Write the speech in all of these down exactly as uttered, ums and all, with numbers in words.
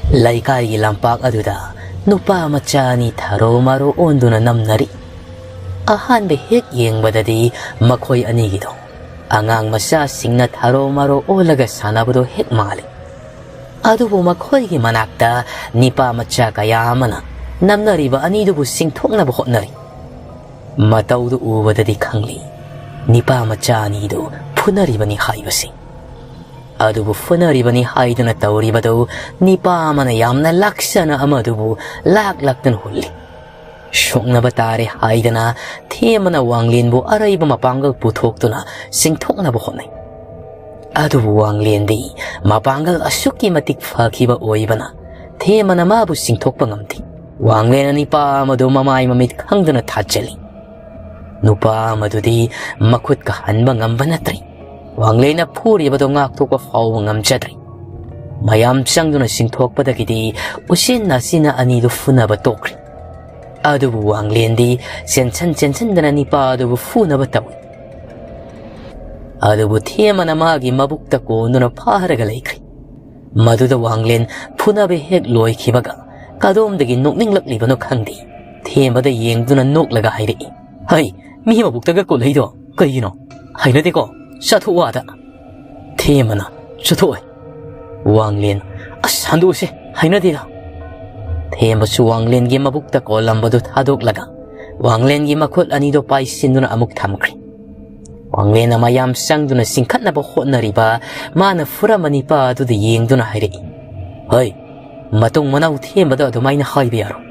ꯂꯩꯀꯥꯏꯒꯤ ꯂꯝꯄꯥꯛ ꯑꯗꯨꯗ ꯅꯨꯄꯥ ꯃꯆꯥ ꯑꯅꯤ ꯊꯔꯣ ꯃꯔꯣ ꯑꯣꯟꯗꯨꯅ ꯅꯝꯅꯔꯤ꯫ ꯑꯍꯥꯟꯕ ꯍꯦꯛ ꯌꯦꯡꯕꯗꯗꯤ ꯃꯈꯣꯏ ꯑꯅꯤꯒꯤꯗꯣ ꯑꯉꯥꯡ ꯃꯆꯥꯁꯤꯡꯅ ꯊꯔꯣ ꯃꯔꯣ ꯑꯣꯜꯂꯒ ꯁꯥꯟꯅꯕꯗꯣ ꯍꯦꯛ ꯃꯥꯜꯂꯤ꯫ ꯑꯗꯨꯕꯨ ꯃꯈꯣꯏꯒꯤ ꯃꯅꯥꯛꯇ ꯅꯤꯄꯥ ꯃꯆꯥ ꯀꯌꯥ ꯑꯃꯅ ꯅꯝꯅꯔꯤꯕ ꯑꯅꯤꯗꯨꯕꯨ ꯆꯤꯡꯊꯣꯛꯅꯕ ꯍꯣꯠꯅꯔꯤ꯫ ꯃꯇꯧꯗꯨ ꯎꯕꯗꯗꯤ ꯈꯪꯂꯤ, ꯅꯤꯄꯥ ꯃꯆꯥ ꯑꯅꯤꯗꯨ ꯐꯨꯅꯔꯤꯕꯅꯤ ꯍꯥꯏꯕꯁꯤ꯫ ꯑꯗꯨꯕꯨ ꯐꯨꯅꯔꯤꯕꯅꯤ ꯍꯥꯏꯗꯨꯅ ꯇꯧꯔꯤꯕꯗꯨ ꯅꯤꯄꯥ ꯑꯃꯅ ꯌꯥꯝꯅ ꯂꯥꯛꯆꯅ ꯑꯃꯗꯨꯕꯨ ꯂꯥꯛ ꯂꯥꯛꯇꯨꯅ ꯍꯨꯜꯂꯤ꯫ ꯁꯣꯛꯅꯕ ꯇꯥꯔꯦ ꯍꯥꯏꯗꯅ ꯊꯦꯝꯕꯅ ꯋꯥꯡꯂꯦꯟꯕꯨ ꯑꯔꯩꯕ ꯃꯄꯥꯡꯒꯜ ꯄꯨꯊꯣꯛꯇꯨꯅ ꯆꯤꯡꯊꯣꯛꯅꯕ ꯍꯣꯠꯅꯩ꯫ ꯑꯗꯨꯕꯨ ꯋꯥꯡꯂꯦꯟꯗꯤ ꯃꯄꯥꯡꯒꯜ ꯑꯁꯨꯛꯀꯤ ꯃꯇꯤꯛ ꯐꯈꯤꯕ ꯑꯣꯏꯕꯅ ꯊꯦꯝꯕꯅ ꯃꯥꯕꯨ ꯆꯤꯡꯊꯣꯛꯄ ꯉꯝꯗꯦ꯫ ꯋꯥꯡꯂꯦꯟꯅ ꯅꯤꯄꯥ ꯑꯃꯗꯨ ꯃꯃꯥꯏ ꯃꯃꯤꯠ ꯈꯪꯗꯅ ꯊꯥꯖꯤꯜꯂꯤ꯫ ꯅꯨꯄꯥ ꯑꯃꯗꯨꯗꯤ ꯃꯈꯨꯠꯀ ꯍꯟꯕ ꯉꯝꯕ ꯅꯠꯇ꯭ꯔꯦ꯫ ꯋꯥꯡꯂꯦꯟꯅ ꯐꯨꯔꯤꯕꯗꯨ ꯉꯥꯛꯊꯣꯛꯄ ꯐꯥꯎꯕ ꯉꯝꯖꯗ꯭ꯔꯦ꯫ ꯃꯌꯥꯝ ꯆꯪꯗꯨꯅ ꯆꯤꯡꯊꯣꯛꯄꯗꯒꯤꯗꯤ ꯎꯆꯤꯟ ꯅꯥꯆꯤꯟꯅ ꯑꯅꯤꯗꯨ ꯐꯨꯅꯕ ꯇꯣꯛꯈ꯭ꯔꯦ꯫ ꯑꯗꯨꯕꯨ ꯋꯥꯡꯂꯦꯟꯗꯤ ꯆꯦꯟꯁꯟ ꯆꯦꯟꯁꯟꯗꯅ ꯅꯤꯄꯥ ꯑꯗꯨꯕꯨ ꯐꯨꯅꯕ ꯇꯧꯏ꯫ ꯑꯗꯨꯕꯨ ꯊꯦꯝꯕꯅ ꯃꯥꯒꯤ ꯃꯕꯨꯛꯇ ꯀꯣꯟꯗꯨꯅ ꯐꯥꯔꯒ ꯂꯩꯈ꯭ꯔꯦ꯫ ꯃꯗꯨꯗ ꯋꯥꯡꯂꯦꯟ ꯐꯨꯅꯕ ꯍꯦꯛ ꯂꯣꯏꯈꯤꯕꯒ ꯀꯗꯣꯝꯗꯒꯤ ꯅꯣꯛꯅꯤꯡꯂꯛꯂꯤꯕꯅꯣ ꯈꯪꯗꯦ, ꯊꯦꯝꯕꯗ ꯌꯦꯡꯗꯨꯅ ꯅꯣꯛꯂꯒ ꯍꯥꯏꯔꯛꯏ, "ꯍꯩ, ꯃꯤ ꯃꯕꯨꯛꯇꯒ ꯀꯣꯜꯂꯛꯏꯗꯣ ꯀꯩꯒꯤꯅꯣ? ꯍꯩꯅꯗꯦꯀꯣ, ꯆꯠꯊꯣꯛꯑꯣ ꯑꯥꯗ꯫" ꯊꯦꯝꯕꯅ, "ꯆꯠꯊꯣꯛꯑꯣꯏ꯫" ꯋꯥꯡꯂꯦꯟ, "ꯑꯁ, ꯍꯟꯗꯣꯛꯎꯁꯦ, ꯍꯩꯅꯗꯦꯗ꯫" ꯊꯦꯝꯕꯁꯨ ꯋꯥꯡꯂꯦꯟꯒꯤ ꯃꯕꯨꯛꯇ ꯀꯣꯜꯂꯝꯕꯗꯨ ꯊꯥꯗꯣꯛꯂꯒ ꯋꯥꯡꯂꯦꯟꯒꯤ ꯃꯈꯨꯠ ꯑꯅꯤꯗꯨ ꯄꯥꯏꯁꯤꯟꯗꯨꯅ ꯑꯃꯨꯛ ꯊꯝꯈ꯭ꯔꯦ꯫ ꯋꯥꯡꯂꯦꯟꯅ ꯃꯌꯥꯝ ꯆꯪꯗꯨꯅ ꯆꯤꯡꯈꯠꯅꯕ ꯍꯣꯠꯅꯔꯤꯕ ꯃꯥꯅ ꯐꯨꯔꯝꯕ ꯅꯤꯄꯥ ꯑꯗꯨꯗ ꯌꯦꯡꯗꯨꯅ ꯍꯥꯏꯔꯛꯏ, "ꯍꯩ, ꯃꯇꯨꯡ ꯃꯅꯥꯎ ꯊꯦꯝꯕꯗ ꯑꯗꯨꯃꯥꯏꯅ ꯍꯥꯏꯕ ꯌꯥꯔꯣꯏ꯫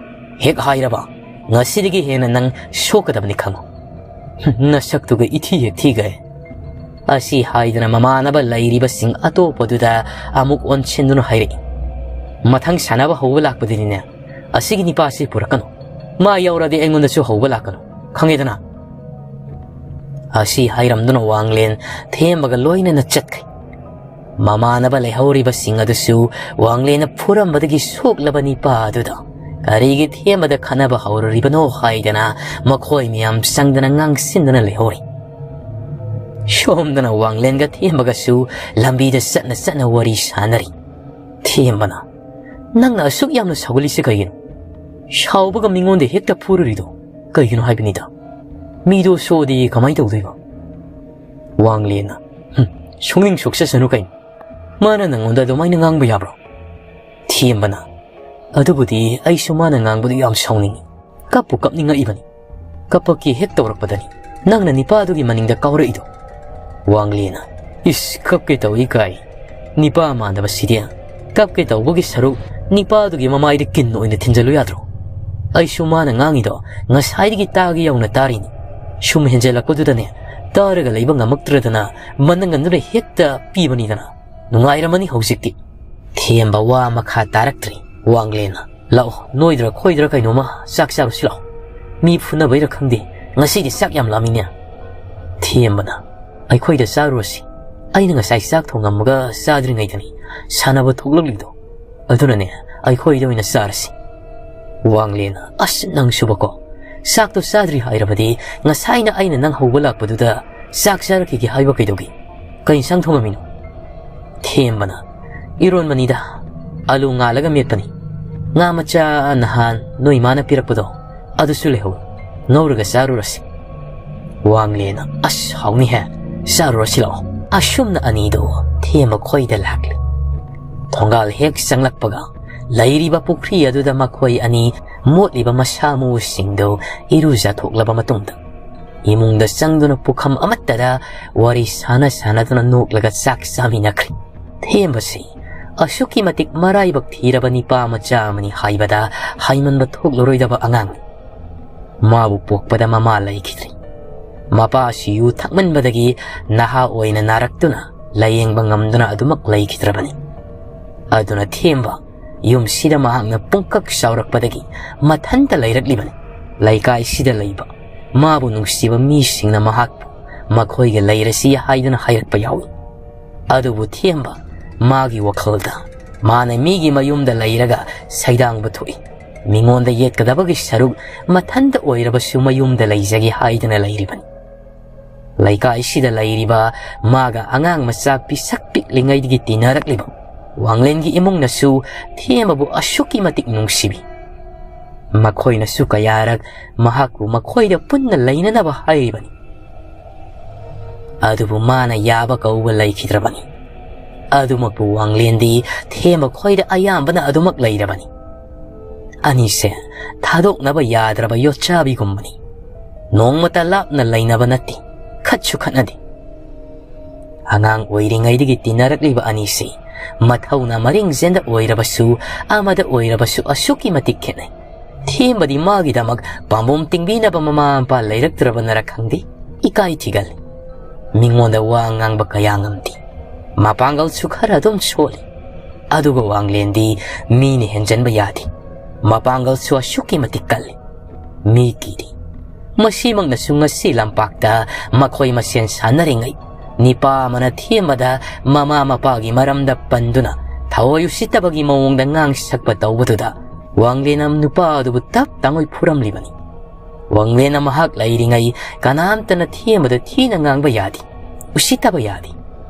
ꯍꯦꯛ ꯍꯥꯏꯔꯕ ꯉꯁꯤꯗꯒꯤ ꯍꯦꯟꯅ ꯅꯪ ꯁꯣꯛꯀꯗꯕꯅꯤ ꯈꯪꯉꯨ꯫ ꯅꯁꯛꯇꯨꯒ ꯏꯊꯤ ꯍꯦꯛ ꯊꯤꯒꯩ꯫" ꯑꯁꯤ ꯍꯥꯏꯗꯨꯅ ꯃꯃꯥꯟꯅꯕ ꯂꯩꯔꯤꯕꯁꯤꯡ ꯑꯇꯣꯞꯄꯗꯨꯗ ꯑꯃꯨꯛ ꯑꯣꯟꯁꯤꯟꯗꯨꯅ ꯍꯥꯏꯔꯛꯏ, "ꯃꯊꯪ ꯁꯥꯟꯅꯕ ꯍꯧꯕ ꯂꯥꯛꯄꯗꯗꯤꯅꯦ, ꯑꯁꯤꯒꯤ ꯅꯤꯄꯥꯁꯤ ꯄꯨꯔꯛꯀꯅꯨ꯫ ꯃꯥ ꯌꯥꯎꯔꯗꯤ ꯑꯩꯉꯣꯟꯗꯁꯨ ꯍꯧꯕ ꯂꯥꯛꯀꯅꯨ, ꯈꯪꯉꯦꯗꯅ?" ꯑꯁꯤ ꯍꯥꯏꯔꯝꯗꯨꯅ ꯋꯥꯡꯂꯦꯟ ꯊꯦꯝꯕꯒ ꯂꯣꯏꯅꯅ ꯆꯠꯈ꯭ꯔꯦ꯫ ꯃꯃꯥꯟꯅꯕ ꯂꯩꯍꯧꯔꯤꯕꯁꯤꯡ ꯑꯗꯨꯁꯨ ꯋꯥꯡꯂꯦꯟꯅ ꯐꯨꯔꯝꯕꯗꯒꯤ ꯁꯣꯛꯂꯕ ꯅꯤꯄꯥ ꯑꯗꯨꯗ ꯀꯔꯤꯒꯤ ꯊꯦꯝꯕꯗ ꯈꯠꯅꯕ ꯍꯧꯔꯨꯔꯤꯕꯅꯣ ꯍꯥꯏꯗꯅ ꯃꯈꯣꯏ ꯃꯌꯥꯝ ꯆꯪꯗꯅ ꯉꯥꯡꯁꯤꯟꯗꯨꯅ ꯂꯩꯍꯧꯔꯤ꯫ ꯁꯣꯝꯗꯅ ꯋꯥꯡꯂꯦꯟꯒ ꯊꯦꯝꯕꯒꯁꯨ ꯂꯝꯕꯤꯗ ꯆꯠꯅ ꯆꯠꯅ ꯋꯥꯔꯤ ꯁꯥꯟꯅꯔꯤ꯫ ꯊꯦꯝꯕꯅ, "ꯅꯪꯅ ꯑꯁꯨꯛ ꯌꯥꯝꯅ ꯁꯥꯎꯒꯠꯂꯤꯁꯦ ꯀꯩꯒꯤꯅꯣ? ꯁꯥꯎꯕꯒ ꯃꯤꯉꯣꯟꯗ ꯍꯦꯛꯇ ꯐꯨꯔꯨꯔꯤꯗꯣ ꯀꯩꯒꯤꯅꯣ ꯍꯥꯏꯕꯅꯤꯗ? ꯃꯤꯗꯣ ꯁꯣꯛꯑꯗꯤ ꯀꯃꯥꯏꯅ ꯇꯧꯗꯣꯏꯕ?" ꯋꯥꯡꯂꯦꯅ, "ꯍꯨꯝ, ꯁꯨꯡꯅꯤꯡ ꯁꯣꯛꯆꯁꯅꯨ ꯀꯩꯅꯣ꯫ ꯃꯥꯅ ꯅꯪꯉꯣꯟꯗ ꯑꯗꯨꯃꯥꯏꯅ ꯉꯥꯡꯕ ꯌꯥꯕ꯭ꯔꯣ?" ꯊꯦꯝꯕꯅ, "ꯑꯗꯨꯕꯨꯗꯤ ꯑꯩꯁꯨ ꯃꯥꯅ ꯉꯥꯡꯕꯗꯨ ꯌꯥꯝ ꯁꯥꯎꯅꯤꯡꯉꯤ꯫ ꯀꯞꯄꯨ ꯀꯞꯅꯤꯡꯉꯛꯏꯕꯅꯤ꯫ ꯀꯞꯄꯛꯀꯦ ꯍꯦꯛ ꯇꯧꯔꯛꯄꯗꯅꯤ ꯅꯪꯅ ꯅꯤꯄꯥꯗꯨꯒꯤ ꯃꯅꯤꯡꯗ ꯀꯥꯎꯔꯛꯏꯗꯣ꯫" ꯋꯥꯡꯂꯦꯅ, "ꯏꯁ, ꯀꯞꯀꯦ ꯇꯧꯏ ꯀꯥꯏ꯫ ꯅꯤꯄꯥ ꯃꯥꯟꯗꯕꯁꯤꯗꯤ꯫ ꯀꯞꯀꯦ ꯇꯧꯕꯒꯤ ꯁꯔꯨꯛ ꯅꯤꯄꯥꯗꯨꯒꯤ ꯃꯃꯥꯏꯗ ꯀꯤꯟ ꯑꯣꯏꯅ ꯊꯤꯟꯖꯜꯂꯨ ꯌꯥꯗ꯭ꯔꯣ? ꯑꯩꯁꯨ ꯃꯥꯅ ꯉꯥꯡꯉꯤꯗꯣ ꯉꯁꯥꯏꯗꯒꯤ ꯇꯥꯒꯦ ꯌꯧꯅ ꯇꯥꯔꯤꯅꯤ꯫ ꯁꯨꯝ ꯍꯦꯟꯖꯜꯂꯛꯄꯗꯨꯗꯅꯦ, ꯇꯥꯔꯒ ꯂꯩꯕ ꯉꯝꯃꯛꯇ꯭ꯔꯗꯅ ꯃꯅꯪꯒꯟꯗꯨꯅ ꯍꯦꯛꯇ ꯄꯤꯕꯅꯤꯗꯅ꯫ ꯅꯨꯡꯉꯥꯏꯔꯝꯃꯅꯤ ꯍꯧꯖꯤꯛꯇꯤ꯫" ꯊꯦꯝꯕ ꯋꯥ ꯃꯈꯥ ꯇꯥꯔꯛꯇ꯭ꯔꯦ꯫ ꯋꯥꯡꯂꯦꯅ, "ꯂꯥꯛꯑꯣ, ꯅꯣꯏꯗ꯭ꯔ ꯈꯣꯏꯗ꯭ꯔ ꯀꯩꯅꯣꯝꯃ ꯆꯥꯛ ꯆꯥꯔꯨꯁꯤ ꯂꯥꯛꯑꯣ꯫ ꯃꯤ ꯐꯨꯅꯕꯩꯔ ꯈꯪꯗꯦ, ꯉꯁꯤꯗꯤ ꯆꯥꯛ ꯌꯥꯝ ꯂꯥꯝꯃꯤꯅꯦ꯫" ꯊꯦꯝꯕꯅ, "ꯑꯩꯈꯣꯏꯗ ꯆꯥꯔꯨꯔꯁꯤ꯫ ꯑꯩꯅ ꯉꯁꯥꯏ ꯆꯥꯛ ꯊꯣꯡꯉꯝꯃꯒ ꯆꯥꯗ꯭ꯔꯤꯉꯩꯗꯅꯤ ꯁꯥꯟꯅꯕ ꯊꯣꯛꯂꯛꯂꯤꯗꯣ꯫ ꯑꯗꯨꯅꯅꯦ, ꯑꯩꯈꯣꯏꯗ ꯑꯣꯏꯅ ꯆꯥꯔꯁꯤ꯫" ꯋꯥꯡꯂꯦꯅ, "ꯑꯁ, ꯅꯪꯁꯨꯕꯀꯣ꯫ ꯆꯥꯛꯇꯣ ꯆꯥꯗ꯭ꯔꯤ ꯍꯥꯏꯔꯕꯗꯤ ꯉꯁꯥꯏꯅ ꯑꯩꯅ ꯅꯪ ꯍꯧꯕ ꯂꯥꯛꯄꯗꯨꯗ ꯆꯥꯛ ꯆꯥꯔꯛꯈꯤꯒꯦ ꯍꯥꯏꯕ ꯀꯩꯗꯧꯒꯦ? ꯀꯩ ꯏꯟꯁꯥꯡ ꯊꯣꯡꯉꯝꯃꯤꯅꯣ?" ꯊꯦꯝꯕꯅ, "ꯏꯔꯣꯟꯕꯅꯤꯗ, ꯑꯂꯨ ꯉꯥꯜꯂꯒ ꯃꯦꯠꯄꯅꯤ꯫ ꯉꯥ ꯃꯆꯥ ꯅꯍꯥꯟ ꯅꯣꯏ ꯃꯥꯅ ꯄꯤꯔꯛꯄꯗꯣ, ꯑꯗꯨꯁꯨ ꯂꯩꯍꯧ꯫ ꯉꯧꯔꯒ ꯆꯥꯔꯨꯔꯁꯤ꯫" ꯋꯥꯡꯂꯦꯅ, "ꯑꯁ, ꯍꯥꯎꯅꯤꯍꯦ꯫ ꯆꯥꯔꯨꯔꯁꯤ ꯂꯥꯛꯑꯣ꯫" ꯑꯁꯨꯝꯅ ꯑꯅꯤꯗꯣ ꯊꯦꯝꯕ ꯈꯣꯏꯗ ꯂꯥꯛꯂꯦ꯫ ꯊꯣꯡꯒꯥꯜ ꯍꯦꯛ ꯆꯪꯂꯛꯄꯒ ꯂꯩꯔꯤꯕ ꯄꯨꯈ꯭ꯔꯤ ꯑꯗꯨꯗ ꯃꯈꯣꯏ ꯑꯅꯤ ꯃꯣꯠꯂꯤꯕ ꯃꯁꯥ ꯃꯎꯁꯤꯡꯗꯨ ꯏꯔꯨꯖꯊꯣꯛꯂꯕ ꯃꯇꯨꯡꯗ ꯏꯃꯨꯡꯗ ꯆꯪꯗꯨꯅ ꯄꯨꯈꯝ ꯑꯃꯠꯇꯗ ꯋꯥꯔꯤ ꯁꯥꯟꯅ ꯁꯥꯟꯅꯗꯨꯅ ꯅꯣꯛꯂꯒ ꯆꯥꯛ ꯆꯥꯃꯤꯟꯅꯈ꯭ꯔꯦ꯫ ꯊꯦꯝꯕꯁꯤ ꯑꯁꯨꯛꯀꯤ ꯃꯇꯤꯛ ꯃꯔꯥꯏꯕꯛ ꯊꯤꯔꯕ ꯅꯤꯄꯥ ꯃꯆꯥ ꯑꯃꯅꯤ ꯍꯥꯏꯕꯗ ꯍꯥꯏꯃꯟꯕ ꯊꯣꯛꯂꯔꯣꯏꯗꯕ ꯑꯉꯥꯡꯅꯤ꯫ ꯃꯥꯕꯨ ꯄꯣꯛꯄꯗ ꯃꯃꯥ ꯂꯩꯈꯤꯗ꯭ꯔꯤ꯫ ꯃꯄꯥꯁꯤ ꯌꯨ ꯊꯛꯃꯟꯕꯗꯒꯤ ꯅꯍꯥ ꯑꯣꯏꯅ ꯅꯥꯔꯛꯇꯨꯅ ꯂꯥꯌꯦꯡꯕ ꯉꯝꯗꯨꯅ ꯑꯗꯨꯃꯛ ꯂꯩꯈꯤꯗ꯭ꯔꯕꯅꯤ꯫ ꯑꯗꯨꯅ ꯊꯦꯝꯕ ꯌꯨꯝꯁꯤꯗ ꯃꯍꯥꯛꯅ ꯄꯨꯡꯀꯛ ꯆꯥꯎꯔꯛꯄꯗꯒꯤ ꯃꯊꯟꯇ ꯂꯩꯔꯛꯂꯤꯕꯅꯤ꯫ ꯂꯩꯀꯥꯏꯁꯤꯗ ꯂꯩꯕ ꯃꯥꯕꯨ ꯅꯨꯡꯁꯤꯕ ꯃꯤꯁꯤꯡꯅ ꯃꯍꯥꯛꯄꯨ ꯃꯈꯣꯏꯒ ꯂꯩꯔꯁꯤ ꯍꯥꯏꯗꯨꯅ ꯍꯥꯏꯔꯛꯄ ꯌꯥꯎꯏ꯫ ꯑꯗꯨꯕꯨ ꯊꯦꯝꯕ ꯃꯥꯒꯤ ꯋꯥꯈꯜꯗ ꯃꯥꯅ ꯃꯤꯒꯤ ꯃꯌꯨꯝꯗ ꯂꯩꯔꯒ ꯁꯩꯗꯥꯡꯕ ꯊꯣꯛꯏ꯫ ꯃꯤꯉꯣꯟꯗ ꯌꯦꯠꯀꯗꯕꯒꯤ ꯁꯔꯨꯛ ꯃꯊꯟꯇ ꯑꯣꯏꯔꯕꯁꯨ ꯃꯌꯨꯝꯗ ꯂꯩꯖꯒꯦ ꯍꯥꯏꯗꯨꯅ ꯂꯩꯔꯤꯕꯅꯤ꯫ ꯂꯩꯀꯥꯏꯁꯤꯗ ꯂꯩꯔꯤꯕ ꯃꯥꯒ ꯑꯉꯥꯡ ꯃꯆꯥ ꯄꯤꯁꯛ ꯄꯤꯛꯂꯤꯉꯩꯗꯒꯤ ꯇꯤꯟꯅꯔꯛꯂꯤꯕ ꯋꯥꯡꯂꯦꯟꯒꯤ ꯏꯃꯨꯡꯅꯁꯨ ꯊꯦꯝꯕꯕꯨ ꯑꯁꯨꯛꯀꯤ ꯃꯇꯤꯛ ꯅꯨꯡꯁꯤꯕꯤ꯫ ꯃꯈꯣꯏꯅꯁꯨ ꯀꯌꯥꯔꯛ ꯃꯍꯥꯛꯄꯨ ꯃꯈꯣꯏꯗ ꯄꯨꯟꯅ ꯂꯩꯅꯅꯕ ꯍꯥꯏꯔꯤꯕꯅꯤ꯫ ꯑꯗꯨꯕꯨ ꯃꯥꯅ ꯌꯥꯕ ꯀꯧꯕ ꯂꯩꯈꯤꯗ꯭ꯔꯕꯅꯤ꯫ ꯑꯗꯨꯃꯛꯄꯨ ꯋꯥꯡꯂꯦꯟꯗꯤ ꯊꯦꯝꯕ ꯈꯣꯏꯗ ꯑꯌꯥꯝꯕꯅ ꯑꯗꯨꯃꯛ ꯂꯩꯔꯕꯅꯤ꯫ ꯑꯅꯤꯁꯦ ꯊꯥꯗꯣꯛꯅꯕ ꯌꯥꯗ꯭ꯔꯕ ꯌꯣꯠꯆꯥꯕꯤꯒꯨꯝꯕꯅꯤ꯫ ꯅꯣꯡꯃꯇ ꯂꯥꯞꯅ ꯂꯩꯅꯕ ꯅꯠꯇꯦ, ꯈꯠꯁꯨ ꯈꯠꯅꯗꯦ꯫ ꯑꯉꯥꯡ ꯑꯣꯏꯔꯤꯉꯩꯗꯒꯤ ꯇꯤꯟꯅꯔꯛꯂꯤꯕ ꯑꯅꯤꯁꯤ ꯃꯊꯧꯅ ꯃꯔꯤꯡ ꯆꯦꯟꯗ ꯑꯣꯏꯔꯕꯁꯨ, ꯑꯃꯗ ꯑꯣꯏꯔꯕꯁꯨ ꯑꯁꯨꯛꯀꯤ ꯃꯇꯤꯛ ꯈꯦꯠꯅꯩ꯫ ꯊꯦꯝꯕꯗꯤ ꯃꯥꯒꯤꯗꯃꯛ ꯄꯥꯝꯕꯣꯝ ꯇꯤꯡꯕꯤꯅꯕ ꯃꯃꯥ ꯃꯄꯥ ꯂꯩꯔꯛꯇ꯭ꯔꯕꯅꯔ ꯈꯪꯗꯦ, ꯏꯀꯥꯏ ꯊꯤꯒꯜꯂꯤ꯫ ꯃꯤꯉꯣꯟꯗ ꯋꯥ ꯉꯥꯡꯕ ꯀꯌꯥ ꯉꯝꯗꯦ꯫ ꯃꯄꯥꯡꯒꯜꯁꯨ ꯈꯔ ꯑꯗꯨꯝ ꯁꯣꯜꯂꯤ꯫ ꯑꯗꯨꯒ ꯋꯥꯡꯂꯦꯟꯗꯤ ꯃꯤꯅ ꯍꯦꯟꯖꯟꯕ ꯌꯥꯗꯦ꯫ ꯃꯄꯥꯡꯒꯜꯁꯨ ꯑꯁꯨꯛꯀꯤ ꯃꯇꯤꯛ ꯀꯜꯂꯤ꯫ ꯃꯤ ꯀꯤꯗꯦ꯫ ꯃꯁꯤꯃꯛꯅꯁꯨ ꯉꯁꯤ ꯂꯝꯄꯥꯛꯇ ꯃꯈꯣꯏ ꯃꯁꯦꯟ ꯁꯥꯟꯅꯔꯤꯉꯩ, ꯅꯤꯄꯥ ꯑꯃꯅ ꯊꯦꯝꯕꯗ ꯃꯃꯥ ꯃꯄꯥꯒꯤ ꯃꯔꯝꯗ ꯄꯟꯗꯨꯅ ꯊꯑꯣꯏ ꯎꯁꯤꯠꯇꯕꯒꯤ ꯃꯑꯣꯡꯗ ꯉꯥꯡ ꯁꯛꯄ ꯇꯧꯕꯗꯨꯗ ꯋꯥꯡꯂꯦꯟꯅ ꯅꯨꯄꯥ ꯑꯗꯨꯕꯨ ꯇꯞ ꯇꯥꯡꯉꯣꯏ ꯐꯨꯔꯝꯂꯤꯕꯅꯤ꯫ ꯋꯥꯡꯂꯦꯟꯅ ꯃꯍꯥꯛ ꯂꯩꯔꯤꯉꯩ ꯀꯅꯥꯝꯇꯅ ꯊꯦꯝꯕꯗ ꯊꯤꯅ ꯉꯥꯡꯕ ꯌꯥꯗꯦ, ꯎꯁꯤꯠꯇꯕ ꯌꯥꯗꯦ꯫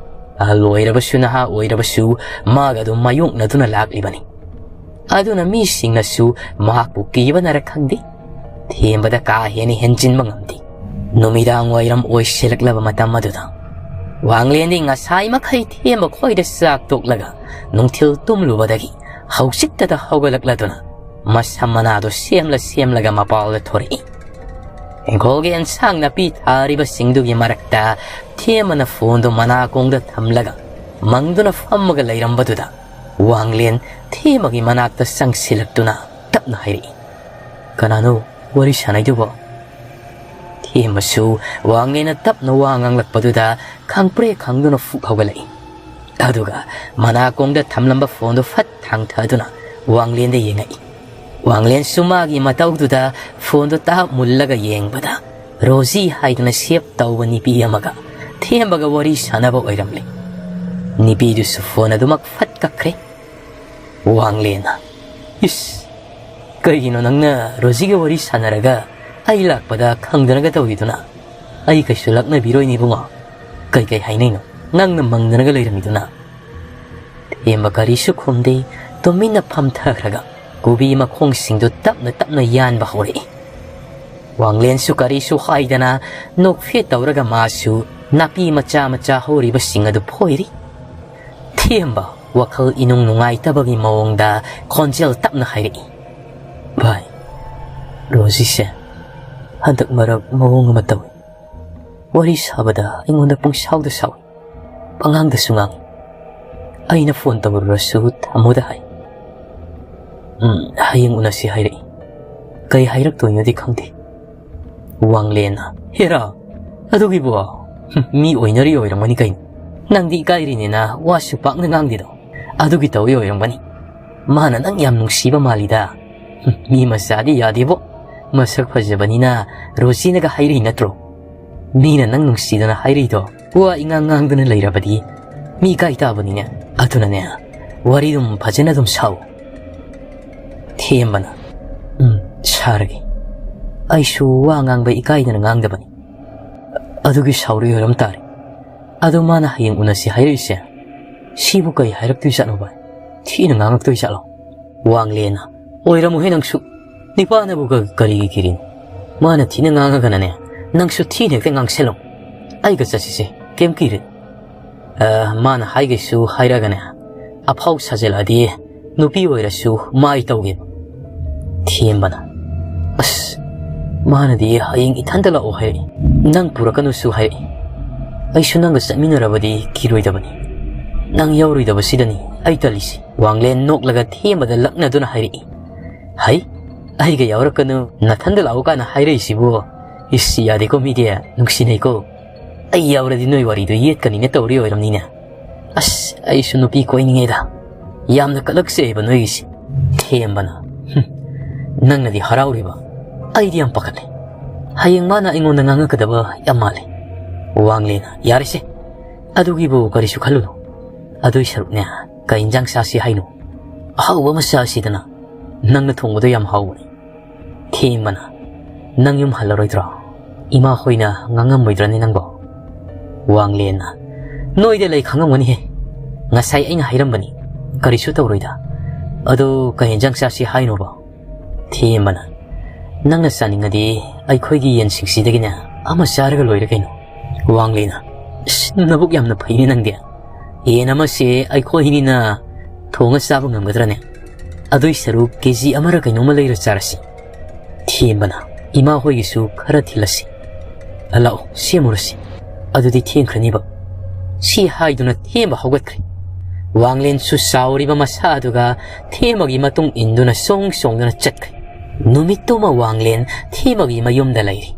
ꯑꯍꯜ ꯑꯣꯏꯔꯕꯁꯨ ꯅꯍꯥ ꯑꯣꯏꯔꯕꯁꯨ ꯃꯥꯒ ꯑꯗꯨꯝ ꯃꯥꯌꯣꯛꯅꯗꯨꯅ ꯂꯥꯛꯂꯤꯕꯅꯤ꯫ ꯑꯗꯨꯅ ꯃꯤꯁꯤꯡꯅꯁꯨ ꯃꯍꯥꯛꯄꯨ ꯀꯤꯕꯅꯔ ꯈꯪꯗꯦ, ꯊꯦꯝꯕꯗ ꯀꯥ ꯍꯦꯟꯅ ꯍꯦꯟꯖꯤꯟꯕ ꯉꯝꯗꯦ꯫ ꯅꯨꯃꯤꯗꯥꯡ ꯋꯥꯏꯔꯝ ꯑꯣꯏꯁꯤꯜꯂꯛꯂꯕ ꯃꯇꯝ ꯑꯗꯨꯗ ꯋꯥꯡꯂꯦꯟꯗꯤ ꯉꯁꯥꯏ ꯃꯈꯩ ꯊꯦꯝꯕ ꯈꯣꯏꯗ ꯆꯥꯛ ꯇꯣꯛꯂꯒ ꯅꯨꯡꯊꯤꯜ ꯇꯨꯝꯂꯨꯕꯗꯒꯤ ꯍꯧꯖꯤꯛꯇꯗ ꯍꯧꯒꯠꯂꯛꯂꯗꯨꯅ ꯃꯁꯝ ꯃꯅꯥꯗꯣ ꯁꯦꯝꯂ ꯁꯦꯝꯂꯒ ꯃꯄꯥꯜꯗ ꯊꯣꯔꯛꯏ꯫ ꯏꯪꯈꯣꯜꯒꯤ ꯑꯦꯟꯁꯥꯡ ꯅꯥꯄꯤ ꯊꯥꯔꯤꯕꯁꯤꯡꯗꯨꯒꯤ ꯃꯔꯛꯇ ꯊꯦꯝꯕꯅ ꯐꯣꯟꯗꯨ ꯃꯅꯥꯀꯣꯡꯗ ꯊꯝꯂꯒ ꯃꯪꯗꯨꯅ ꯐꯝꯃꯒ ꯂꯩꯔꯝꯕꯗꯨꯗ ꯋꯥꯡꯂꯦꯟ ꯊꯦꯝꯕꯒꯤ ꯃꯅꯥꯛꯇ ꯆꯪꯁꯤꯜꯂꯛꯇꯨꯅ ꯇꯞꯅ ꯍꯥꯏꯔꯛꯏ, "ꯀꯅꯥꯅꯣ ꯋꯥꯔꯤ ꯁꯥꯟꯅꯩꯗꯨꯕꯣ?" ꯊꯦꯝꯕꯁꯨ ꯋꯥꯡꯂꯦꯟꯅ ꯇꯞꯅ ꯋꯥ ꯉꯥꯡꯂꯛꯄꯗꯨꯗ ꯈꯪꯄ꯭ꯔꯦ ꯈꯪꯗꯨꯅ ꯐꯨꯛ ꯍꯧꯒꯠꯂꯛꯏ꯫ ꯑꯗꯨꯒ ꯃꯅꯥꯀꯣꯡꯗ ꯊꯝꯂꯝꯕ ꯐꯣꯟꯗꯨ ꯐꯠ ꯊꯥꯡꯊꯗꯨꯅ ꯋꯥꯡꯂꯦꯟꯗ ꯌꯦꯡꯉꯛꯏ꯫ ꯋꯥꯡꯂꯦꯟꯁꯨ ꯃꯥꯒꯤ ꯃꯇꯧꯗꯨꯗ ꯐꯣꯟꯗꯨ ꯇꯥꯞ ꯃꯨꯜꯂꯒ ꯌꯦꯡꯕꯗ ꯔꯣꯖꯤ ꯍꯥꯏꯗꯨꯅ ꯁꯦꯞ ꯇꯧꯕ ꯅꯨꯄꯤ ꯑꯃꯒ ꯊꯦꯝꯕꯒ ꯋꯥꯔꯤ ꯁꯥꯟꯅꯕ ꯑꯣꯏꯔꯝꯂꯦ꯫ ꯅꯨꯄꯤꯗꯨꯁꯨ ꯐꯣꯟ ꯑꯗꯨꯃꯛ ꯐꯠ ꯀꯛꯈ꯭ꯔꯦ꯫ ꯋꯥꯡꯂꯦꯟꯅ, "ꯏꯁ, ꯀꯩꯒꯤꯅꯣ ꯅꯪꯅ ꯔꯣꯖꯤꯒ ꯋꯥꯔꯤ ꯁꯥꯟꯅꯔꯒ ꯑꯩ ꯂꯥꯛꯄꯗ ꯈꯪꯗꯅꯒ ꯇꯧꯔꯤꯗꯨꯅ? ꯑꯩ ꯀꯩꯁꯨ ꯂꯛꯅꯕꯤꯔꯣꯏꯅꯦ ꯏꯕꯨꯡꯉꯣ꯫ ꯀꯩꯀꯩ ꯍꯥꯏꯅꯩꯅꯣ ꯅꯪꯅ ꯃꯪꯗꯅꯒ ꯂꯩꯔꯝꯃꯤꯗꯨꯅ?" ꯊꯦꯝꯕ ꯀꯔꯤꯁꯨ ꯈꯨꯝꯗꯦ꯫ ꯇꯨꯃꯤꯟꯅ ꯐꯝꯊꯈ꯭ꯔꯒ ꯀꯣꯕꯤ ꯃꯈꯣꯡꯁꯤꯡꯗꯨ ꯇꯞꯅ ꯇꯞꯅ ꯌꯥꯟꯕ ꯍꯧꯔꯛꯏ꯫ ꯋꯥꯡꯂꯦꯟꯁꯨ ꯀꯔꯤꯁꯨ ꯍꯥꯏꯗꯅ ꯅꯣꯛꯐꯦꯠ ꯇꯧꯔꯒ ꯃꯥꯁꯨ ꯅꯥꯄꯤ ꯃꯆꯥ ꯃꯆꯥ ꯍꯧꯔꯤꯕꯁꯤꯡ ꯑꯗꯨ ꯐꯣꯏꯔꯤ꯫ ꯊꯦꯝꯕ ꯋꯥꯈꯜ ꯏꯅꯨꯡ ꯅꯨꯡꯉꯥꯏꯇꯕꯒꯤ ꯃꯑꯣꯡꯗ ꯈꯣꯟꯖꯦꯜ ꯇꯞꯅ ꯍꯥꯏꯔꯛꯏ, "ꯚꯥꯏ, ꯔꯣꯖꯤꯁꯦ ꯍꯟꯗꯛ ꯃꯔꯛ ꯃꯑꯣꯡ ꯑꯃ ꯇꯧꯏ꯫ ꯋꯥꯔꯤ ꯁꯥꯕꯗ ꯑꯩꯉꯣꯟꯗ ꯄꯨꯡꯁꯥꯎꯗ ꯁꯥꯎꯏ, ꯄꯉꯥꯡꯗꯁꯨ ꯉꯥꯡꯏ꯫ ꯑꯩꯅ ꯐꯣꯟ ꯇꯧꯔꯨꯔꯁꯨ ꯊꯝꯃꯣꯗ ꯍꯥꯏ꯫ ꯎꯝ, ꯍꯌꯦꯡ ꯎꯅꯁꯤ ꯍꯥꯏꯔꯛꯏ꯫ ꯀꯩ ꯍꯥꯏꯔꯛꯇꯣꯏꯅꯣꯗꯤ ꯈꯪꯗꯦ꯫" ꯋꯥꯡꯂꯦꯟꯅ, "ꯍꯦꯔꯥ, ꯑꯗꯨꯒꯤꯕꯣ? ꯍꯨꯝ, ꯃꯤ ꯑꯣꯏꯅꯔꯤ ꯑꯣꯏꯔꯝꯒꯅꯤ ꯀꯩꯅꯣ꯫ ꯅꯪꯗꯤ ꯏꯀꯥꯏꯔꯤꯅꯦꯅ ꯋꯥꯁꯨ ꯄꯥꯛꯅ ꯉꯥꯡꯗꯦꯗꯣ꯫ ꯑꯗꯨꯒꯤ ꯇꯧꯔꯤ ꯑꯣꯏꯔꯝꯒꯅꯤ꯫ ꯃꯥꯅ ꯅꯪ ꯌꯥꯝ ꯅꯨꯡꯁꯤꯕ ꯃꯥꯜꯂꯤꯗ꯫ ꯍꯨꯝ, ꯃꯤ ꯃꯆꯥꯗꯤ ꯌꯥꯗꯦꯕꯣ꯫ ꯃꯁꯛ ꯐꯖꯕꯅꯤꯅ ꯔꯣꯖꯤꯅꯒ ꯍꯥꯏꯔꯛꯏ ꯅꯠꯇ꯭ꯔꯣ? ꯃꯤꯅ ꯅꯪ ꯅꯨꯡꯁꯤꯗꯅ ꯍꯥꯏꯔꯛꯏꯗꯣ ꯋꯥ ꯏꯉꯥꯡ ꯉꯥꯡꯗꯅ ꯂꯩꯔꯕꯗꯤ ꯃꯤ ꯏꯀꯥꯏ ꯇꯥꯕꯅꯤꯅꯦ꯫ ꯑꯗꯨꯅꯅꯦ, ꯋꯥꯔꯤꯗꯨꯝ ꯐꯖꯅ ꯑꯗꯨꯝ ꯁꯥꯎ꯫" ꯊꯦꯝꯕꯅ, "ꯎꯝ, ꯁꯥꯔꯒꯦ꯫ ꯑꯩꯁꯨ ꯋꯥ ꯉꯥꯡꯕ ꯏꯀꯥꯏꯗꯅ ꯉꯥꯡꯗꯕꯅꯤ꯫ ꯑꯗꯨꯒꯤ ꯁꯥꯎꯔꯤ ꯑꯣꯏꯔꯝ ꯇꯥꯔꯦ꯫ ꯑꯗꯣ ꯃꯥꯅ ꯍꯌꯦꯡ ꯎꯅꯁꯤ ꯍꯥꯏꯔꯛꯏꯁꯦ, ꯁꯤꯕꯨ ꯀꯩ ꯍꯥꯏꯔꯛꯇꯣꯏ ꯖꯥꯠꯅꯣ ꯚꯥꯏ? ꯊꯤꯅ ꯉꯥꯡꯉꯛꯇꯣꯏ ꯖꯥꯠꯂꯣ?" ꯋꯥꯡꯂꯦꯟꯅ, "ꯑꯣꯏꯔꯝꯃꯣꯍꯦ ꯅꯪꯁꯨ꯫ ꯅꯤꯄꯥꯅꯕꯨ ꯀ-, ꯀꯔꯤꯒꯤ ꯀꯤꯔꯤꯅꯣ? ꯃꯥꯅ ꯊꯤꯅ ꯉꯥꯡꯉꯒꯅꯅꯦ, ꯅꯪꯁꯨ ꯊꯤꯅ ꯍꯦꯛꯇ ꯉꯥꯡꯁꯜꯂꯣ꯫ ꯑꯩꯒ ꯆꯠꯁꯤꯁꯦ, ꯀꯩꯝ ꯀꯤꯔꯨꯅꯨ꯫ ꯑ, ꯃꯥꯅ ꯍꯥꯏꯒꯩꯁꯨ ꯍꯥꯏꯔꯛꯑꯒꯅꯦ, ꯑꯐꯥꯎ ꯁꯥꯖꯤꯜꯂꯛꯑꯗꯤ ꯅꯨꯄꯤ ꯑꯣꯏꯔꯁꯨ ꯃꯥꯏ ꯇꯧꯒꯦꯕ꯫" ꯊꯦꯝꯕꯅ, "ꯑꯁ, ꯃꯥꯅꯗꯤ ꯍꯌꯦꯡ ꯏꯊꯟꯇ ꯂꯥꯛꯑꯣ ꯍꯥꯏꯔꯛꯏ, ꯅꯪ ꯄꯨꯔꯛꯀꯅꯨꯁꯨ ꯍꯥꯏꯔꯛꯏ꯫ ꯑꯩꯁꯨ ꯅꯪꯒ ꯆꯠꯃꯤꯟꯅꯔꯕꯗꯤ ꯀꯤꯔꯣꯏꯗꯕꯅꯤ꯫ ꯅꯪ ꯌꯥꯎꯔꯣꯏꯗꯕꯁꯤꯗꯅꯤ ꯑꯩ ꯇꯜꯂꯤꯁꯦ꯫" ꯋꯥꯡꯂꯦꯟ ꯅꯣꯛꯂꯒ ꯊꯦꯝꯕꯗ ꯂꯛꯅꯗꯨꯅ ꯍꯥꯏꯔꯛꯏ, "ꯍꯩ, ꯑꯩꯒ ꯌꯥꯎꯔꯛꯀꯅꯨ, ꯅꯊꯟꯗ ꯂꯥꯛꯎ ꯀꯥꯏꯅ ꯍꯥꯏꯔꯛꯏꯁꯤꯕꯨ? ꯏꯁ, ꯌꯥꯗꯦꯀꯣ ꯃꯤꯗꯤ, ꯅꯨꯡꯁꯤꯅꯩꯀꯣ꯫ ꯑꯩ ꯌꯥꯎꯔꯗꯤ ꯅꯣꯏ ꯋꯥꯔꯤꯗꯣ ꯌꯦꯠꯀꯅꯤꯅ ꯇꯧꯔꯤ ꯑꯣꯏꯔꯝꯅꯤꯅꯦ꯫ ꯑꯁ, ꯑꯩꯁꯨ ꯅꯨꯄꯤ ꯀꯣꯏꯅꯤꯡꯉꯦꯗ꯫ ꯌꯥꯝꯅ ꯀꯠꯂꯛꯆꯩꯑꯕ ꯅꯣꯏꯒꯤꯁꯦ꯫" ꯊꯦꯝꯕꯅ, "ꯍꯨꯝ, ꯅꯪꯅꯗꯤ ꯍꯔꯥꯎꯔꯤꯕ? ꯑꯩꯗꯤ ꯌꯥꯝ ꯄꯥꯈꯠꯂꯦ꯫ ꯍꯌꯦꯡ ꯃꯥꯅ ꯑꯩꯉꯣꯟꯗ ꯉꯥꯡꯉꯛꯀꯗꯕ ꯌꯥꯝ ꯃꯥꯜꯂꯦ꯫" ꯋꯥꯡꯂꯦꯅ, "ꯌꯥꯔꯦꯁꯦ, ꯑꯗꯨꯒꯤꯕꯨ ꯀꯔꯤꯁꯨ ꯈꯜꯂꯨꯅꯨ꯫ ꯑꯗꯨꯏ ꯁꯔꯨꯛꯅꯦ, ꯀꯩ ꯏꯟꯖꯥꯡ ꯆꯥꯁꯤ ꯍꯥꯏꯅꯣ? ꯑꯍꯥꯎꯕ ꯑꯃ ꯆꯥꯁꯤꯗꯅ꯫ ꯅꯪꯅ ꯊꯣꯡꯕꯗꯣ ꯌꯥꯝ ꯍꯥꯎꯕꯅꯦ꯫" ꯊꯦꯝꯕꯅ, "ꯅꯪ ꯌꯨꯝ ꯍꯜꯂꯔꯣꯏꯗ꯭ꯔꯣ? ꯏꯃꯥ ꯍꯣꯏꯅ ꯉꯥꯡꯉꯝꯃꯣꯏꯗ꯭ꯔꯅꯦ ꯅꯪꯕꯣ?" ꯋꯥꯡꯂꯦꯟꯅ, "ꯅꯣꯏꯗ ꯂꯩ ꯈꯪꯉꯝꯒꯅꯤꯍꯦ꯫ ꯉꯁꯥꯏ ꯑꯩꯅ ꯍꯥꯏꯔꯝꯕꯅꯤ, "ꯀꯔꯤꯁꯨ ꯇꯧꯔꯣꯏꯗ꯫ ꯑꯗꯣ ꯀꯩ ꯌꯦꯟꯖꯥꯡ ꯆꯥꯁꯤ ꯍꯥꯏꯅꯣꯕ?" ꯊꯦꯝꯕꯅ, "ꯅꯪꯅ ꯆꯥꯅꯤꯡꯉꯗꯤ ꯑꯩꯈꯣꯏꯒꯤ ꯌꯦꯟꯁꯤꯡꯁꯤꯗꯒꯤꯅꯦ ꯑꯃ ꯆꯥꯔꯒ ꯂꯣꯏꯔꯦ ꯀꯩꯅꯣ꯫" ꯋꯥꯡꯂꯦꯅ, "ꯏꯁ, ꯅꯕꯨꯛ ꯌꯥꯝꯅ ꯐꯩꯅꯦ ꯅꯪꯗꯤ꯫ ꯌꯦꯟ ꯑꯃꯁꯦ ꯑꯩꯈꯣꯏꯅꯤꯅ ꯊꯣꯡꯉ ꯆꯥꯕ ꯉꯝꯒꯗ꯭ꯔꯅꯦ? ꯑꯗꯨꯏ ꯁꯔꯨꯛ ꯀꯦ ꯖꯤ ꯑꯃꯔ ꯀꯩꯅꯣꯝꯃ ꯂꯩꯔ ꯆꯥꯔꯁꯤ꯫" ꯊꯦꯝꯕꯅ, "ꯏꯃꯥ ꯍꯣꯏꯒꯤꯁꯨ ꯈꯔ ꯊꯤꯜꯂꯁꯤ꯫ ꯂꯥꯛꯑꯣ, ꯁꯦꯝꯃꯨꯔꯁꯤ꯫ ꯑꯗꯨꯗꯤ ꯊꯦꯡꯈ꯭ꯔꯅꯤꯕ꯫" ꯁꯤ ꯍꯥꯏꯗꯨꯅ ꯊꯦꯝꯕ ꯍꯧꯒꯠꯈ꯭ꯔꯦ꯫ ꯋꯥꯡꯂꯦꯟꯁꯨ ꯁꯥꯎꯔꯤꯕ ꯃꯁꯥꯗꯨꯒ ꯊꯦꯝꯕꯒꯤ ꯃꯇꯨꯡ ꯏꯟꯗꯨꯅ ꯁꯣꯡ ꯁꯣꯡꯗꯨꯅ ꯆꯠꯈ꯭ꯔꯦ꯫ ꯅꯨꯃꯤꯠꯇꯨꯃ ꯋꯥꯡꯂꯦꯟ ꯊꯦꯝꯕꯒꯤ ꯃꯌꯨꯝꯗ ꯂꯩꯔꯤ꯫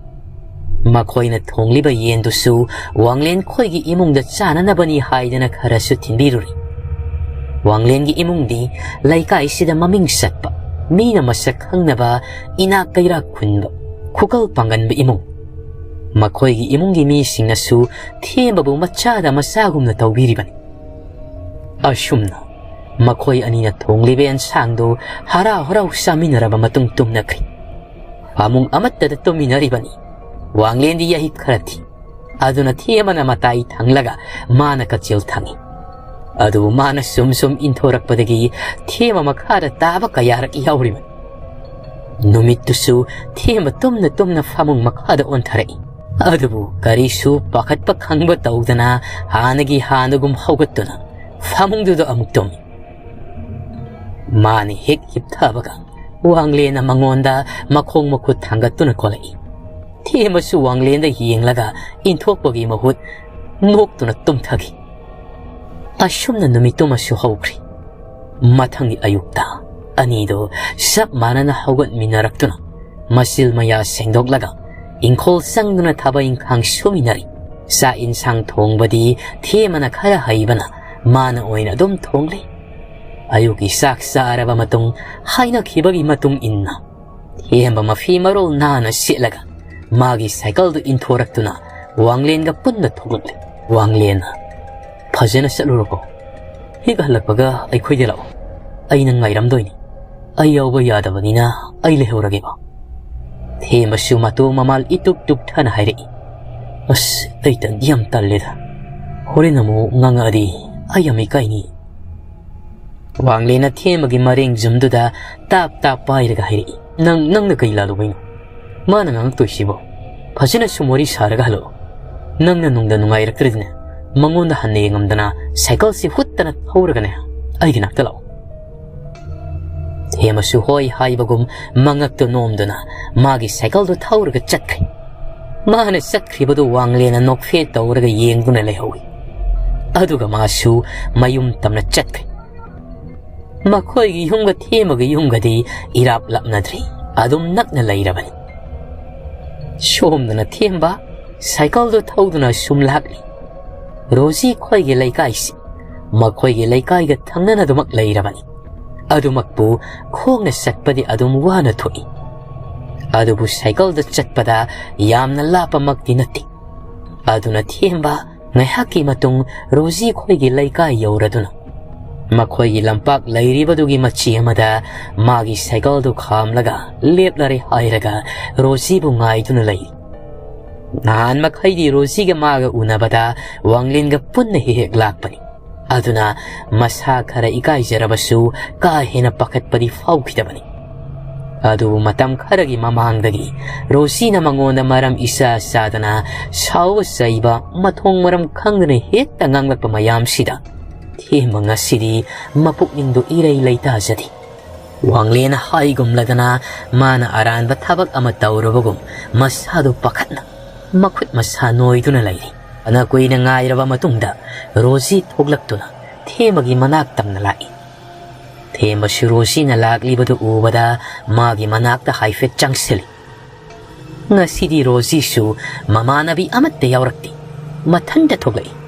ꯃꯈꯣꯏꯅ ꯊꯣꯡꯂꯤꯕ ꯌꯦꯟꯗꯨꯁꯨ ꯋꯥꯡꯂꯦꯟ ꯈꯣꯏꯒꯤ ꯏꯃꯨꯡꯗ ꯆꯥꯅꯅꯕꯅꯤ ꯍꯥꯏꯗꯅ ꯈꯔꯁꯨ ꯊꯤꯟꯕꯤꯔꯨꯔꯤ꯫ ꯋꯥꯡꯂꯦꯟꯒꯤ ꯏꯃꯨꯡꯗꯤ ꯂꯩꯀꯥꯏꯁꯤꯗ ꯃꯃꯤꯡ ꯆꯠꯄ, ꯃꯤꯅ ꯃꯁꯛ ꯈꯪꯅꯕ ꯏꯅꯥꯛ ꯀꯩꯔꯥꯛ ꯈꯨꯟꯕ, ꯈꯨꯀꯜ ꯄꯥꯡꯒꯟꯕ ꯏꯃꯨꯡ꯫ ꯃꯈꯣꯏꯒꯤ ꯏꯃꯨꯡꯒꯤ ꯃꯤꯁꯤꯡꯅꯁꯨ ꯊꯦꯝꯕꯕꯨ ꯃꯆꯥꯗ ꯃꯆꯥꯒꯨꯝꯅ ꯇꯧꯕꯤꯔꯤꯕꯅꯤ꯫ ꯑꯁꯨꯝꯅ ꯃꯈꯣꯏ ꯑꯅꯤꯅ ꯊꯣꯡꯂꯤꯕ ꯑꯦꯟꯁꯥꯡꯗꯨ ꯍꯔꯥꯎ ꯍꯔꯥꯎ ꯆꯥꯃꯤꯟꯅꯔꯕ ꯃꯇꯨꯡ ꯇꯨꯝꯅꯈ꯭ꯔꯦ꯫ ꯐꯃꯨꯡ ꯑꯃꯠꯇꯗ ꯇꯨꯝꯃꯤꯟꯅꯔꯤꯕꯅꯤ꯫ ꯋꯥꯡꯂꯦꯟꯗꯤ ꯌꯥꯍꯤꯞ ꯈꯔ ꯊꯤ꯫ ꯑꯗꯨꯅ ꯊꯦꯝꯕꯅ ꯃꯇꯥꯏ ꯊꯪꯂꯒ ꯃꯥꯅ ꯀꯆꯦꯜ ꯊꯪꯉꯤ꯫ ꯑꯗꯨꯕꯨ ꯃꯥꯅ ꯁꯨꯝ ꯁꯨꯝ ꯏꯟꯊꯣꯔꯛꯄꯗꯒꯤ ꯊꯦꯝꯕ ꯃꯈꯥꯗ ꯇꯥꯕ ꯀꯌꯥꯔꯛ ꯌꯥꯎꯔꯤꯕꯅꯤ꯫ ꯅꯨꯃꯤꯠꯇꯨꯁꯨ ꯊꯦꯝꯕ ꯇꯨꯝꯅ ꯇꯨꯝꯅ ꯐꯃꯨꯡ ꯃꯈꯥꯗ ꯑꯣꯟꯊꯔꯛꯏ꯫ ꯑꯗꯨꯕꯨ ꯀꯔꯤꯁꯨ ꯄꯥꯈꯠꯄ ꯈꯪꯕ ꯇꯧꯗꯅ ꯍꯥꯟꯅꯒꯤ ꯍꯥꯟꯅꯒꯨꯝ ꯍꯧꯒꯠꯇꯨꯅ ꯐꯃꯨꯡꯗꯨꯗ ꯑꯃꯨꯛ ꯇꯨꯝꯃꯤ꯫ ꯃꯥꯅ ꯍꯦꯛ ꯍꯤꯞꯊꯕꯒ ꯋꯥꯡꯂꯦꯟꯅ ꯃꯉꯣꯟꯗ ꯃꯈꯣꯡ ꯃꯈꯨꯠ ꯊꯥꯡꯒꯠꯇꯨꯅ ꯀꯣꯜꯂꯛꯏ꯫ ꯊꯦꯝꯕꯁꯨ ꯋꯥꯡꯂꯦꯟꯗ ꯌꯦꯡꯂꯒ ꯏꯟꯊꯣꯛꯄꯒꯤ ꯃꯍꯨꯠ ꯅꯣꯛꯇꯨꯅ ꯇꯨꯝꯊꯈꯤ꯫ ꯑꯁꯨꯝꯅ ꯅꯨꯃꯤꯠꯇꯨꯃꯁꯨ ꯍꯧꯈ꯭ꯔꯤ꯫ ꯃꯊꯪꯒꯤ ꯑꯌꯨꯛꯇ ꯑꯅꯤꯗꯨ ꯆꯞ ꯃꯥꯟꯅꯅ ꯍꯧꯒꯠꯃꯤꯟꯅꯔꯛꯇꯨꯅ ꯃꯆꯤꯜ ꯃꯌꯥ ꯁꯦꯡꯗꯣꯛꯂꯒ ꯏꯪꯈꯣꯜ ꯆꯪꯗꯨꯅ ꯊꯕꯛ ꯏꯪꯈꯥꯡ ꯁꯨꯃꯤꯟꯅꯔꯤ꯫ ꯆꯥꯛ ꯏꯟꯁꯥꯡ ꯊꯣꯡꯕꯗꯤ ꯊꯦꯝꯕꯅ ꯈꯔ ꯍꯩꯕꯅ ꯃꯥꯅ ꯑꯣꯏꯅ ꯑꯗꯨꯝ ꯊꯣꯡꯂꯤ꯫ ꯑꯌꯨꯛꯀꯤ ꯆꯥꯛ ꯆꯥꯔꯕ ꯃꯇꯨꯡ ꯍꯥꯏꯅꯈꯤꯕꯒꯤ ꯃꯇꯨꯡ ꯏꯟꯅ ꯊꯦꯝꯕ ꯃꯐꯤ ꯃꯔꯣꯜ ꯅꯥꯟꯅ ꯁꯦꯠꯂꯒ ꯃꯥꯒꯤ ꯁꯥꯏꯀꯜꯗꯨ ꯏꯟꯊꯣꯔꯛꯇꯨꯅ ꯋꯥꯡꯂꯦꯟꯒ ꯄꯨꯟꯅ ꯊꯣꯛꯂꯛꯂꯤ꯫ ꯋꯥꯡꯂꯦꯟꯅ, "ꯐꯖꯅ ꯆꯠꯂꯨꯔꯣꯀꯣ꯫ ꯍꯦꯛ ꯍꯜꯂꯛꯄꯒ ꯑꯩꯈꯣꯏꯗ ꯂꯥꯛꯑꯣ꯫ ꯑꯩ ꯅꯪ ꯉꯥꯏꯔꯝꯗꯣꯏꯅꯤ꯫ ꯑꯩ ꯌꯥꯎꯕ ꯌꯥꯗꯕꯅꯤꯅ ꯑꯩ ꯂꯩꯍꯧꯔꯒꯦꯕ꯫" ꯊꯦꯝꯕꯁꯨ ꯃꯇꯣ ꯃꯃꯥꯜ ꯏꯇꯨꯛ ꯇꯨꯛꯊꯅ ꯍꯥꯏꯔꯛꯏ꯫ "ꯑꯁ, ꯑꯩ ꯇꯟꯗꯤ ꯌꯥꯝ ꯇꯜꯂꯦꯗ꯫ ꯍꯣꯔꯦꯟ ꯑꯃꯨꯛ ꯉꯥꯡꯉꯛꯑꯗꯤ ꯑꯩ ꯌꯥꯝ ꯏꯀꯥꯏꯅꯤ꯫" ꯋꯥꯡꯂꯦꯟꯅ ꯊꯦꯝꯕꯒꯤ ꯃꯔꯦꯡ ꯖꯨꯝꯗꯨꯗ ꯇꯥꯞ ꯇꯥꯞ ꯄꯥꯏꯔꯒ ꯍꯥꯏꯔꯛꯏ, "ꯅꯪ, ꯅꯪꯅ ꯀꯩ ꯂꯥꯜꯂꯨꯕꯩꯅꯣ? ꯃꯥꯅ ꯉꯥꯡꯉꯛꯇꯣꯏꯁꯤꯕꯣ? ꯐꯖꯅ ꯁꯨꯝ ꯋꯥꯔꯤ ꯁꯥꯔꯒ ꯍꯜꯂꯛꯑꯣ꯫ ꯅꯪꯅ ꯅꯨꯡꯗ ꯅꯨꯡꯉꯥꯏꯔꯛꯇ꯭ꯔꯗꯤꯅꯦ, ꯃꯉꯣꯟꯗ ꯍꯟꯅ ꯌꯦꯡꯉꯝꯗꯅ ꯁꯥꯏꯀꯜꯁꯤ ꯍꯨꯠꯇꯅ ꯊꯧꯔꯒꯅꯦ, ꯑꯩꯒꯤ ꯅꯥꯛꯇ ꯂꯥꯛꯑꯣ"꯫ ꯊꯦꯝꯕꯁꯨ ꯍꯣꯏ ꯍꯥꯏꯕꯒꯨꯝ ꯃꯉꯛꯇꯨ ꯅꯣꯝꯗꯨꯅ ꯃꯥꯒꯤ ꯁꯥꯏꯀꯜꯗꯨ ꯊꯧꯔꯒ ꯆꯠꯈ꯭ꯔꯦ꯫ ꯃꯥꯅ ꯆꯠꯈ꯭ꯔꯤꯕꯗꯨ ꯋꯥꯡꯂꯦꯟꯅ ꯅꯣꯛꯐꯦꯠ ꯇꯧꯔꯒ ꯌꯦꯡꯗꯨꯅ ꯂꯩꯍꯧꯏ꯫ ꯑꯗꯨꯒ ꯃꯥꯁꯨ ꯃꯌꯨꯝ ꯇꯝꯅ ꯆꯠꯈ꯭ꯔꯦ꯫ ꯃꯈꯣꯏꯒꯤ ꯌꯨꯝꯒ ꯊꯦꯝꯕꯒꯤ ꯌꯨꯝꯒꯗꯤ ꯏꯔꯥꯞ ꯂꯥꯞꯅꯗ꯭ꯔꯤ, ꯑꯗꯨꯝ ꯅꯛꯅ ꯂꯩꯔꯕꯅꯤ꯫ ꯁꯣꯝꯗꯅ ꯊꯦꯝꯕ ꯁꯥꯏꯀꯜꯗꯨ ꯊꯧꯗꯨꯅ ꯁꯨꯝ ꯂꯥꯛꯂꯤ꯫ ꯔꯣꯖꯤ ꯈꯣꯏꯒꯤ ꯂꯩꯀꯥꯏꯁꯤ ꯃꯈꯣꯏꯒꯤ ꯂꯩꯀꯥꯏꯒ ꯊꯪꯅꯅꯗꯨꯃꯛ ꯂꯩꯔꯕꯅꯤ꯫ ꯑꯗꯨꯃꯛꯄꯨ ꯈꯣꯡꯅ ꯆꯠꯄꯗꯤ ꯑꯗꯨꯝ ꯋꯥꯅ ꯊꯣꯛꯏ꯫ ꯑꯗꯨꯕꯨ ꯁꯥꯏꯀꯜꯗ ꯆꯠꯄꯗ ꯌꯥꯝꯅ ꯂꯥꯞꯄꯃꯛꯇꯤ ꯅꯠꯇꯦ꯫ ꯑꯗꯨꯅ ꯊꯦꯝꯕ ꯉꯥꯏꯍꯥꯛꯀꯤ ꯃꯇꯨꯡ ꯔꯣꯖꯤ ꯈꯣꯏꯒꯤ ꯂꯩꯀꯥꯏ ꯌꯧꯔꯗꯨꯅ ꯃꯈꯣꯏꯒꯤ ꯂꯝꯄꯥꯛ ꯂꯩꯔꯤꯕꯗꯨꯒꯤ ꯃꯆꯤ ꯑꯃꯗ ꯃꯥꯒꯤ ꯁꯥꯏꯀꯜꯗꯨ ꯈꯥꯝꯂꯒ ꯂꯦꯞꯂꯔꯦ ꯍꯥꯏꯔꯒ ꯔꯣꯖꯤꯕꯨ ꯉꯥꯏꯗꯨꯅ ꯂꯩ꯫ ꯅꯍꯥꯟ ꯃꯈꯩꯗꯤ ꯔꯣꯖꯤꯒ ꯃꯥꯒ ꯎꯅꯕꯗ ꯋꯥꯡꯂꯦꯟꯒ ꯄꯨꯟꯅ ꯍꯦꯛ ꯍꯦꯛ ꯂꯥꯛꯄꯅꯤ꯫ ꯑꯗꯨꯅ ꯃꯁꯥ ꯈꯔ ꯏꯀꯥꯏꯖꯔꯕꯁꯨ ꯀꯥ ꯍꯦꯟꯅ ꯄꯥꯈꯠꯄꯗꯤ ꯐꯥꯎꯈꯤꯗꯕꯅꯤ꯫ ꯑꯗꯨꯕꯨ ꯃꯇꯝ ꯈꯔꯒꯤ ꯃꯃꯥꯡꯗꯒꯤ ꯔꯣꯖꯤꯅ ꯃꯉꯣꯟꯗ ꯃꯔꯝ ꯏꯆꯥ ꯆꯥꯗꯅ ꯁꯥꯎꯕ ꯆꯩꯕ ꯃꯊꯣꯡ ꯃꯔꯝ ꯈꯪꯗꯅ ꯍꯦꯛꯇ ꯉꯥꯡꯂꯛꯄ ꯃꯌꯥꯝꯁꯤꯗ ꯊꯦꯝꯕ ꯉꯁꯤꯗꯤ ꯃꯄꯨꯛꯅꯤꯡꯗꯨ ꯏꯔꯩ ꯂꯩꯇꯥꯖꯗꯦ꯫ ꯋꯥꯡꯂꯦꯟꯅ ꯍꯥꯏꯒꯨꯝꯂꯗꯅ ꯃꯥꯅ ꯑꯔꯥꯟꯕ ꯊꯕꯛ ꯑꯃ ꯇꯧꯔꯕꯒꯨꯝ ꯃꯁꯥꯗꯨ ꯄꯥꯈꯠꯅ ꯃꯈꯨꯠ ꯃꯁꯥ ꯅꯣꯏꯗꯨꯅ ꯂꯩꯔꯤ꯫ ꯐꯅ ꯀꯨꯏꯅ ꯉꯥꯏꯔꯕ ꯃꯇꯨꯡꯗ ꯔꯣꯖꯤ ꯊꯣꯛꯂꯛꯇꯨꯅ ꯊꯦꯝꯕꯒꯤ ꯃꯅꯥꯛ ꯇꯝꯅ ꯂꯥꯛꯏ꯫ ꯊꯦꯝꯕꯁꯨ ꯔꯣꯖꯤꯅ ꯂꯥꯛꯂꯤꯕꯗꯨ ꯎꯕꯗ ꯃꯥꯒꯤ ꯃꯅꯥꯛꯇ ꯍꯥꯏꯐꯦꯠ ꯆꯪꯁꯤꯜꯂꯤ꯫ ꯉꯁꯤꯗꯤ ꯔꯣꯖꯤꯁꯨ ꯃꯃꯥꯟꯅꯕꯤ ꯑꯃꯠꯇ ꯌꯥꯎꯔꯛꯇꯦ꯫ ꯃꯊꯟꯇ ꯊꯣꯛꯂꯛꯏ꯫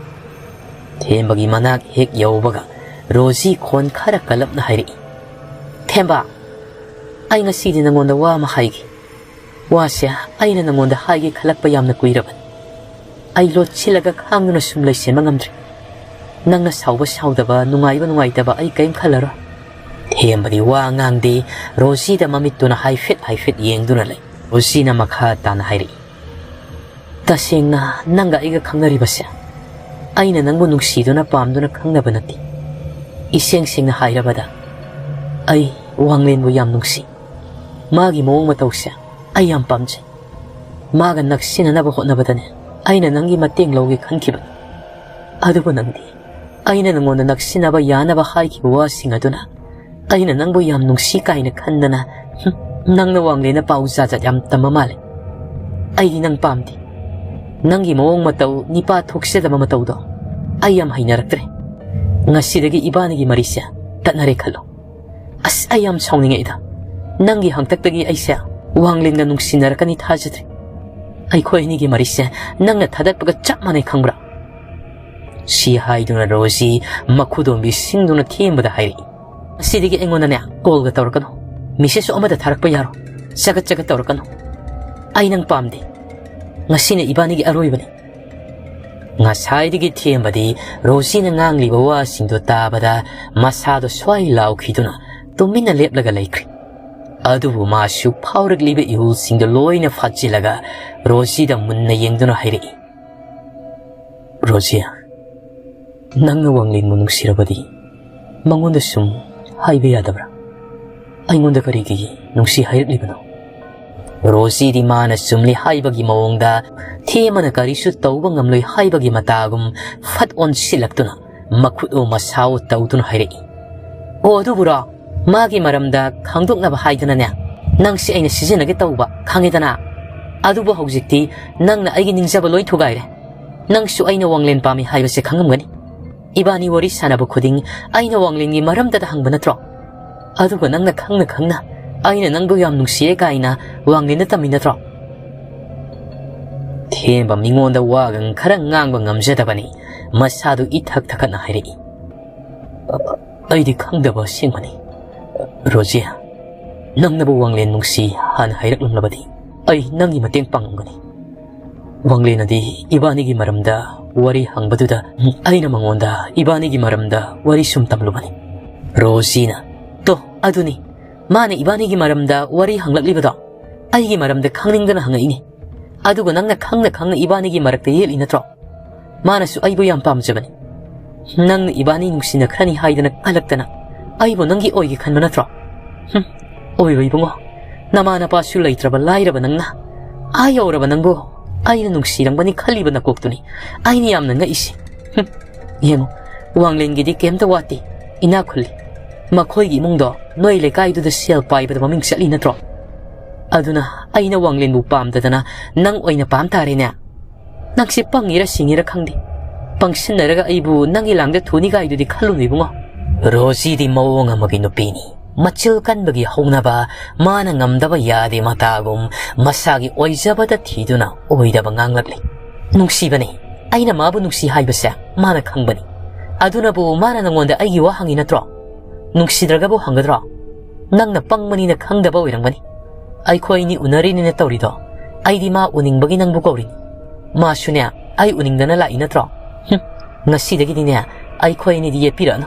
ꯊꯦꯝꯕꯒꯤ ꯃꯅꯥꯛ ꯍꯦꯛ ꯌꯧꯕꯒ ꯔꯣꯖꯤ ꯈꯣꯟ ꯈꯔ ꯀꯜꯂꯞꯅ ꯍꯥꯏꯔꯛꯏ, "ꯊꯦꯝꯕ, ꯑꯩ ꯉꯁꯤꯗꯤ ꯅꯉꯣꯟꯗ ꯋꯥ ꯑꯃ ꯍꯥꯏꯒꯦ꯫ ꯋꯥꯁꯦ ꯑꯩꯅ ꯅꯉꯣꯟꯗ ꯍꯥꯏꯒꯦ ꯈꯜꯂꯛꯄ ꯌꯥꯝꯅ ꯀꯨꯏꯔꯕꯅꯤ꯫ ꯑꯩ ꯂꯣꯠꯁꯤꯜꯂꯒ ꯈꯥꯡꯗꯨꯅ ꯁꯨꯝ ꯂꯩꯁꯤꯟꯕ ꯉꯝꯗ꯭ꯔꯦ꯫ ꯅꯪꯅ ꯁꯥꯎꯕ ꯁꯥꯎꯗꯕ, ꯅꯨꯡꯉꯥꯏꯕ ꯅꯨꯡꯉꯥꯏꯇꯕ ꯑꯩ ꯀꯔꯤꯝ ꯈꯜꯂꯔꯣꯏ"꯫ ꯊꯦꯝꯕꯗꯤ ꯋꯥ ꯉꯥꯡꯗꯦ, ꯔꯣꯖꯤꯗ ꯃꯃꯤꯠꯇꯨꯅ ꯍꯥꯏꯐꯦꯠ ꯍꯥꯏꯐꯦꯠ ꯌꯦꯡꯗꯨꯅ ꯂꯩ꯫ ꯔꯣꯖꯤꯅ ꯃꯈꯥ ꯇꯥꯅ ꯍꯥꯏꯔꯛꯏ, "ꯇꯁꯦꯡꯅ ꯅꯪꯒ ꯑꯩꯒ ꯈꯪꯅꯔꯤꯕꯁꯦ ꯑꯩꯅ ꯅꯪꯕꯨ ꯅꯨꯡꯁꯤꯗꯨꯅ ꯄꯥꯝꯗꯨꯅ ꯈꯪꯅꯕ ꯅꯠꯇꯦ꯫ ꯏꯁꯦꯡ ꯁꯦꯡꯅ ꯍꯥꯏꯔꯕꯗ, ꯑꯩ ꯋꯥꯡꯂꯦꯟꯕꯨ ꯌꯥꯝ ꯅꯨꯡꯁꯤ꯫ ꯃꯥꯒꯤ ꯃꯑꯣꯡ ꯃꯇꯧꯁꯦ ꯑꯩ ꯌꯥꯝ ꯄꯥꯝꯖꯩ꯫ ꯃꯥꯒ ꯅꯛꯁꯤꯟꯅꯅꯕ ꯍꯣꯠꯅꯕꯗꯅꯦ ꯑꯩꯅ ꯅꯪꯒꯤ ꯃꯇꯦꯡ ꯂꯧꯒꯦ ꯈꯟꯈꯤꯕꯅꯤ꯫ ꯑꯗꯨꯕꯨ ꯅꯪꯗꯤ ꯑꯩꯅ ꯅꯉꯣꯟꯗ ꯅꯛꯁꯤꯟꯅꯕ ꯌꯥꯅꯕ ꯍꯥꯏꯈꯤꯕ ꯋꯥꯁꯤꯡ ꯑꯗꯨꯅ ꯑꯩꯅ ꯅꯪꯕꯨ ꯌꯥꯝ ꯅꯨꯡꯁꯤ ꯀꯥꯏꯅ ꯈꯟꯗꯅ, ꯍꯨꯝ, ꯅꯪꯅ ꯋꯥꯡꯂꯦꯟꯅ ꯄꯥꯎ ꯖꯥꯠ ꯖꯥꯠ ꯌꯥꯝ ꯇꯝꯕ ꯃꯥꯜꯂꯦ꯫ ꯑꯩꯗꯤ ꯅꯪ ꯄꯥꯝꯗꯦ꯫ ꯅꯪꯒꯤ ꯃꯑꯣꯡ ꯃꯇꯧ, ꯅꯤꯄꯥ ꯊꯣꯛꯆꯗꯕ ꯃꯇꯧꯗꯣ ꯑꯩ ꯌꯥꯝ ꯍꯩꯅꯔꯛꯇ꯭ꯔꯦ꯫ ꯉꯁꯤꯗꯒꯤ ꯏꯕꯥꯅꯤꯒꯤ ꯃꯔꯤꯁꯦ ꯇꯠꯅꯔꯦ ꯈꯜꯂꯣ꯫ ꯑꯁ, ꯑꯩ ꯌꯥꯝ ꯁꯥꯎꯅꯤꯡꯉꯛꯏꯗ꯫ ꯅꯪꯒꯤ ꯍꯪꯇꯛꯇꯒꯤ ꯑꯩꯁꯦ ꯋꯥꯡꯂꯦꯟꯒ ꯅꯨꯡꯁꯤꯅꯔꯛꯀꯅꯤ ꯊꯥꯖꯗ꯭ꯔꯦ꯫ ꯑꯩꯈꯣꯏ ꯑꯅꯤꯒꯤ ꯃꯔꯤꯁꯦ ꯅꯪꯅ ꯊꯥꯗꯠꯄꯒ ꯆꯞ ꯃꯥꯟꯅꯩ, ꯈꯪꯕ꯭ꯔꯥ? ꯁꯤ ꯍꯥꯏꯗꯨꯅ ꯔꯣꯖꯤ ꯃꯈꯨꯗꯣꯝꯕꯤ ꯁꯤꯡꯗꯨꯅ ꯊꯦꯝꯕꯗ ꯍꯥꯏꯔꯛꯏ, "ꯉꯁꯤꯗꯒꯤ ꯑꯩꯉꯣꯟꯗꯅꯦ ꯀꯣꯜꯒ ꯇꯧꯔꯛꯀꯅꯨ, ꯃꯦꯁꯦꯖꯁꯨ ꯑꯃꯗ ꯊꯥꯔꯛꯄ ꯌꯥꯔꯣꯏ, ꯆꯒꯠ ꯆꯒꯠ ꯇꯧꯔꯛꯀꯅꯨ꯫ ꯑꯩ ꯅꯪ ꯄꯥꯝꯗꯦ꯫ ꯉꯁꯤꯅ ꯏꯕꯥꯅꯤꯒꯤ ꯑꯔꯣꯏꯕꯅꯤ꯫" ꯉꯁꯥꯏꯗꯒꯤ ꯊꯦꯝꯕꯗꯤ ꯔꯣꯖꯤꯅ ꯉꯥꯡꯂꯤꯕ ꯋꯥꯁꯤꯡꯗꯨ ꯇꯥꯕꯗ ꯃꯁꯥꯗꯣ ꯁ꯭ꯋꯥꯏ ꯂꯥꯎꯈꯤꯗꯨꯅ ꯇꯨꯃꯤꯟꯅ ꯂꯦꯞꯂꯒ ꯂꯩꯈ꯭ꯔꯦ꯫ ꯑꯗꯨꯕꯨ ꯃꯥꯁꯨ ꯐꯥꯎꯔꯛꯂꯤꯕ ꯏꯍꯨꯜꯁꯤꯡꯗꯨ ꯂꯣꯏꯅ ꯐꯥꯖꯤꯜꯂꯒ ꯔꯣꯖꯤꯗ ꯃꯨꯟꯅ ꯌꯦꯡꯗꯨꯅ ꯍꯥꯏꯔꯛꯏ, "ꯔꯣꯖꯤ, ꯅꯪꯅ ꯋꯥꯡꯂꯦꯟꯕꯨ ꯅꯨꯡꯁꯤꯔꯕꯗꯤ ꯃꯉꯣꯟꯗ ꯁꯨꯝ ꯍꯥꯏꯕ ꯌꯥꯗꯕ꯭ꯔꯥ? ꯑꯩꯉꯣꯟꯗ ꯀꯔꯤꯒꯤ ꯅꯨꯡꯁꯤ ꯍꯥꯏꯔꯛꯂꯤꯕꯅꯣ?" ꯔꯣꯖꯤꯗꯤ ꯃꯥꯅ ꯆꯨꯝꯂꯤ ꯍꯥꯏꯕꯒꯤ ꯃꯑꯣꯡꯗ, ꯊꯦꯝꯕꯅ ꯀꯔꯤꯁꯨ ꯇꯧꯕ ꯉꯝꯂꯣꯏ ꯍꯥꯏꯕꯒꯤ ꯃꯇꯥꯒꯨꯝ, ꯐꯠ ꯑꯣꯟꯁꯤꯜꯂꯛꯇꯨꯅ ꯃꯈꯨꯠ ꯑꯣ ꯃꯁꯥ ꯑꯣ ꯇꯧꯗꯨꯅ ꯍꯥꯏꯔꯛꯏ, "ꯑꯣ, ꯑꯗꯨꯕꯨꯔꯣ? ꯃꯥꯒꯤ ꯃꯔꯝꯗ ꯈꯪꯗꯣꯛꯅꯕ ꯍꯥꯏꯗꯅꯅꯦ ꯅꯪꯁꯤ ꯑꯩꯅ ꯁꯤꯖꯤꯟꯅꯒꯦ ꯇꯧꯕ, ꯈꯪꯉꯦꯗꯅ? ꯑꯗꯨꯕꯨ ꯍꯧꯖꯤꯛꯇꯤ ꯅꯪꯅ ꯑꯩꯒꯤ ꯅꯤꯡꯖꯕ ꯂꯣꯏ ꯊꯨꯒꯥꯏꯔꯦ꯫ ꯅꯪꯁꯨ ꯑꯩꯅ ꯋꯥꯡꯂꯦꯟ ꯄꯥꯝꯃꯤ ꯍꯥꯏꯕꯁꯦ ꯈꯪꯉꯝꯒꯅꯤ꯫ ꯏꯕꯥꯅꯤ ꯋꯥꯔꯤ ꯁꯥꯟꯅꯕ ꯈꯨꯗꯤꯡ ꯑꯩꯅ ꯋꯥꯡꯂꯦꯟꯒꯤ ꯃꯔꯝꯗꯗ ꯍꯪꯕ ꯅꯠꯇ꯭ꯔꯣ? ꯑꯗꯨꯒ ꯅꯪꯅ ꯈꯪꯅ ꯈꯪꯅ ꯑꯩꯅ ꯅꯪꯕꯨ ꯌꯥꯝ ꯅꯨꯡꯁꯤꯌꯦ ꯀꯥꯏꯅ ꯋꯥꯡꯂꯦꯟꯗ ꯇꯝꯃꯤ ꯅꯠꯇ꯭ꯔꯣ?" ꯊꯦꯝꯕ ꯃꯤꯉꯣꯟꯗ ꯋꯥꯒ ꯈꯔ ꯉꯥꯡꯕ ꯉꯝꯖꯗꯕꯅꯤ꯫ ꯃꯁꯥꯗꯨ ꯏꯊꯛ ꯊꯛꯀꯠꯅ ꯍꯥꯏꯔꯛꯏ, "ꯑꯩꯗꯤ ꯈꯪꯗꯕ ꯑꯁꯦꯡꯕꯅꯤ꯫ ꯔꯣꯖꯤ, ꯅꯪꯅꯕꯨ ꯋꯥꯡꯂꯦꯟ ꯅꯨꯡꯁꯤ ꯍꯥꯟꯅ ꯍꯥꯏꯔꯛꯂꯝꯂꯕꯗꯤ ꯑꯩ ꯅꯪꯒꯤ ꯃꯇꯦꯡ ꯄꯥꯡꯉꯝꯒꯅꯤ꯫ ꯋꯥꯡꯂꯦꯟꯅꯗꯤ ꯏꯕꯥꯅꯤꯒꯤ ꯃꯔꯝꯗ ꯋꯥꯔꯤ ꯍꯪꯕꯗꯨꯗ ꯑꯩꯅ ꯃꯉꯣꯟꯗ ꯏꯕꯥꯅꯤꯒꯤ ꯃꯔꯝꯗ ꯋꯥꯔꯤ ꯁꯨꯝ ꯇꯝꯂꯨꯕꯅꯤ꯫" ꯔꯣꯖꯤꯅ, "ꯇꯣ, ꯑꯗꯨꯅꯤ, ꯃꯥꯅ ꯏꯕꯥꯅꯤꯒꯤ ꯃꯔꯝꯗ ꯋꯥꯔꯤ ꯍꯪꯂꯛꯂꯤꯕꯗꯣ ꯑꯩꯒꯤ ꯃꯔꯝꯗ ꯈꯪꯅꯤꯡꯗꯅ ꯍꯪꯉꯛꯏꯅꯤ꯫ ꯑꯗꯨꯒ ꯅꯪꯅ ꯈꯪꯅ ꯈꯪꯅ ꯏꯕꯥꯅꯤꯒꯤ ꯃꯔꯛꯇ ꯌꯦꯠꯂꯤ ꯅꯠꯇ꯭ꯔꯣ? ꯃꯥꯅꯁꯨ ꯑꯩꯕꯨ ꯌꯥꯝ ꯄꯥꯝꯖꯕꯅꯤ꯫ ꯅꯪꯅ ꯏꯕꯥꯅꯤ ꯅꯨꯡꯁꯤꯅꯈ꯭ꯔꯅꯤ ꯍꯥꯏꯗꯅ ꯈꯜꯂꯛꯇꯅ ꯑꯩꯕꯨ ꯅꯪꯒꯤ ꯑꯣꯏꯒꯦ ꯈꯟꯕ ꯅꯠꯇ꯭ꯔꯣ? ꯍꯨꯝ, ꯑꯣꯏꯔꯣꯏ ꯏꯕꯨꯡꯉꯣ꯫ ꯅꯃꯥ ꯅꯄꯥꯁꯨ ꯂꯩꯇ꯭ꯔꯕ ꯂꯥꯏꯔꯕ ꯅꯪꯅ ꯑꯥ ꯌꯧꯔꯕ ꯅꯪꯕꯨ ꯑꯩꯅ ꯅꯨꯡꯁꯤꯔꯝꯒꯅꯤ ꯈꯜꯂꯤꯕ ꯅꯀꯣꯛꯇꯨꯅꯤ ꯑꯩꯅ ꯌꯥꯝꯅ ꯉꯛꯏꯁꯦ꯫ ꯍꯨꯝ, ꯌꯦꯡꯉꯨ, ꯋꯥꯡꯂꯦꯟꯒꯤꯗꯤ ꯀꯩꯝꯇ ꯋꯥꯠꯇꯦ, ꯏꯅꯥꯛ ꯈꯨꯜꯂꯤ꯫ ꯃꯈꯣꯏꯒꯤ ꯏꯃꯨꯡꯗꯣ ꯅꯣꯏ ꯂꯩꯀꯥꯏꯗꯨꯗ ꯁꯦꯜ ꯄꯥꯏꯕꯗ ꯃꯃꯤꯡ ꯆꯠꯂꯤ ꯅꯠꯇ꯭ꯔꯣ? ꯑꯗꯨꯅ ꯑꯩꯅ ꯋꯥꯡꯂꯦꯟꯕꯨ ꯄꯥꯝꯗꯗꯅ ꯅꯪ ꯑꯣꯏꯅ ꯄꯥꯝ ꯇꯥꯔꯦꯅꯦ꯫ ꯅꯪꯁꯦ ꯄꯪꯉꯤꯔ ꯁꯤꯡꯉꯤꯔ ꯈꯪꯗꯦ꯫ ꯄꯪꯁꯤꯟꯅꯔꯒ ꯑꯩꯕꯨ ꯅꯪꯒꯤ ꯂꯥꯡꯗ ꯊꯨꯅꯤ ꯀꯥꯏꯗꯨꯗꯤ ꯈꯜꯂꯨꯅꯨ ꯏꯕꯨꯡꯉꯣ꯫ ꯔꯣꯖꯤꯗꯤ ꯃꯑꯣꯡ ꯑꯃꯒꯤ ꯅꯨꯄꯤꯅꯤ꯫ ꯃꯆꯤꯜ ꯀꯟꯕꯒꯤ ꯍꯧꯅꯕ, ꯃꯥꯅ ꯉꯝꯗꯕ ꯌꯥꯗꯦ ꯃꯇꯥꯒꯨꯝ ꯃꯁꯥꯒꯤ ꯑꯣꯏꯖꯕꯗ ꯊꯤꯗꯨꯅ ꯑꯣꯏꯗꯕ ꯉꯥꯡꯂꯛꯂꯤ꯫ ꯅꯨꯡꯁꯤꯕꯅꯤ꯫ ꯑꯩꯅ ꯃꯥꯕꯨ ꯅꯨꯡꯁꯤ ꯍꯥꯏꯕꯁꯦ ꯃꯥꯅ ꯈꯪꯕꯅꯤ꯫ ꯑꯗꯨꯅꯕꯨ ꯃꯥꯅ ꯅꯉꯣꯟꯗ ꯑꯩꯒꯤ ꯋꯥ ꯍꯪꯉꯤ ꯅꯠꯇ꯭ꯔꯣ? ꯅꯨꯡꯁꯤꯗ꯭ꯔꯒꯕꯨ ꯍꯪꯒꯗ꯭ꯔꯣ? ꯅꯪꯅ ꯄꯪꯕꯅꯤꯅ ꯈꯪꯗꯕ ꯑꯣꯏꯔꯝꯒꯅꯤ꯫ ꯑꯩꯈꯣꯏ ꯑꯅꯤ ꯎꯅꯔꯤꯅꯤꯅ ꯇꯧꯔꯤꯗꯣ꯫ ꯑꯩꯗꯤ ꯃꯥ ꯎꯅꯤꯡꯕꯒꯤ ꯅꯪꯕꯨ ꯀꯧꯔꯤꯅꯤ꯫ ꯃꯥꯁꯨꯅꯦ, ꯑꯩ ꯎꯅꯤꯡꯗꯅ ꯂꯥꯛꯏ ꯅꯠꯇ꯭ꯔꯣ? ꯍꯨꯝ, ꯉꯁꯤꯗꯒꯤꯗꯤꯅꯦ, ꯑꯩꯈꯣꯏ ꯑꯅꯤꯗꯤ ꯌꯦꯠꯄꯤꯔꯛꯑꯅꯨ꯫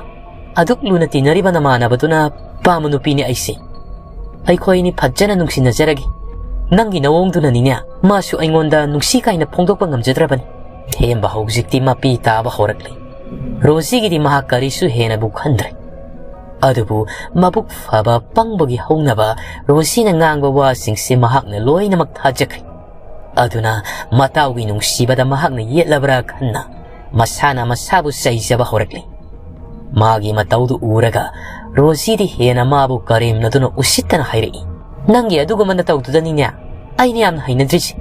ꯑꯗꯨꯛ ꯂꯨꯅ ꯇꯤꯟꯅꯔꯤꯕ ꯅꯃꯥꯟꯅꯕꯗꯨꯅ ꯄꯥꯝꯕ ꯅꯨꯄꯤꯅꯦ ꯑꯩꯁꯦ꯫ ꯑꯩꯈꯣꯏ ꯑꯅꯤ ꯐꯖꯅ ꯅꯨꯡꯁꯤꯅꯖꯔꯒꯦ꯫ ꯅꯪꯒꯤ ꯅꯑꯣꯡꯗꯨꯅꯅꯤꯅꯦ, ꯃꯥꯁꯨ ꯑꯩꯉꯣꯟꯗ ꯅꯨꯡꯁꯤ ꯀꯥꯏꯅ ꯐꯣꯡꯗꯣꯛꯄ ꯉꯝꯖꯗ꯭ꯔꯕꯅꯤ꯫ ꯊꯦꯝꯕ ꯍꯧꯖꯤꯛꯇꯤ ꯃꯄꯤ ꯇꯥꯕ ꯍꯧꯔꯛꯂꯤ꯫ ꯔꯣꯖꯤꯒꯤꯗꯤ ꯃꯍꯥꯛ ꯀꯔꯤꯁꯨ ꯍꯦꯟꯅꯕꯨ ꯈꯟꯗ꯭ꯔꯦ꯫ ꯑꯗꯨꯕꯨ ꯃꯕꯨꯛ ꯐꯕ ꯄꯪꯕꯒꯤ ꯍꯧꯅꯕ ꯔꯣꯖꯤꯅ ꯉꯥꯡꯕ ꯋꯥꯁꯤꯡꯁꯤ ꯃꯍꯥꯛꯅ ꯂꯣꯏꯅꯃꯛ ꯊꯥꯖꯈ꯭ꯔꯦ꯫ ꯑꯗꯨꯅ ꯃꯇꯥꯎꯒꯤ ꯅꯨꯡꯁꯤꯕꯗ ꯃꯍꯥꯛꯅ ꯌꯦꯠꯂꯕ꯭ꯔꯥ ꯈꯟꯅ ꯃꯁꯥꯅ ꯃꯁꯥꯕꯨ ꯆꯩꯖꯕ ꯍꯧꯔꯛꯂꯤ꯫ ꯃꯥꯒꯤ ꯃꯇꯧꯗꯨ ꯎꯔꯒ ꯔꯣꯖꯤꯗꯤ ꯍꯦꯟꯅ ꯃꯥꯕꯨ ꯀꯔꯦꯝꯅꯗꯨꯅ ꯎꯁꯤꯠꯇꯅ ꯍꯥꯏꯔꯛꯏ, "ꯅꯪꯒꯤ ꯑꯗꯨꯒꯨꯝꯕ ꯅꯇꯧꯗꯨꯗꯅꯤꯅꯦ ꯑꯩꯅ ꯌꯥꯝꯅ ꯍꯩꯅꯗ꯭ꯔꯤꯁꯦ꯫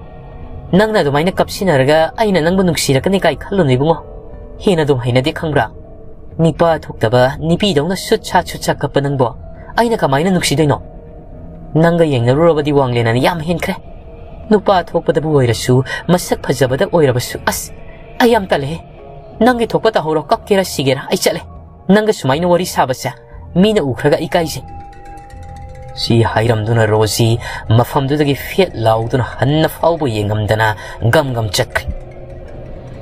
ꯅꯪꯅ ꯑꯗꯨꯃꯥꯏꯅ ꯀꯞꯁꯤꯟꯅꯔꯒ ꯑꯩꯅ ꯅꯪꯕꯨ ꯅꯨꯡꯁꯤꯔꯛꯀꯅꯤ ꯀꯥꯏ ꯈꯜꯂꯨꯅꯨ ꯏꯕꯨꯡꯉꯣ꯫ ꯍꯦꯟꯅ ꯑꯗꯨꯝ ꯍꯩꯅꯗꯦ ꯈꯪꯕ꯭ꯔꯥ? ꯅꯤꯄꯥ ꯊꯣꯛꯇꯕ ꯅꯨꯄꯤꯗꯧꯅ ꯁꯨꯠ ꯁꯥꯠ ꯁꯨꯠ ꯁꯥꯠ ꯀꯞꯄ ꯅꯪꯕꯣ ꯑꯩꯅ ꯀꯃꯥꯏꯅ ꯅꯨꯡꯁꯤꯗꯣꯏꯅꯣ? ꯅꯪꯒ ꯌꯦꯡꯅꯔꯨꯔꯕꯗꯤ ꯋꯥꯡꯂꯦꯟꯅ ꯌꯥꯝ ꯍꯦꯟꯈ꯭ꯔꯦ꯫ ꯅꯨꯄꯥ ꯊꯣꯛꯄꯗꯕꯨ ꯑꯣꯏꯔꯁꯨ, ꯃꯁꯛ ꯐꯖꯕꯗ ꯑꯣꯏꯔꯕꯁꯨ, ꯑꯁ, ꯑꯩ ꯌꯥꯝ ꯇꯜꯂꯦꯍꯦ꯫ ꯅꯪꯒꯤ ꯊꯣꯛꯄ ꯇꯧꯍꯧꯔꯣ, ꯀꯞꯀꯦꯔꯥ ꯁꯤꯒꯦꯔꯥ, ꯑꯩ ꯆꯠꯂꯦ꯫ ꯅꯪꯒ ꯁꯨꯃꯥꯏꯅ ꯋꯥꯔꯤ ꯁꯥꯕꯁꯦ ꯃꯤꯅ ꯎꯈ꯭ꯔꯒ ꯏꯀꯥꯏꯖꯩ꯫" ꯁꯤ ꯍꯥꯏꯔꯝꯗꯨꯅ ꯔꯣꯖꯤ ꯃꯐꯝꯗꯨꯗꯒꯤ ꯐꯦꯠ ꯂꯥꯎꯗꯨꯅ ꯍꯟꯅ ꯐꯥꯎꯕ ꯌꯦꯡꯉꯝꯗꯅ ꯒꯝ ꯒꯝ ꯆꯠꯈ꯭ꯔꯦ꯫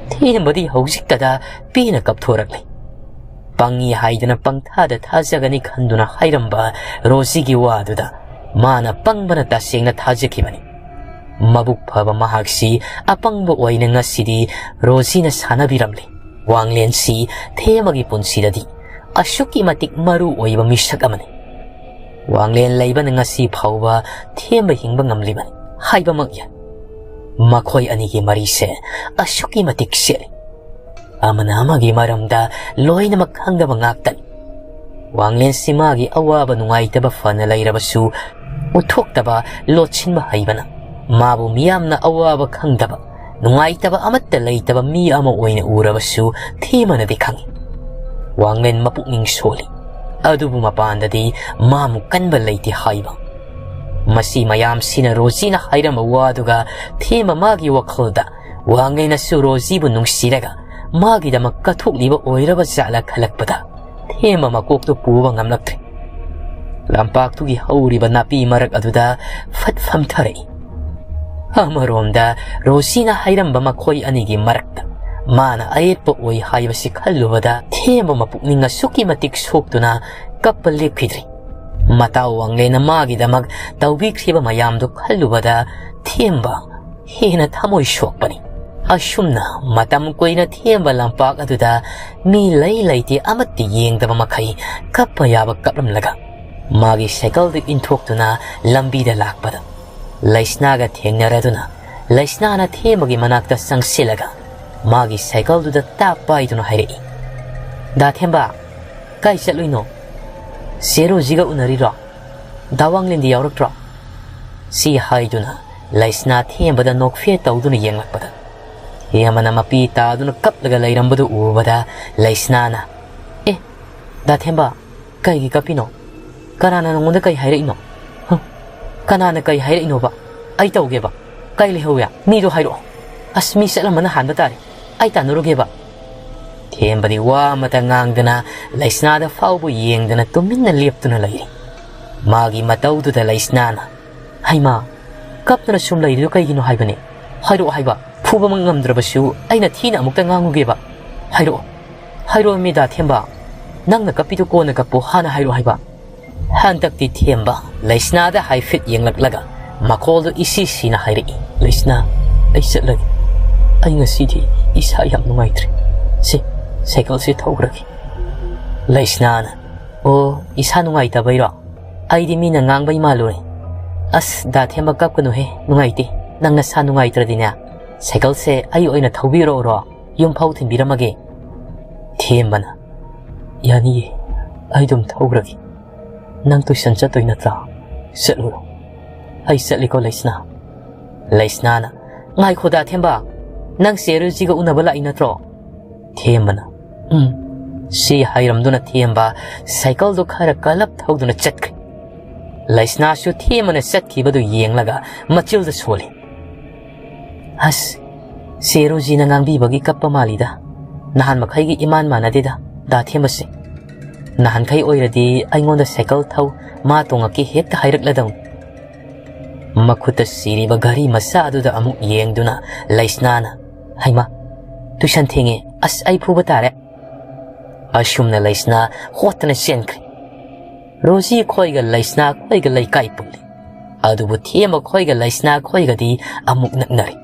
ꯊꯦꯝꯕꯗꯤ ꯍꯧꯖꯤꯛꯇꯗ ꯄꯦꯟꯅ ꯀꯞꯊꯣꯔꯛꯂꯦ꯫ ꯄꯪꯉꯤ ꯍꯥꯏꯗꯅ ꯄꯪꯊꯥꯗ ꯊꯥꯖꯒꯅꯤ ꯈꯟꯗꯨꯅ ꯍꯥꯏꯔꯝꯕ ꯔꯣꯖꯤꯒꯤ ꯋꯥꯗꯨꯗ ꯃꯥꯅ ꯄꯪꯕꯅ ꯇꯁꯦꯡꯅ ꯊꯥꯖꯈꯤꯕꯅꯤ꯫ ꯃꯕꯨꯛ ꯐꯕ ꯃꯍꯥꯛꯁꯤ ꯑꯄꯪꯕ ꯑꯣꯏꯅ ꯉꯁꯤꯗꯤ ꯔꯣꯖꯤꯅ ꯁꯥꯟꯅꯕꯤꯔꯝꯂꯤ꯫ ꯋꯥꯡꯂꯦꯟꯁꯤ ꯊꯦꯝꯕꯒꯤ ꯄꯨꯟꯁꯤꯗꯗꯤ ꯑꯁꯨꯛꯀꯤ ꯃꯇꯤꯛ ꯃꯔꯨ ꯑꯣꯏꯕ ꯃꯤꯁꯛ ꯑꯃꯅꯤ꯫ ꯋꯥꯡꯂꯦꯟ ꯂꯩꯕꯅ ꯉꯁꯤ ꯐꯥꯎꯕ ꯊꯦꯝꯕ ꯍꯤꯡꯕ ꯉꯝꯂꯤꯕꯅꯤ ꯍꯥꯏꯕꯃꯛ ꯌꯥꯏ꯫ ꯃꯈꯣꯏ ꯑꯅꯤꯒꯤ ꯃꯔꯤꯁꯦ ꯑꯁꯨꯛꯀꯤ ꯃꯇꯤꯛ ꯁꯦꯠꯂꯤ꯫ ꯑꯃꯅ ꯑꯃꯒꯤ ꯃꯔꯝꯗ ꯂꯣꯏꯅꯃꯛ ꯈꯪꯗꯕ ꯉꯥꯛꯇꯅꯤ꯫ ꯋꯥꯡꯂꯦꯟꯁꯤ ꯃꯥꯒꯤ ꯑꯋꯥꯕ ꯅꯨꯡꯉꯥꯏꯇꯕ ꯐꯅ ꯂꯩꯔꯕꯁꯨ ꯎꯠꯊꯣꯛꯇꯕ, ꯂꯣꯠꯁꯤꯟꯕ ꯍꯩꯕꯅ ꯃꯥꯕꯨ ꯃꯤꯌꯥꯝꯅ ꯑꯋꯥꯕ ꯈꯪꯗꯕ, ꯅꯨꯡꯉꯥꯏꯇꯕ ꯑꯃꯠꯇ ꯂꯩꯇꯕ ꯃꯤ ꯑꯃ ꯑꯣꯏꯅ ꯎꯔꯕꯁꯨ ꯊꯦꯝꯕꯅꯗꯤ ꯈꯪꯏ꯫ ꯋꯥꯡꯂꯦꯟ ꯃꯄꯨꯛꯅꯤꯡ ꯁꯣꯜꯂꯤ, ꯑꯗꯨꯕꯨ ꯃꯄꯥꯟꯗꯗꯤ ꯃꯥꯃꯨꯛ ꯀꯟꯕ ꯂꯩꯇꯦ ꯍꯥꯏꯕ꯫ ꯃꯁꯤ ꯃꯌꯥꯝꯁꯤꯅ ꯔꯣꯖꯤꯅ ꯍꯥꯏꯔꯝꯕ ꯋꯥꯗꯨꯒ ꯊꯦꯝꯕ ꯃꯥꯒꯤ ꯋꯥꯈꯜꯗ ꯋꯥꯡꯂꯦꯟꯅꯁꯨ ꯔꯣꯖꯤꯕꯨ ꯅꯨꯡꯁꯤꯔꯒ ꯃꯥꯒꯤꯗꯃꯛ ꯀꯠꯊꯣꯛꯂꯤꯕ ꯑꯣꯏꯔꯕ ꯖꯥꯠꯂ ꯈꯜꯂꯛꯄꯗ ꯊꯦꯝꯕ ꯃꯀꯣꯛꯇꯨ ꯄꯨꯕ ꯉꯝꯂꯛꯇ꯭ꯔꯦ꯫ ꯂꯝꯄꯥꯛꯇꯨꯒꯤ ꯍꯧꯔꯤꯕ ꯅꯥꯄꯤ ꯃꯔꯛ ꯑꯗꯨꯗ ꯐꯠ ꯐꯝꯊꯔꯛꯏ꯫ ꯑꯃꯔꯣꯝꯗ ꯔꯣꯖꯤꯅ ꯍꯥꯏꯔꯝꯕ ꯃꯈꯣꯏ ꯑꯅꯤꯒꯤ ꯃꯔꯛꯇ ꯃꯥꯅ ꯑꯌꯦꯠꯄ ꯑꯣꯏ ꯍꯥꯏꯕꯁꯤ ꯈꯜꯂꯨꯕꯗ ꯊꯦꯝꯕ ꯃꯄꯨꯛꯅꯤꯡ ꯑꯁꯨꯛꯀꯤ ꯃꯇꯤꯛ ꯁꯣꯛꯇꯨꯅ ꯀꯞꯄ ꯂꯦꯞꯈꯤꯗ꯭ꯔꯤ꯫ ꯃꯇꯥꯎ ꯋꯥꯡꯂꯦꯟꯅ ꯃꯥꯒꯤꯗꯃꯛ ꯇꯧꯕꯤꯈ꯭ꯔꯤꯕ ꯃꯌꯥꯝꯗꯨ ꯈꯜꯂꯨꯕꯗ ꯊꯦꯝꯕ ꯍꯦꯟꯅ ꯊꯃꯣꯏ ꯁꯣꯛꯄꯅꯤ꯫ ꯑꯁꯨꯝꯅ ꯃꯇꯝ ꯀꯨꯏꯅ ꯊꯦꯝꯕ ꯂꯝꯄꯥꯛ ꯑꯗꯨꯗ ꯃꯤ ꯂꯩ ꯂꯩꯇꯦ ꯑꯃꯠꯇ ꯌꯦꯡꯗꯕ ꯃꯈꯩ ꯀꯞꯄ ꯌꯥꯕ ꯀꯞꯂꯝꯂꯒ ꯃꯥꯒꯤ ꯁꯥꯏꯀꯜꯗꯨ ꯏꯟꯊꯣꯛꯇꯨꯅ ꯂꯝꯕꯤꯗ ꯂꯥꯛꯄꯗ ꯂꯩꯁꯅꯥꯒ ꯊꯦꯡꯅꯔꯗꯨꯅ ꯂꯩꯁꯅꯥꯅ ꯊꯦꯝꯕꯒꯤ ꯃꯅꯥꯛꯇ ꯆꯪꯁꯤꯜꯂꯒ ꯃꯥꯒꯤ ꯁꯥꯏꯀꯜꯗꯨꯗ ꯇꯥꯞ ꯄꯥꯏꯗꯨꯅ ꯍꯥꯏꯔꯛꯏ, "ꯗꯥ ꯊꯦꯝꯕ, ꯀꯥꯏ ꯆꯠꯂꯨꯏꯅꯣ? ꯆꯦ ꯔꯣꯖꯤꯒ ꯎꯅꯔꯤꯔꯣ? ꯗꯥ ꯋꯥꯡꯂꯦꯟꯗꯤ ꯌꯥꯎꯔꯛꯇ꯭ꯔꯣ?" ꯁꯤ ꯍꯥꯏꯗꯨꯅ ꯂꯩꯁꯅꯥ ꯊꯦꯝꯕꯗ ꯅꯣꯛꯐꯦꯠ ꯇꯧꯗꯨꯅ ꯌꯦꯡꯂꯛꯄꯗ ꯊꯦꯝꯕꯅ ꯃꯄꯤ ꯇꯥꯗꯨꯅ ꯀꯞꯂꯒ ꯂꯩꯔꯝꯕꯗꯨ ꯎꯕꯗ ꯂꯩꯁꯅꯥꯅ, "ꯑꯦ, ꯗꯥ ꯊꯦꯝꯕ, ꯀꯩꯒꯤ ꯀꯞꯄꯤꯅꯣ? ꯀꯅꯥꯅ ꯅꯉꯣꯟꯗ ꯀꯩ ꯍꯥꯏꯔꯛꯏꯅꯣ? ꯍ? ꯀꯅꯥꯅ ꯀꯩ ꯍꯥꯏꯔꯛꯏꯅꯣꯕ? ꯑꯩ ꯇꯧꯒꯦꯕ꯫ ꯀꯩ ꯂꯩꯍꯧꯋꯦ? ꯃꯤꯗꯣ ꯍꯥꯏꯔꯛꯑꯣ꯫ ꯑꯁ, ꯃꯤ ꯆꯠꯂꯝꯕꯅ ꯍꯥꯟꯕ ꯇꯥꯔꯦ꯫ ꯑꯩ ꯇꯥꯟꯅꯔꯨꯒꯦꯕ꯫" ꯊꯦꯝꯕꯗꯤ ꯋꯥ ꯑꯃꯇ ꯉꯥꯡꯗꯅ ꯂꯩꯁꯅꯥꯗ ꯐꯥꯎꯕ ꯌꯦꯡꯗꯅ ꯇꯨꯃꯤꯟꯅ ꯂꯦꯞꯇꯨꯅ ꯂꯩꯔꯤ꯫ ꯃꯥꯒꯤ ꯃꯇꯧꯗꯨꯗ ꯂꯩꯁꯅꯥꯅ, "ꯍꯩꯃꯥ, ꯀꯞꯇꯅ ꯁꯨꯝ ꯂꯩꯔꯤꯗꯨ ꯀꯩꯒꯤꯅꯣ ꯍꯥꯏꯕꯅꯦ? ꯍꯥꯏꯔꯛꯑꯣ ꯍꯥꯏꯕ꯫ ꯐꯨꯕꯃꯛ ꯉꯝꯗ꯭ꯔꯕꯁꯨ ꯑꯩꯅ ꯊꯤꯅ ꯑꯃꯨꯛꯇ ꯉꯥꯡꯉꯨꯒꯦꯕ꯫ ꯍꯥꯏꯔꯛꯑꯣ꯫ ꯍꯥꯏꯔꯛꯑꯣ ꯃꯦꯗꯥ ꯊꯦꯝꯕ꯫ ꯅꯪꯅ ꯀꯞꯄꯤꯗꯨ ꯀꯣꯟꯅ ꯀꯞꯄꯣ, ꯍꯥꯟꯅ ꯍꯥꯏꯔꯛꯑꯣ ꯍꯥꯏꯕ꯫" ꯍꯟꯗꯛꯇꯤ ꯊꯦꯝꯕ ꯂꯩꯁꯅꯥꯗ ꯍꯥꯏꯐꯦꯠ ꯌꯦꯡꯂꯛꯂꯒ ꯃꯈꯣꯜꯗꯨ ꯏꯁꯤ ꯁꯤꯅ ꯍꯥꯏꯔꯛꯏ, "ꯂꯩꯁꯅꯥ, ꯑꯩ ꯆꯠꯂꯒꯦ꯫ ꯑꯩ ꯉꯁꯤꯗꯤ ꯏꯁꯥ ꯌꯥꯝ ꯅꯨꯡꯉꯥꯏꯇ꯭ꯔꯦ꯫ "ꯁꯤ, ꯁꯥꯏꯀꯜꯁꯤ ꯊꯧꯈ꯭ꯔꯒꯦ꯫" ꯂꯩꯁꯅꯥꯅ, "ꯑꯣ, ꯏꯁꯥ ꯅꯨꯡꯉꯥꯏꯇꯕꯩꯔꯣ? ꯑꯩꯗꯤ ꯃꯤꯅ ꯉꯥꯡꯕꯩ ꯃꯥꯜꯂꯨꯔꯦ꯫ ꯑꯁ, ꯗꯥ ꯊꯦꯝꯕ, ꯀꯞꯀꯅꯨꯍꯦ, ꯅꯨꯡꯉꯥꯏꯇꯦ꯫ ꯅꯪ ꯅꯁꯥ ꯅꯨꯡꯉꯥꯏꯇ꯭ꯔꯗꯤꯅꯦ, ꯁꯥꯏꯀꯜꯁꯦ ꯑꯩ ꯑꯣꯏꯅ ꯊꯧꯕꯤꯔꯛꯎꯔꯣ? ꯌꯨꯝ ꯐꯥꯎ ꯊꯤꯟꯕꯤꯔꯝꯃꯒꯦ꯫" ꯊꯦꯝꯕꯅ, "ꯌꯥꯅꯤꯌꯦ, ꯑꯩ ꯑꯗꯨꯝ ꯊꯧꯈ꯭ꯔꯒꯦ꯫ ꯅꯪ ꯇꯨꯏꯁꯟ ꯆꯠꯇꯣꯏ ꯅꯠꯇ꯭ꯔꯥ? ꯆꯠꯂꯨꯔꯣ꯫ ꯑꯩ ꯆꯠꯂꯤꯀꯣ, ꯂꯩꯁꯅꯥ꯫" ꯂꯩꯁꯅꯥꯅ, "ꯉꯥꯏꯈꯣ, ꯗꯥ ꯊꯦꯝꯕ, ꯅꯪ ꯆꯦ ꯔꯣꯖꯤꯒ ꯎꯅꯕ ꯂꯥꯛꯏ ꯅꯠꯇ꯭ꯔꯣ?" ꯊꯦꯝꯕꯅ, "ꯎꯝ꯫" ꯁꯤ ꯍꯥꯏꯔꯝꯗꯨꯅ ꯊꯦꯝꯕ ꯁꯥꯏꯀꯜꯗꯨ ꯈꯔ ꯀꯜꯂꯞ ꯊꯧꯗꯨꯅ ꯆꯠꯈ꯭ꯔꯦ꯫ ꯂꯩꯁꯅꯥꯁꯨ ꯊꯦꯝꯕꯅ ꯆꯠꯈꯤꯕꯗꯨ ꯌꯦꯡꯂꯒ ꯃꯆꯤꯜꯗ ꯁꯣꯜꯂꯤ꯫ "ꯑꯁ, ꯆꯦ ꯔꯣꯖꯤꯅ ꯉꯥꯡꯕꯤꯕꯒꯤ ꯀꯞꯄ ꯃꯥꯜꯂꯤꯗ꯫ ꯅꯍꯥꯟ ꯃꯈꯩꯒꯤ ꯏꯃꯥꯟ ꯃꯥꯟꯅꯗꯦꯗ, ꯗꯥ ꯊꯦꯝꯕꯁꯦ꯫ ꯅꯍꯥꯟꯈꯩ ꯑꯣꯏꯔꯗꯤ ꯑꯩꯉꯣꯟꯗ ꯁꯥꯏꯀꯜ ꯊꯧ, ꯃꯥ ꯇꯣꯡꯉꯛꯀꯦ ꯍꯦꯛꯇ ꯍꯥꯏꯔꯛꯂꯗꯧꯅꯤ꯫" ꯃꯈꯨꯠꯇ ꯁꯤꯔꯤꯕ ꯘꯔꯤ ꯃꯆꯥ ꯑꯗꯨꯗ ꯑꯃꯨꯛ ꯌꯦꯡꯗꯨꯅ ꯂꯩꯁꯅꯥꯅ, "ꯍꯩꯃꯥ, ꯇꯨꯏꯁꯟ ꯊꯦꯡꯉꯦ, ꯑꯁ, ꯑꯩ ꯐꯨꯕ ꯇꯥꯔꯦ꯫" ꯑꯁꯨꯝꯅ ꯂꯩꯁꯅꯥ ꯍꯣꯠꯇꯅ ꯆꯦꯟꯈ꯭ꯔꯦ꯫ ꯔꯣꯖꯤ ꯈꯣꯏꯒ ꯂꯩꯁꯅꯥ ꯈꯣꯏꯒ ꯂꯩꯀꯥꯏ ꯄꯨꯜꯂꯤ꯫ ꯑꯗꯨꯕꯨ ꯊꯦꯝꯕ ꯈꯣꯏꯒ ꯂꯩꯁꯅꯥ ꯈꯣꯏꯒꯗꯤ ꯑꯃꯨꯛ ꯅꯛꯅꯔꯦ꯫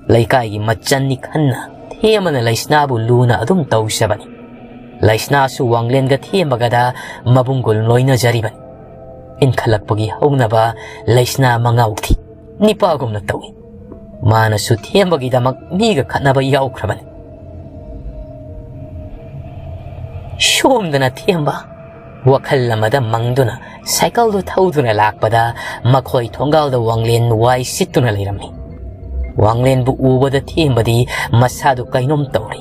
ꯂꯩꯀꯥꯏꯒꯤ ꯃꯆꯟꯅꯤ ꯈꯟꯅ ꯊꯦꯝꯕꯅ ꯂꯩꯁꯅꯥꯕꯨ ꯂꯨꯅ ꯑꯗꯨꯝ ꯇꯧꯖꯕꯅꯤ꯫ ꯂꯩꯁꯅꯥꯁꯨ ꯋꯥꯡꯂꯦꯟꯒ ꯊꯦꯝꯕꯒꯗ ꯃꯕꯨꯡꯒꯨꯝ ꯂꯣꯏꯅꯖꯔꯤꯕꯅꯤ꯫ ꯏꯟꯈꯠꯂꯛꯄꯒꯤ ꯍꯧꯅꯕ ꯂꯩꯁꯅꯥ ꯃꯉꯥꯎ ꯊꯤ, ꯅꯤꯄꯥꯒꯨꯝꯅ ꯇꯧꯏ꯫ ꯃꯥꯅꯁꯨ ꯊꯦꯝꯕꯒꯤꯗꯃꯛ ꯃꯤꯒ ꯈꯠꯅꯕ ꯌꯥꯎꯈ꯭ꯔꯕꯅꯤ꯫ ꯁꯣꯝꯗꯅ ꯊꯦꯝꯕ ꯋꯥꯈꯜ ꯑꯃꯗ ꯃꯪꯗꯨꯅ ꯁꯥꯏꯀꯜꯗꯨ ꯊꯧꯗꯨꯅ ꯂꯥꯛꯄꯗ ꯃꯈꯣꯏ ꯊꯣꯡꯒꯥꯜꯗ ꯋꯥꯡꯂꯦꯟ ꯋꯥꯏ ꯁꯤꯠꯇꯨꯅ ꯂꯩꯔꯝꯃꯤ꯫ ꯋꯥꯡꯂꯦꯟꯕꯨ ꯎꯕꯗ ꯊꯦꯝꯕꯗꯤ ꯃꯁꯥꯗꯨ ꯀꯩꯅꯣꯝ ꯇꯧꯔꯤ꯫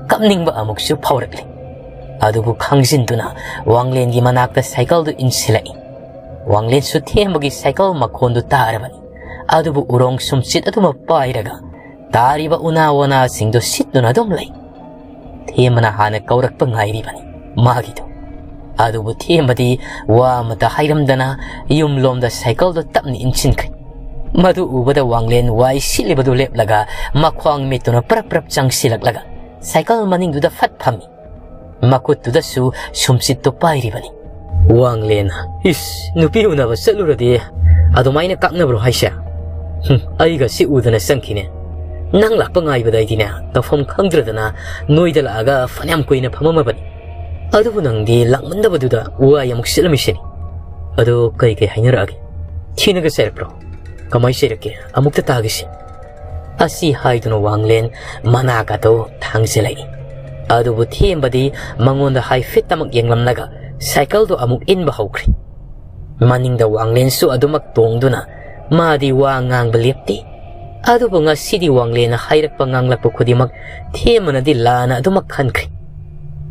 ꯀꯞꯅꯤꯡꯕ ꯑꯃꯨꯛꯁꯨ ꯐꯥꯎꯔꯛꯂꯤ꯫ ꯑꯗꯨꯕꯨ ꯈꯪꯖꯤꯟꯗꯨꯅ ꯋꯥꯡꯂꯦꯟꯒꯤ ꯃꯅꯥꯛꯇ ꯁꯥꯏꯀꯜꯗꯨ ꯏꯟꯁꯤꯜꯂꯛꯏ꯫ ꯋꯥꯡꯂꯦꯟꯁꯨ ꯊꯦꯝꯕꯒꯤ ꯁꯥꯏꯀꯜ ꯃꯈꯣꯟꯗꯨ ꯇꯥꯔꯕꯅꯤ꯫ ꯑꯗꯨꯕꯨ ꯎꯔꯣꯡ ꯁꯨꯝꯆꯤꯠ ꯑꯗꯨꯃꯛ ꯄꯥꯏꯔꯒ ꯇꯥꯔꯤꯕ ꯎꯅꯥ ꯋꯥꯅꯥꯁꯤꯡꯗꯨ ꯁꯤꯠꯇꯨꯅ ꯑꯗꯨꯝ ꯂꯩ꯫ ꯊꯦꯝꯕꯅ ꯍꯥꯟꯅ ꯀꯧꯔꯛꯄ ꯉꯥꯏꯔꯤꯕꯅꯤ ꯃꯥꯒꯤꯗꯨ꯫ ꯑꯗꯨꯕꯨ ꯊꯦꯝꯕꯗꯤ ꯋꯥ ꯑꯃꯇ ꯍꯥꯏꯔꯝꯗꯅ ꯌꯨꯝꯂꯣꯝꯗ ꯁꯥꯏꯀꯜꯗꯨ ꯇꯞꯅ ꯏꯟꯁꯤꯟꯈ꯭ꯔꯦ꯫ ꯃꯗꯨ ꯎꯕꯗ ꯋꯥꯡꯂꯦꯟ ꯋꯥꯏ ꯁꯤꯠꯂꯤꯕꯗꯨ ꯂꯦꯞꯂꯒ ꯃꯈ꯭ꯋꯥꯡ ꯃꯤꯠꯇꯨꯅ ꯄ꯭ꯔꯞ ꯄ꯭ꯔꯞ ꯆꯪꯁꯤꯜꯂꯛꯂꯒ ꯁꯥꯏꯀꯜ ꯃꯅꯤꯡꯗꯨꯗ ꯐꯠ ꯐꯝꯃꯤ꯫ ꯃꯈꯨꯠꯇꯨꯗꯁꯨ ꯁꯨꯝꯆꯤꯠꯇꯨ ꯄꯥꯏꯔꯤꯕꯅꯤ꯫ ꯋꯥꯡꯂꯦꯟ, "ꯏꯁ, ꯅꯨꯄꯤ ꯎꯅꯕ ꯆꯠꯂꯨꯔꯗꯤ ꯑꯗꯨꯃꯥꯏꯅ ꯀꯥꯛꯅꯕ꯭ꯔꯣ ꯍꯥꯏꯁꯦ? ꯍꯨꯝ, ꯑꯩꯒ ꯁꯤ ꯎꯗꯅ ꯆꯪꯈꯤꯅꯦ꯫ ꯅꯪ ꯂꯥꯛꯄ ꯉꯥꯏꯕꯗ ꯑꯩꯗꯤꯅꯦ, ꯇꯧꯐꯝ ꯈꯪꯗ꯭ꯔꯗꯅ ꯅꯣꯏꯗ ꯂꯥꯛꯑꯒ ꯐꯅꯌꯥꯝ ꯀꯨꯏꯅ ꯐꯝꯃꯝꯃꯕꯅꯤ꯫ ꯑꯗꯨꯕꯨ ꯅꯪꯗꯤ ꯂꯥꯛꯃꯟꯗꯕꯗꯨꯗ ꯋꯥ ꯑꯃꯨꯛ ꯁꯤꯠꯂꯝꯃꯤꯁꯤꯅꯤ꯫ ꯑꯗꯨ ꯀꯩ ꯀꯩ ꯍꯥꯏꯅꯔꯛꯑꯒꯦ? ꯊꯤꯅꯒ ꯆꯩꯔꯛꯄ꯭ꯔꯣ? ꯀꯃꯥꯏ ꯆꯩꯔꯛꯀꯦ? ꯑꯃꯨꯛꯇ ꯇꯥꯒꯦꯁꯦ꯫ ꯑꯁꯤ ꯍꯥꯏꯗꯨꯅ ꯋꯥꯡꯂꯦꯟ ꯃꯅꯥꯒꯗꯣ ꯊꯥꯡꯖꯤꯜꯂꯛꯏ꯫ ꯑꯗꯨꯕꯨ ꯊꯦꯝꯕꯗꯤ ꯃꯉꯣꯟꯗ ꯍꯥꯏꯐꯦꯠꯇꯃꯛ ꯌꯦꯡꯂꯝꯂꯒ ꯁꯥꯏꯀꯜꯗꯣ ꯑꯃꯨꯛ ꯏꯟꯕ ꯍꯧꯈ꯭ꯔꯦ꯫ ꯃꯅꯤꯡꯗ ꯋꯥꯡꯂꯦꯟꯁꯨ ꯑꯗꯨꯃꯛ ꯇꯣꯡꯗꯨꯅ ꯃꯥꯗꯤ ꯋꯥ ꯉꯥꯡꯕ ꯂꯦꯞꯇꯦ꯫ ꯑꯗꯨꯕꯨ ꯉꯁꯤꯗꯤ ꯋꯥꯡꯂꯦꯟꯅ ꯍꯥꯏꯔꯛꯄ ꯉꯥꯡꯂꯛꯄ ꯈꯨꯗꯤꯡꯃꯛ ꯊꯦꯝꯕꯅꯗꯤ ꯂꯥꯟꯅ ꯑꯗꯨꯃꯛ ꯈꯟꯈ꯭ꯔꯦ꯫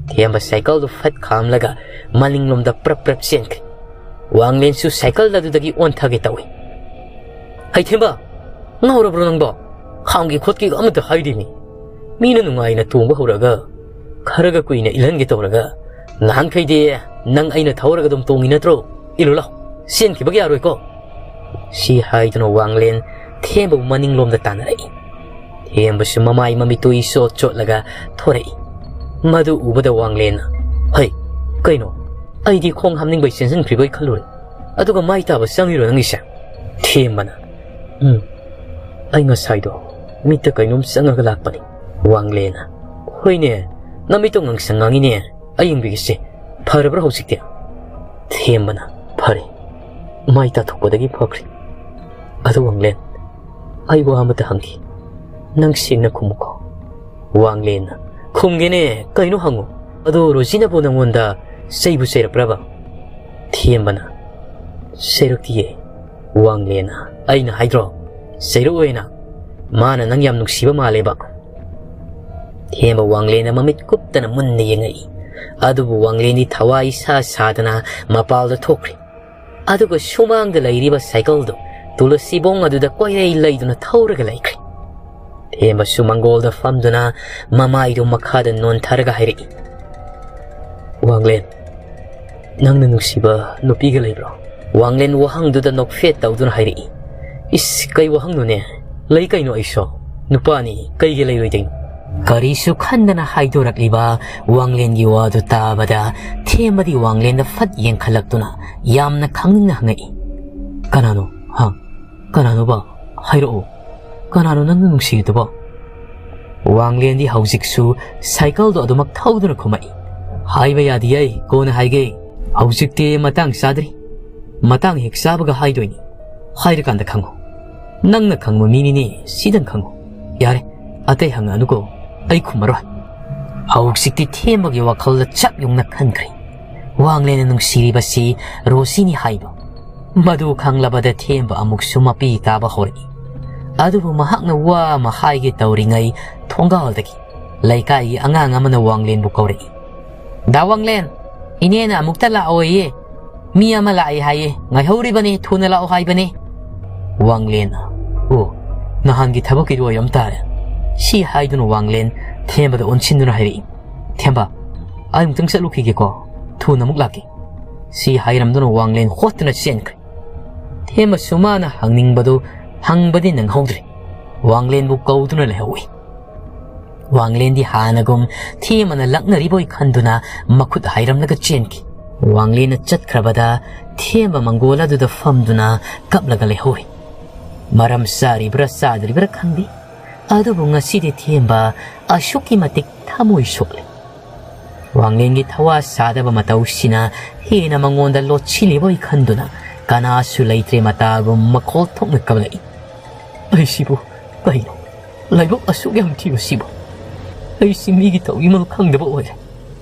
ꯊꯦꯝꯕ ꯁꯥꯏꯀꯜꯗꯨ ꯐꯠ ꯈꯥꯝꯂꯒ ꯃꯅꯤꯡꯂꯣꯝꯗ ꯄ꯭ꯔꯞ ꯄ꯭ꯔꯞ ꯆꯦꯟꯈ꯭ꯔꯦ꯫ ꯋꯥꯡꯂꯦꯟꯁꯨ ꯁꯥꯏꯀꯜ ꯑꯗꯨꯗꯒꯤ ꯑꯣꯟꯊꯒꯦ ꯇꯧꯏ꯫ "ꯍꯩ ꯊꯦꯝꯕ, ꯉꯥꯎꯔꯕ꯭ꯔꯣ ꯅꯪꯕꯣ? ꯈꯥꯝꯒꯦ ꯈꯣꯠꯀꯦꯒ ꯑꯃꯠꯇ ꯍꯥꯏꯗꯦꯅꯦ꯫ ꯃꯤꯅ ꯅꯨꯡꯉꯥꯏꯅ ꯇꯣꯡꯕ ꯍꯧꯔꯛꯑꯒ ꯈꯔꯒ ꯀꯨꯏꯅ ꯏꯜꯍꯟꯒꯦ ꯇꯧꯔꯒ, ꯅꯍꯥꯟꯈꯩꯗꯤ ꯅꯪ ꯑꯩꯅ ꯊꯧꯔꯒ ꯑꯗꯨꯝ ꯇꯣꯡꯉꯤ ꯅꯠꯇ꯭ꯔꯣ? ꯏꯜꯂꯨ ꯂꯥꯎ, ꯆꯦꯟꯈꯤꯕꯒ ꯌꯥꯔꯣꯏꯀꯣ?" ꯁꯤ ꯍꯥꯏꯗꯨꯅ ꯋꯥꯡꯂꯦꯟ ꯊꯦꯝꯕꯕꯨ ꯃꯅꯤꯡꯂꯣꯝꯗ ꯇꯥꯟꯅꯔꯛꯏ꯫ ꯊꯦꯝꯕꯁꯨ ꯃꯃꯥꯏ ꯃꯃꯤꯠꯇꯨ ꯏꯆꯣꯠ ꯆꯣꯠꯂꯒ ꯊꯣꯔꯛꯏ꯫ ꯃꯗꯨ ꯎꯕꯗ ꯋꯥꯡꯂꯦꯟꯅ, "ꯍꯩ, ꯀꯩꯅꯣ? ꯑꯩꯗꯤ ꯈꯣꯡ ꯍꯥꯝꯅꯤꯡꯕꯩ ꯆꯦꯟꯁꯤꯟꯈ꯭ꯔꯤꯕꯣꯏ ꯈꯜꯂꯨꯔꯦ꯫ ꯑꯗꯨꯒ ꯃꯥꯏ ꯇꯥꯕ ꯆꯪꯉꯤꯔꯣ ꯅꯪꯒꯤꯁꯦ?" ꯊꯦꯝꯕꯅ, "ꯎꯝ, ꯑꯩ ꯉꯁꯥꯏꯗꯣ ꯃꯤꯠꯇ ꯀꯩꯅꯣꯝ ꯆꯪꯉꯒ ꯂꯥꯛꯄꯅꯤ꯫" ꯋꯥꯡꯂꯦꯟꯅ, "ꯍꯣꯏꯅꯦ, ꯅꯃꯤꯠꯇꯣ ꯉꯥꯡꯁꯪ ꯉꯥꯡꯉꯤꯅꯦ꯫ ꯑꯩ ꯌꯦꯡꯕꯤꯒꯦꯁꯦ꯫ ꯐꯔꯕ꯭ꯔꯥ ꯍꯧꯖꯤꯛꯇꯤ?" ꯊꯦꯝꯕꯅ, "ꯐꯔꯦ꯫ ꯃꯥꯏ ꯇꯥꯊꯣꯛꯄꯗꯒꯤ ꯐꯈ꯭ꯔꯦ꯫ ꯑꯗꯨ ꯋꯥꯡꯂꯦꯟ, ꯑꯩ ꯋꯥ ꯑꯃꯇ ꯍꯪꯒꯦ꯫ ꯅꯪ ꯁꯦꯡꯅ ꯈꯨꯝꯃꯨꯀꯣ꯫" ꯋꯥꯡꯂꯦꯟꯅ, "ꯈꯨꯝꯒꯦꯅꯦ, ꯀꯩꯅꯣ ꯍꯪꯉꯨ꯫ ꯑꯗꯣ ꯔꯣꯖꯤꯅꯕꯨ ꯅꯪꯉꯣꯟꯗ ꯆꯩꯕꯨ ꯆꯩꯔꯛꯄ꯭ꯔꯕ?" ꯊꯦꯝꯕꯅ, "ꯆꯩꯔꯛꯇꯤꯌꯦ꯫ ꯋꯥꯡꯂꯦꯟꯅ, ꯑꯩꯅ ꯍꯥꯏꯗ꯭ꯔꯣ, ꯆꯩꯔꯛꯑꯣꯏꯅ꯫ ꯃꯥꯅ ꯅꯪ ꯌꯥꯝ ꯅꯨꯡꯁꯤꯕ ꯃꯥꯜꯂꯦꯕ꯫" ꯊꯦꯝꯕ ꯋꯥꯡꯂꯦꯟꯅ ꯃꯃꯤꯠ ꯀꯨꯞꯇꯅ ꯃꯨꯟꯅ ꯌꯦꯡꯉꯛꯏ꯫ ꯑꯗꯨꯕꯨ ꯋꯥꯡꯂꯦꯟꯗꯤ ꯊꯋꯥꯏ ꯁꯥ ꯁꯥꯗꯅ ꯃꯄꯥꯜꯗ ꯊꯣꯛꯈ꯭ꯔꯦ꯫ ꯑꯗꯨꯒ ꯁꯨꯃꯥꯡꯗ ꯂꯩꯔꯤꯕ ꯁꯥꯏꯀꯜꯗꯨ ꯇꯨꯂꯁꯤꯕꯣꯡ ꯑꯗꯨꯗ ꯀꯣꯏꯔꯩ ꯂꯩꯗꯨꯅ ꯊꯧꯔꯒ ꯂꯩꯈ꯭ꯔꯦ꯫ ꯊꯦꯝꯕꯁꯨ ꯃꯪꯒꯣꯜꯗ ꯐꯝꯗꯨꯅ ꯃꯃꯥꯏꯗꯨ ꯃꯈꯥꯗ ꯅꯣꯟꯊꯔꯒ ꯍꯥꯏꯔꯛꯏ, "ꯋꯥꯡꯂꯦꯟ, ꯅꯪꯅ ꯅꯨꯡꯁꯤꯕ ꯅꯨꯄꯤꯒ ꯂꯩꯕ꯭ꯔꯣ?" ꯋꯥꯡꯂꯦꯟ ꯋꯥꯍꯪꯗꯨꯗ ꯅꯣꯛꯐꯦꯠ ꯇꯧꯗꯨꯅ ꯍꯥꯏꯔꯛꯏ, "ꯏꯁ, ꯀꯩ ꯋꯥꯍꯪꯅꯣꯅꯦ? ꯂꯩ ꯀꯩꯅꯣ ꯑꯩꯁꯨ꯫ ꯅꯨꯄꯥꯅꯤ, ꯀꯩꯒꯤ ꯂꯩꯔꯣꯏꯗꯣꯏꯅꯣ?" ꯀꯔꯤꯁꯨ ꯈꯟꯗꯅ ꯍꯥꯏꯗꯣꯔꯛꯂꯤꯕ ꯋꯥꯡꯂꯦꯟꯒꯤ ꯋꯥꯗꯨ ꯇꯥꯕꯗ ꯊꯦꯝꯕꯗꯤ ꯋꯥꯡꯂꯦꯟꯗ ꯐꯠ ꯌꯦꯡꯈꯠꯂꯛꯇꯨꯅ ꯌꯥꯝꯅ ꯈꯪꯅꯤꯡꯅ ꯍꯪꯉꯛꯏ, "ꯀꯅꯥꯅꯣ? ꯍꯥ? ꯀꯅꯥꯅꯣꯕ? ꯍꯥꯏꯔꯛꯑꯣ꯫" ꯀꯅꯥꯅꯣ ꯅꯪꯅ ꯅꯨꯡꯁꯤꯔꯤꯗꯨꯕꯣ? ꯋꯥꯡꯂꯦꯟꯗꯤ ꯍꯧꯖꯤꯛꯁꯨ ꯁꯥꯏꯀꯜꯗꯣ ꯑꯗꯨꯃꯛ ꯊꯧꯗꯨꯅ ꯈꯨꯝꯃꯛꯏ꯫ ꯍꯥꯏꯕ ꯌꯥꯗꯤꯌꯦ, ꯀꯣꯟꯅ ꯍꯥꯏꯒꯦ꯫ ꯍꯧꯖꯤꯛꯇꯤ ꯃꯇꯥꯡ ꯆꯥꯗ꯭ꯔꯤ꯫ ꯃꯇꯥꯡ ꯍꯦꯛ ꯆꯥꯕꯒ ꯍꯥꯏꯗꯣꯏꯅꯤ꯫ ꯍꯥꯏꯔꯀꯥꯟꯗ ꯈꯪꯉꯣ꯫ ꯅꯪꯅ ꯈꯪꯕ ꯃꯤꯅꯤꯅꯦ, ꯁꯤꯗꯪ ꯈꯪꯉꯣ꯫ ꯌꯥꯔꯦ, ꯑꯇꯩ ꯍꯪꯉꯛꯑꯅꯨꯀꯣ꯫ ꯑꯩ ꯈꯨꯝꯃꯔꯣꯏ꯫ ꯍꯧꯖꯤꯛꯇꯤ ꯊꯦꯝꯕꯒꯤ ꯋꯥꯈꯜꯗ ꯆꯞ ꯌꯨꯡꯅ ꯈꯟꯈ꯭ꯔꯦ꯫ ꯋꯥꯡꯂꯦꯟꯅ ꯅꯨꯡꯁꯤꯔꯤꯕꯁꯤ ꯔꯣꯁꯤꯅꯤ ꯍꯥꯏꯕ꯫ ꯃꯗꯨ ꯈꯪꯂꯕꯗ ꯊꯦꯝꯕ ꯑꯃꯨꯛꯁꯨ ꯃꯄꯤ ꯇꯥꯕ ꯍꯧꯔꯛꯏ꯫ ꯑꯗꯨꯕꯨ ꯃꯍꯥꯛꯅ ꯋꯥ ꯑꯃ ꯍꯥꯏꯒꯦ ꯇꯧꯔꯤꯉꯩ ꯊꯣꯡꯒꯥꯜꯗꯒꯤ ꯂꯩꯀꯥꯏꯒꯤ ꯑꯉꯥꯡ ꯑꯃꯅ ꯋꯥꯡꯂꯦꯟꯕꯨ ꯀꯧꯔꯛꯏ꯫ "ꯗꯥ ꯋꯥꯡꯂꯦꯟ, ꯏꯅꯦꯅ ꯑꯃꯨꯛꯇ ꯂꯥꯛꯑꯣꯌꯦ꯫ ꯃꯤ ꯑꯃ ꯂꯥꯛꯑꯦ ꯍꯥꯏꯌꯦ, ꯉꯥꯏꯍꯧꯔꯤꯕꯅꯦ, ꯊꯨꯅ ꯂꯥꯛꯑꯣ ꯍꯥꯏꯕꯅꯦ꯫" ꯋꯥꯡꯂꯦꯟ, "ꯑꯣ, ꯅꯍꯥꯟꯒꯤ ꯊꯕꯛꯀꯤꯗꯨ ꯑꯣꯏꯔꯝ ꯇꯥꯔꯦ꯫" ꯁꯤ ꯍꯥꯏꯗꯨꯅ ꯋꯥꯡꯂꯦꯟ ꯊꯦꯝꯕꯗ ꯑꯣꯟꯁꯤꯟꯗꯨꯅ ꯍꯥꯏꯔꯛꯏ꯫ "ꯊꯦꯝꯕ, ꯑꯩ ꯑꯃꯨꯛꯇꯪ ꯆꯠꯂꯨꯈꯤꯒꯦꯀꯣ, ꯊꯨꯅ ꯑꯃꯨꯛ ꯂꯥꯛꯀꯦ꯫" ꯁꯤ ꯍꯥꯏꯔꯝꯗꯨꯅ ꯋꯥꯡꯂꯦꯟ ꯍꯣꯠꯇꯨꯅ ꯆꯦꯟꯈ꯭ꯔꯦ꯫ ꯊꯦꯝꯕꯁꯨ ꯃꯥꯅ ꯍꯪꯅꯤꯡꯕꯗꯨ ꯍꯪꯕꯗꯤ ꯅꯪꯍꯧꯗ꯭ꯔꯦ꯫ ꯋꯥꯡꯂꯦꯟꯕꯨ ꯀꯧꯗꯨꯅ ꯂꯩꯍꯧꯏ꯫ ꯋꯥꯡꯂꯦꯟꯗꯤ ꯍꯥꯟꯅꯒꯨꯝ ꯊꯦꯝꯕꯅ ꯂꯛꯅꯔꯤꯕꯣꯏ ꯈꯟꯗꯨꯅ ꯃꯈꯨꯠ ꯍꯥꯏꯔꯝꯂꯒ ꯆꯦꯟꯈꯤ꯫ ꯋꯥꯡꯂꯦꯟꯅ ꯆꯠꯈ꯭ꯔꯕꯗ ꯊꯦꯝꯕ ꯃꯪꯒꯣꯜ ꯑꯗꯨꯗ ꯐꯝꯗꯨꯅ ꯀꯞꯂꯒ ꯂꯩꯍꯧꯔꯤ꯫ ꯃꯔꯝ ꯆꯥꯔꯤꯕ꯭ꯔꯥ ꯆꯥꯗ꯭ꯔꯤꯕ꯭ꯔꯥ ꯈꯪꯗꯦ, ꯑꯗꯨꯕꯨ ꯉꯁꯤꯗꯤ ꯊꯦꯝꯕ ꯑꯁꯨꯛꯀꯤ ꯃꯇꯤꯛ ꯊꯃꯣꯏ ꯁꯣꯛꯂꯦ꯫ ꯋꯥꯡꯂꯦꯟꯒꯤ ꯊꯋꯥ ꯁꯥꯗꯕ ꯃꯇꯧꯁꯤꯅ ꯍꯦꯟꯅ ꯃꯉꯣꯟꯗ ꯂꯣꯠꯁꯤꯜꯂꯤꯕꯣꯏ ꯈꯟꯗꯨꯅ ꯀꯅꯥꯁꯨ ꯂꯩꯇ꯭ꯔꯦ ꯃꯇꯥꯒꯨꯝ ꯃꯈꯣꯜ ꯊꯣꯛꯅ ꯀꯞꯂꯛꯏ꯫ "ꯑꯩꯁꯤꯕꯨ ꯀꯩꯅꯣ? ꯂꯥꯏꯕꯛ ꯑꯁꯨꯛ ꯌꯥꯝ ꯊꯤꯕꯁꯤꯕꯨ? ꯑꯩꯁꯤ ꯃꯤꯒꯤ ꯇꯧꯏꯃꯜ ꯈꯪꯗꯕ ꯑꯣꯏꯔꯦ꯫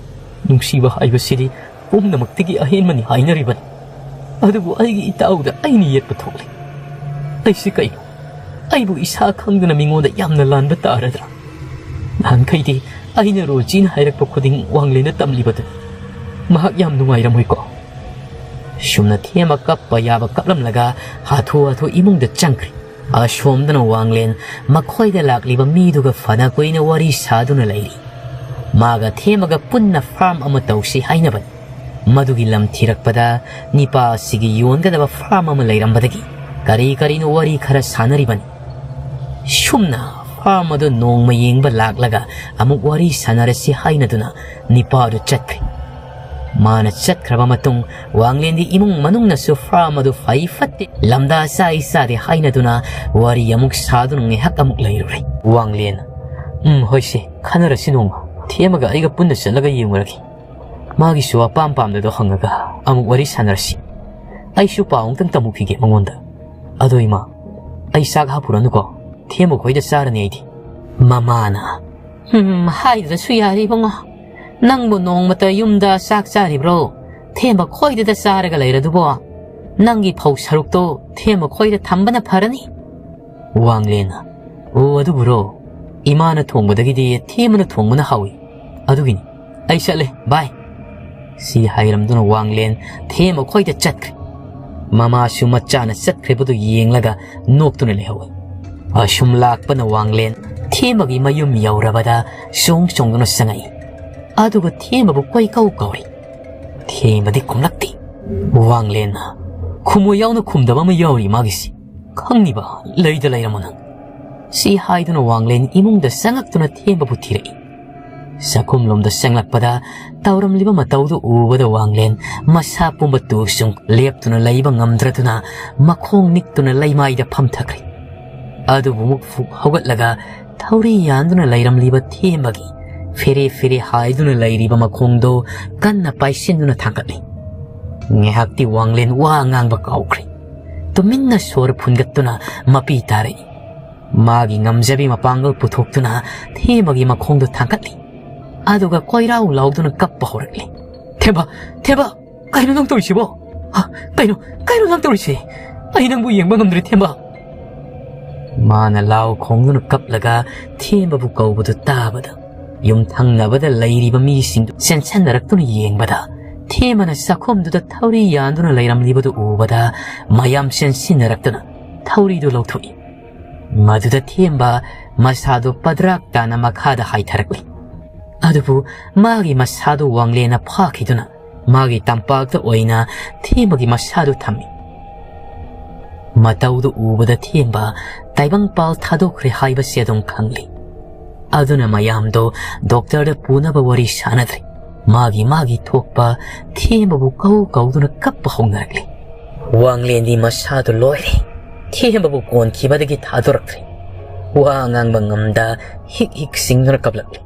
ꯅꯨꯡꯁꯤꯕ ꯍꯥꯏꯕꯁꯤꯗꯤ ꯄꯨꯝꯅꯃꯛꯇꯒꯤ ꯑꯍꯦꯟꯕꯅꯤ ꯍꯥꯏꯅꯔꯤꯕꯅꯤ꯫ ꯑꯗꯨꯕꯨ ꯑꯩꯒꯤ ꯏꯇꯥꯎꯗ ꯑꯩꯅ ꯌꯦꯠꯄ ꯊꯣꯛꯂꯦ꯫ ꯑꯩꯁꯤ ꯀꯩꯅꯣ? ꯑꯩꯕꯨ ꯏꯁꯥ ꯈꯪꯗꯅ ꯃꯤꯉꯣꯟꯗ ꯌꯥꯝꯅ ꯂꯥꯟꯕ ꯇꯥꯔꯗ꯭ꯔꯥ? ꯅꯍꯥꯟꯈꯩꯗꯤ ꯑꯩꯅ ꯔꯣꯖꯤꯅ ꯍꯥꯏꯔꯛꯄ ꯈꯨꯗꯤꯡ ꯋꯥꯡꯂꯦꯟꯅ ꯇꯝꯂꯤꯕꯗꯨ꯫ ꯃꯍꯥꯛ ꯌꯥꯝ ꯅꯨꯡꯉꯥꯏꯔꯝꯃꯣꯏꯀꯣ?" ꯁꯨꯝꯅ ꯊꯦꯝꯕ ꯀꯞꯄ ꯌꯥꯕ ꯀꯞꯂꯝꯂꯒ ꯍꯥꯊꯨ ꯍꯥꯊꯨ ꯏꯃꯨꯡꯗ ꯆꯪꯈ꯭ꯔꯦ꯫ ꯑꯁꯣꯝꯗꯅ ꯋꯥꯡꯂꯦꯟ ꯃꯈꯣꯏꯗ ꯂꯥꯛꯂꯤꯕ ꯃꯤꯗꯨꯒ ꯐꯅ ꯀꯨꯏꯅ ꯋꯥꯔꯤ ꯁꯥꯗꯨꯅ ꯂꯩꯔꯤ꯫ ꯃꯥꯒ ꯊꯦꯝꯕꯒ ꯄꯨꯟꯅ ꯐꯥꯔꯝ ꯑꯃ ꯇꯧꯁꯤ ꯍꯥꯏꯅꯕꯅꯤ꯫ ꯃꯗꯨꯒꯤ ꯂꯝ ꯊꯤꯔꯛꯄꯗ ꯅꯤꯄꯥ ꯑꯁꯤꯒꯤ ꯌꯣꯟꯒꯗꯕ ꯐꯥꯔꯝ ꯑꯃ ꯂꯩꯔꯝꯕꯗꯒꯤ ꯀꯔꯤ ꯀꯔꯤꯅꯣ ꯋꯥꯔꯤ ꯈꯔ ꯁꯥꯅꯔꯤꯕꯅꯤ꯫ ꯁꯨꯝꯅ ꯐꯥꯔꯝ ꯑꯗꯨ ꯅꯣꯡꯃ ꯌꯦꯡꯕ ꯂꯥꯛꯂꯒ ꯑꯃꯨꯛ ꯋꯥꯔꯤ ꯁꯥꯅꯔꯁꯤ ꯍꯥꯏꯅꯗꯨꯅ ꯅꯤꯄꯥꯗꯨ ꯆꯠꯈ꯭ꯔꯦ꯫ ꯃꯥꯅ ꯆꯠꯈ꯭ꯔꯕ ꯃꯇꯨꯡ ꯋꯥꯡꯂꯦꯟꯗꯤ ꯏꯃꯨꯡ ꯃꯅꯨꯡꯅꯁꯨ ꯐꯥꯔꯝ ꯑꯗꯨ ꯐꯩ ꯐꯠꯇꯦ, ꯂꯝꯗꯥ ꯆꯥꯏ ꯆꯥꯗꯦ ꯍꯥꯏꯅꯗꯨꯅ ꯋꯥꯔꯤ ꯑꯃꯨꯛ ꯁꯥꯗꯨꯅ ꯉꯥꯏꯍꯥꯛ ꯑꯃꯨꯛ ꯂꯩꯔꯨꯔꯦ꯫ ꯋꯥꯡꯂꯦꯟ, "ꯎꯝ, ꯍꯣꯏꯁꯦ, ꯈꯟꯅꯔꯁꯤ ꯅꯣꯡꯃ꯫ ꯊꯦꯝꯃꯒ ꯑꯩꯒ ꯄꯨꯟꯅ ꯆꯠꯂꯒ ꯌꯦꯡꯉꯨꯔꯒꯦ꯫ ꯃꯥꯒꯤꯁꯨ ꯑꯄꯥꯝ ꯄꯥꯝꯗꯗꯣ ꯍꯪꯉꯒ ꯑꯃꯨꯛ ꯋꯥꯔꯤ ꯁꯥꯟꯅꯔꯁꯤ꯫ ꯑꯩꯁꯨ ꯄꯥꯎ ꯑꯃꯨꯛꯇꯪ ꯇꯝꯃꯨꯈꯤꯒꯦ ꯃꯉꯣꯟꯗ꯫ ꯑꯗꯣ ꯏꯃꯥ, ꯑꯩ ꯆꯥꯛ ꯍꯥꯞꯄꯨꯔꯅꯨꯀꯣ꯫ ꯊꯦꯝꯕ ꯈꯣꯏꯗ ꯆꯥꯔꯅꯤ ꯑꯩꯗꯤ꯫" ꯃꯃꯥꯅ, "ꯎꯝ, ꯍꯥꯏꯗ꯭ꯔꯁꯨ ꯌꯥꯔꯦ ꯏꯕꯨꯡꯉꯣ꯫ ꯅꯪꯕꯨ ꯅꯣꯡꯃꯇ ꯌꯨꯝꯗ ꯆꯥꯛ ꯆꯥꯔꯤꯕ꯭ꯔꯣ? ꯊꯦꯝꯕ ꯈꯣꯏꯗꯗ ꯆꯥꯔꯒ ꯂꯩꯔꯗꯨꯕꯣ꯫ ꯅꯪꯒꯤ ꯐꯧ ꯁꯔꯨꯛꯇꯣ ꯊꯦꯝꯕ ꯈꯣꯏꯗ ꯊꯝꯕꯅ ꯐꯔꯅꯤ꯫" ꯋꯥꯡꯂꯦꯟꯅ, "ꯑꯣ, ꯑꯗꯨꯕꯨꯔꯣ? ꯏꯃꯥꯅ ꯊꯣꯡꯕꯗꯒꯤꯗꯤ ꯊꯦꯝꯕꯅ ꯊꯣꯡꯕꯅ ꯍꯥꯎꯏ꯫ ꯑꯗꯨꯒꯤꯅꯤ꯫ ꯑꯩ ꯆꯠꯂꯦ, ꯕꯥꯏ꯫" ꯁꯤ ꯍꯥꯏꯔꯝꯗꯨꯅ ꯋꯥꯡꯂꯦꯟ ꯊꯦꯝꯕ ꯈꯣꯏꯗ ꯆꯠꯈ꯭ꯔꯦ꯫ ꯃꯃꯥꯁꯨ ꯃꯆꯥꯅ ꯆꯠꯈ꯭ꯔꯤꯕꯗꯨ ꯌꯦꯡꯂꯒ ꯅꯣꯛꯇꯨꯅ ꯂꯩꯍꯧꯏ꯫ ꯑꯁꯨꯝ ꯂꯥꯛꯄꯅ ꯋꯥꯡꯂꯦꯟ ꯊꯦꯝꯕꯒꯤ ꯃꯌꯨꯝ ꯌꯧꯔꯕꯗ ꯆꯣꯡ ꯆꯣꯡꯗꯨꯅ ꯆꯪꯉꯛꯏ꯫ ꯑꯗꯨꯒ ꯊꯦꯝꯕꯕꯨ ꯀꯣꯏꯀꯧ ꯀꯧꯔꯤ꯫ ꯊꯦꯝꯕꯗꯤ ꯈꯨꯝꯂꯛꯇꯦ꯫ ꯋꯥꯡꯂꯦꯟꯅ, "ꯈꯨꯝꯃꯣ ꯌꯥꯎꯅ ꯈꯨꯝꯗꯕ ꯑꯃ ꯌꯥꯎꯔꯤ ꯃꯥꯒꯤꯁꯤ꯫ ꯈꯪꯉꯤꯕ, ꯂꯩꯗ ꯂꯩꯔꯝꯃꯣ ꯅꯪ꯫" ꯁꯤ ꯍꯥꯏꯗꯨꯅ ꯋꯥꯡꯂꯦꯟ ꯏꯃꯨꯡꯗ ꯆꯪꯉꯛꯇꯨꯅ ꯊꯦꯝꯕꯕꯨ ꯊꯤꯔꯛꯏ꯫ ꯆꯥꯛꯈꯨꯝꯂꯣꯝꯗ ꯆꯪꯂꯛꯄꯗ ꯇꯧꯔꯝꯂꯤꯕ ꯃꯇꯧꯗꯨ ꯎꯕꯗ ꯋꯥꯡꯂꯦꯟ ꯃꯁꯥ ꯄꯨꯝꯕ ꯇꯨ ꯆꯨꯡ ꯂꯦꯞꯇꯨꯅ ꯂꯩꯕ ꯉꯝꯗ꯭ꯔꯗꯨꯅ ꯃꯈꯣꯡ ꯅꯤꯛꯇꯨꯅ ꯂꯩꯃꯥꯏꯗ ꯐꯝꯊꯈ꯭ꯔꯦ꯫ ꯑꯗꯨꯕꯨ ꯑꯃꯨꯛ ꯐꯨꯛ ꯍꯧꯒꯠꯂꯒ ꯊꯧꯔꯤ ꯌꯥꯟꯗꯨꯅ ꯂꯩꯔꯝꯂꯤꯕ ꯊꯦꯝꯕꯒꯤ ꯐꯦꯔꯦ ꯐꯦꯔꯦ ꯍꯥꯏꯗꯨꯅ ꯂꯩꯔꯤꯕ ꯃꯈꯣꯡꯗꯣ ꯀꯟꯅ ꯄꯥꯏꯁꯤꯟꯗꯨꯅ ꯊꯥꯡꯒꯠꯂꯤ꯫ ꯉꯥꯏꯍꯥꯛꯇꯤ ꯋꯥꯡꯂꯦꯟ ꯋꯥ ꯉꯥꯡꯕ ꯀꯥꯎꯈ꯭ꯔꯦ꯫ ꯇꯨꯃꯤꯟꯅ ꯁꯣꯔ ꯐꯨꯟꯒꯠꯇꯨꯅ ꯃꯄꯤ ꯇꯥꯔꯛꯏ꯫ ꯃꯥꯒꯤ ꯉꯝꯖꯕꯤ ꯃꯄꯥꯡꯒꯜ ꯄꯨꯊꯣꯛꯇꯨꯅ ꯊꯦꯝꯕꯒꯤ ꯃꯈꯣꯡꯗꯣ ꯊꯥꯡꯒꯠꯂꯤ꯫ ꯑꯗꯨꯒ ꯀꯣꯏꯔꯥꯎ ꯂꯥꯎꯗꯨꯅ ꯀꯞꯄ ꯍꯧꯔꯛꯂꯤ꯫ "ꯊꯦꯝꯕ, ꯊꯦꯝꯕ, ꯀꯩꯅꯣ ꯅꯪ ꯇꯧꯔꯤꯁꯤꯕꯣ? ꯍ, ꯀꯩꯅꯣ, ꯀꯩꯅꯣ ꯅꯪ ꯇꯧꯔꯤꯁꯦ? ꯑꯩ ꯅꯪꯕꯨ ꯌꯦꯡꯕ ꯉꯝꯗ꯭ꯔꯦ, ꯊꯦꯝꯕ꯫" ꯃꯥꯅ ꯂꯥꯎ ꯈꯣꯡꯗꯨꯅ ꯀꯞꯂꯒ ꯊꯦꯝꯕꯕꯨ ꯀꯧꯕꯗꯨ ꯇꯥꯕꯗ, ꯌꯨꯝꯊꯪꯅꯕꯗ ꯂꯩꯔꯤꯕ ꯃꯤꯁꯤꯡꯗꯨ ꯆꯦꯟꯁꯟꯅꯔꯛꯇꯨꯅ ꯌꯦꯡꯕꯗ, ꯊꯦꯝꯕꯅ ꯆꯥꯛꯈꯨꯝꯗꯨꯗ ꯊꯧꯔꯤ ꯌꯥꯟꯗꯨꯅ ꯂꯩꯔꯝꯂꯤꯕꯗꯨ ꯎꯕꯗ, ꯃꯌꯥꯝ ꯆꯦꯟꯁꯤꯟꯅꯔꯛꯇꯨꯅ ꯊꯧꯔꯤꯗꯨ ꯂꯧꯊꯣꯛꯏ꯫ ꯃꯗꯨꯗ ꯊꯦꯝꯕ ꯃꯁꯥꯗꯨ ꯄꯗ꯭ꯔꯥꯛ ꯇꯥꯅ ꯃꯈꯥꯗ ꯍꯥꯏꯊꯔꯛꯂꯤ꯫ ꯑꯗꯨꯕꯨ ꯃꯥꯒꯤ ꯃꯁꯥꯗꯨ ꯋꯥꯡꯂꯦꯟꯅ ꯐꯥꯈꯤꯗꯨꯅ ꯃꯥꯒꯤ ꯇꯝꯄꯥꯛꯇ ꯑꯣꯏꯅ ꯊꯦꯝꯕꯒꯤ ꯃꯁꯥꯗꯨ ꯊꯝꯃꯤ꯫ ꯃꯇꯧꯗꯨ ꯎꯕꯗ ꯊꯦꯝꯕ ꯇꯥꯏꯕꯪꯄꯥꯜ ꯊꯥꯗꯣꯛꯈ꯭ꯔꯦ ꯍꯥꯏꯕꯁꯤ ꯑꯗꯨꯝ ꯈꯪꯂꯤ꯫ ꯑꯗꯨꯅ ꯃꯌꯥꯝꯗꯣ ꯗꯣꯛꯇꯔꯗ ꯄꯨꯅꯕ ꯋꯥꯔꯤ ꯁꯥꯅꯗ꯭ꯔꯦ꯫ ꯃꯥꯒꯤ ꯃꯥꯒꯤ ꯊꯣꯛꯄ ꯊꯦꯝꯕꯕꯨ ꯀꯧ ꯀꯧꯗꯨꯅ ꯀꯞꯄ ꯍꯧꯅꯔꯛꯂꯤ꯫ ꯋꯥꯡꯂꯦꯟꯗꯤ ꯃꯁꯥꯗꯨ ꯂꯣꯏꯔꯦ꯫ ꯊꯦꯝꯕꯕꯨ ꯀꯣꯟꯈꯤꯕꯗꯒꯤ ꯊꯥꯗꯣꯔꯛꯇ꯭ꯔꯦ꯫ ꯋꯥ ꯉꯥꯡꯕ ꯉꯝꯗ ꯍꯤꯛ ꯍꯤꯛ ꯁꯤꯡꯗꯨꯅ ꯀꯞꯂꯛꯂꯤ꯫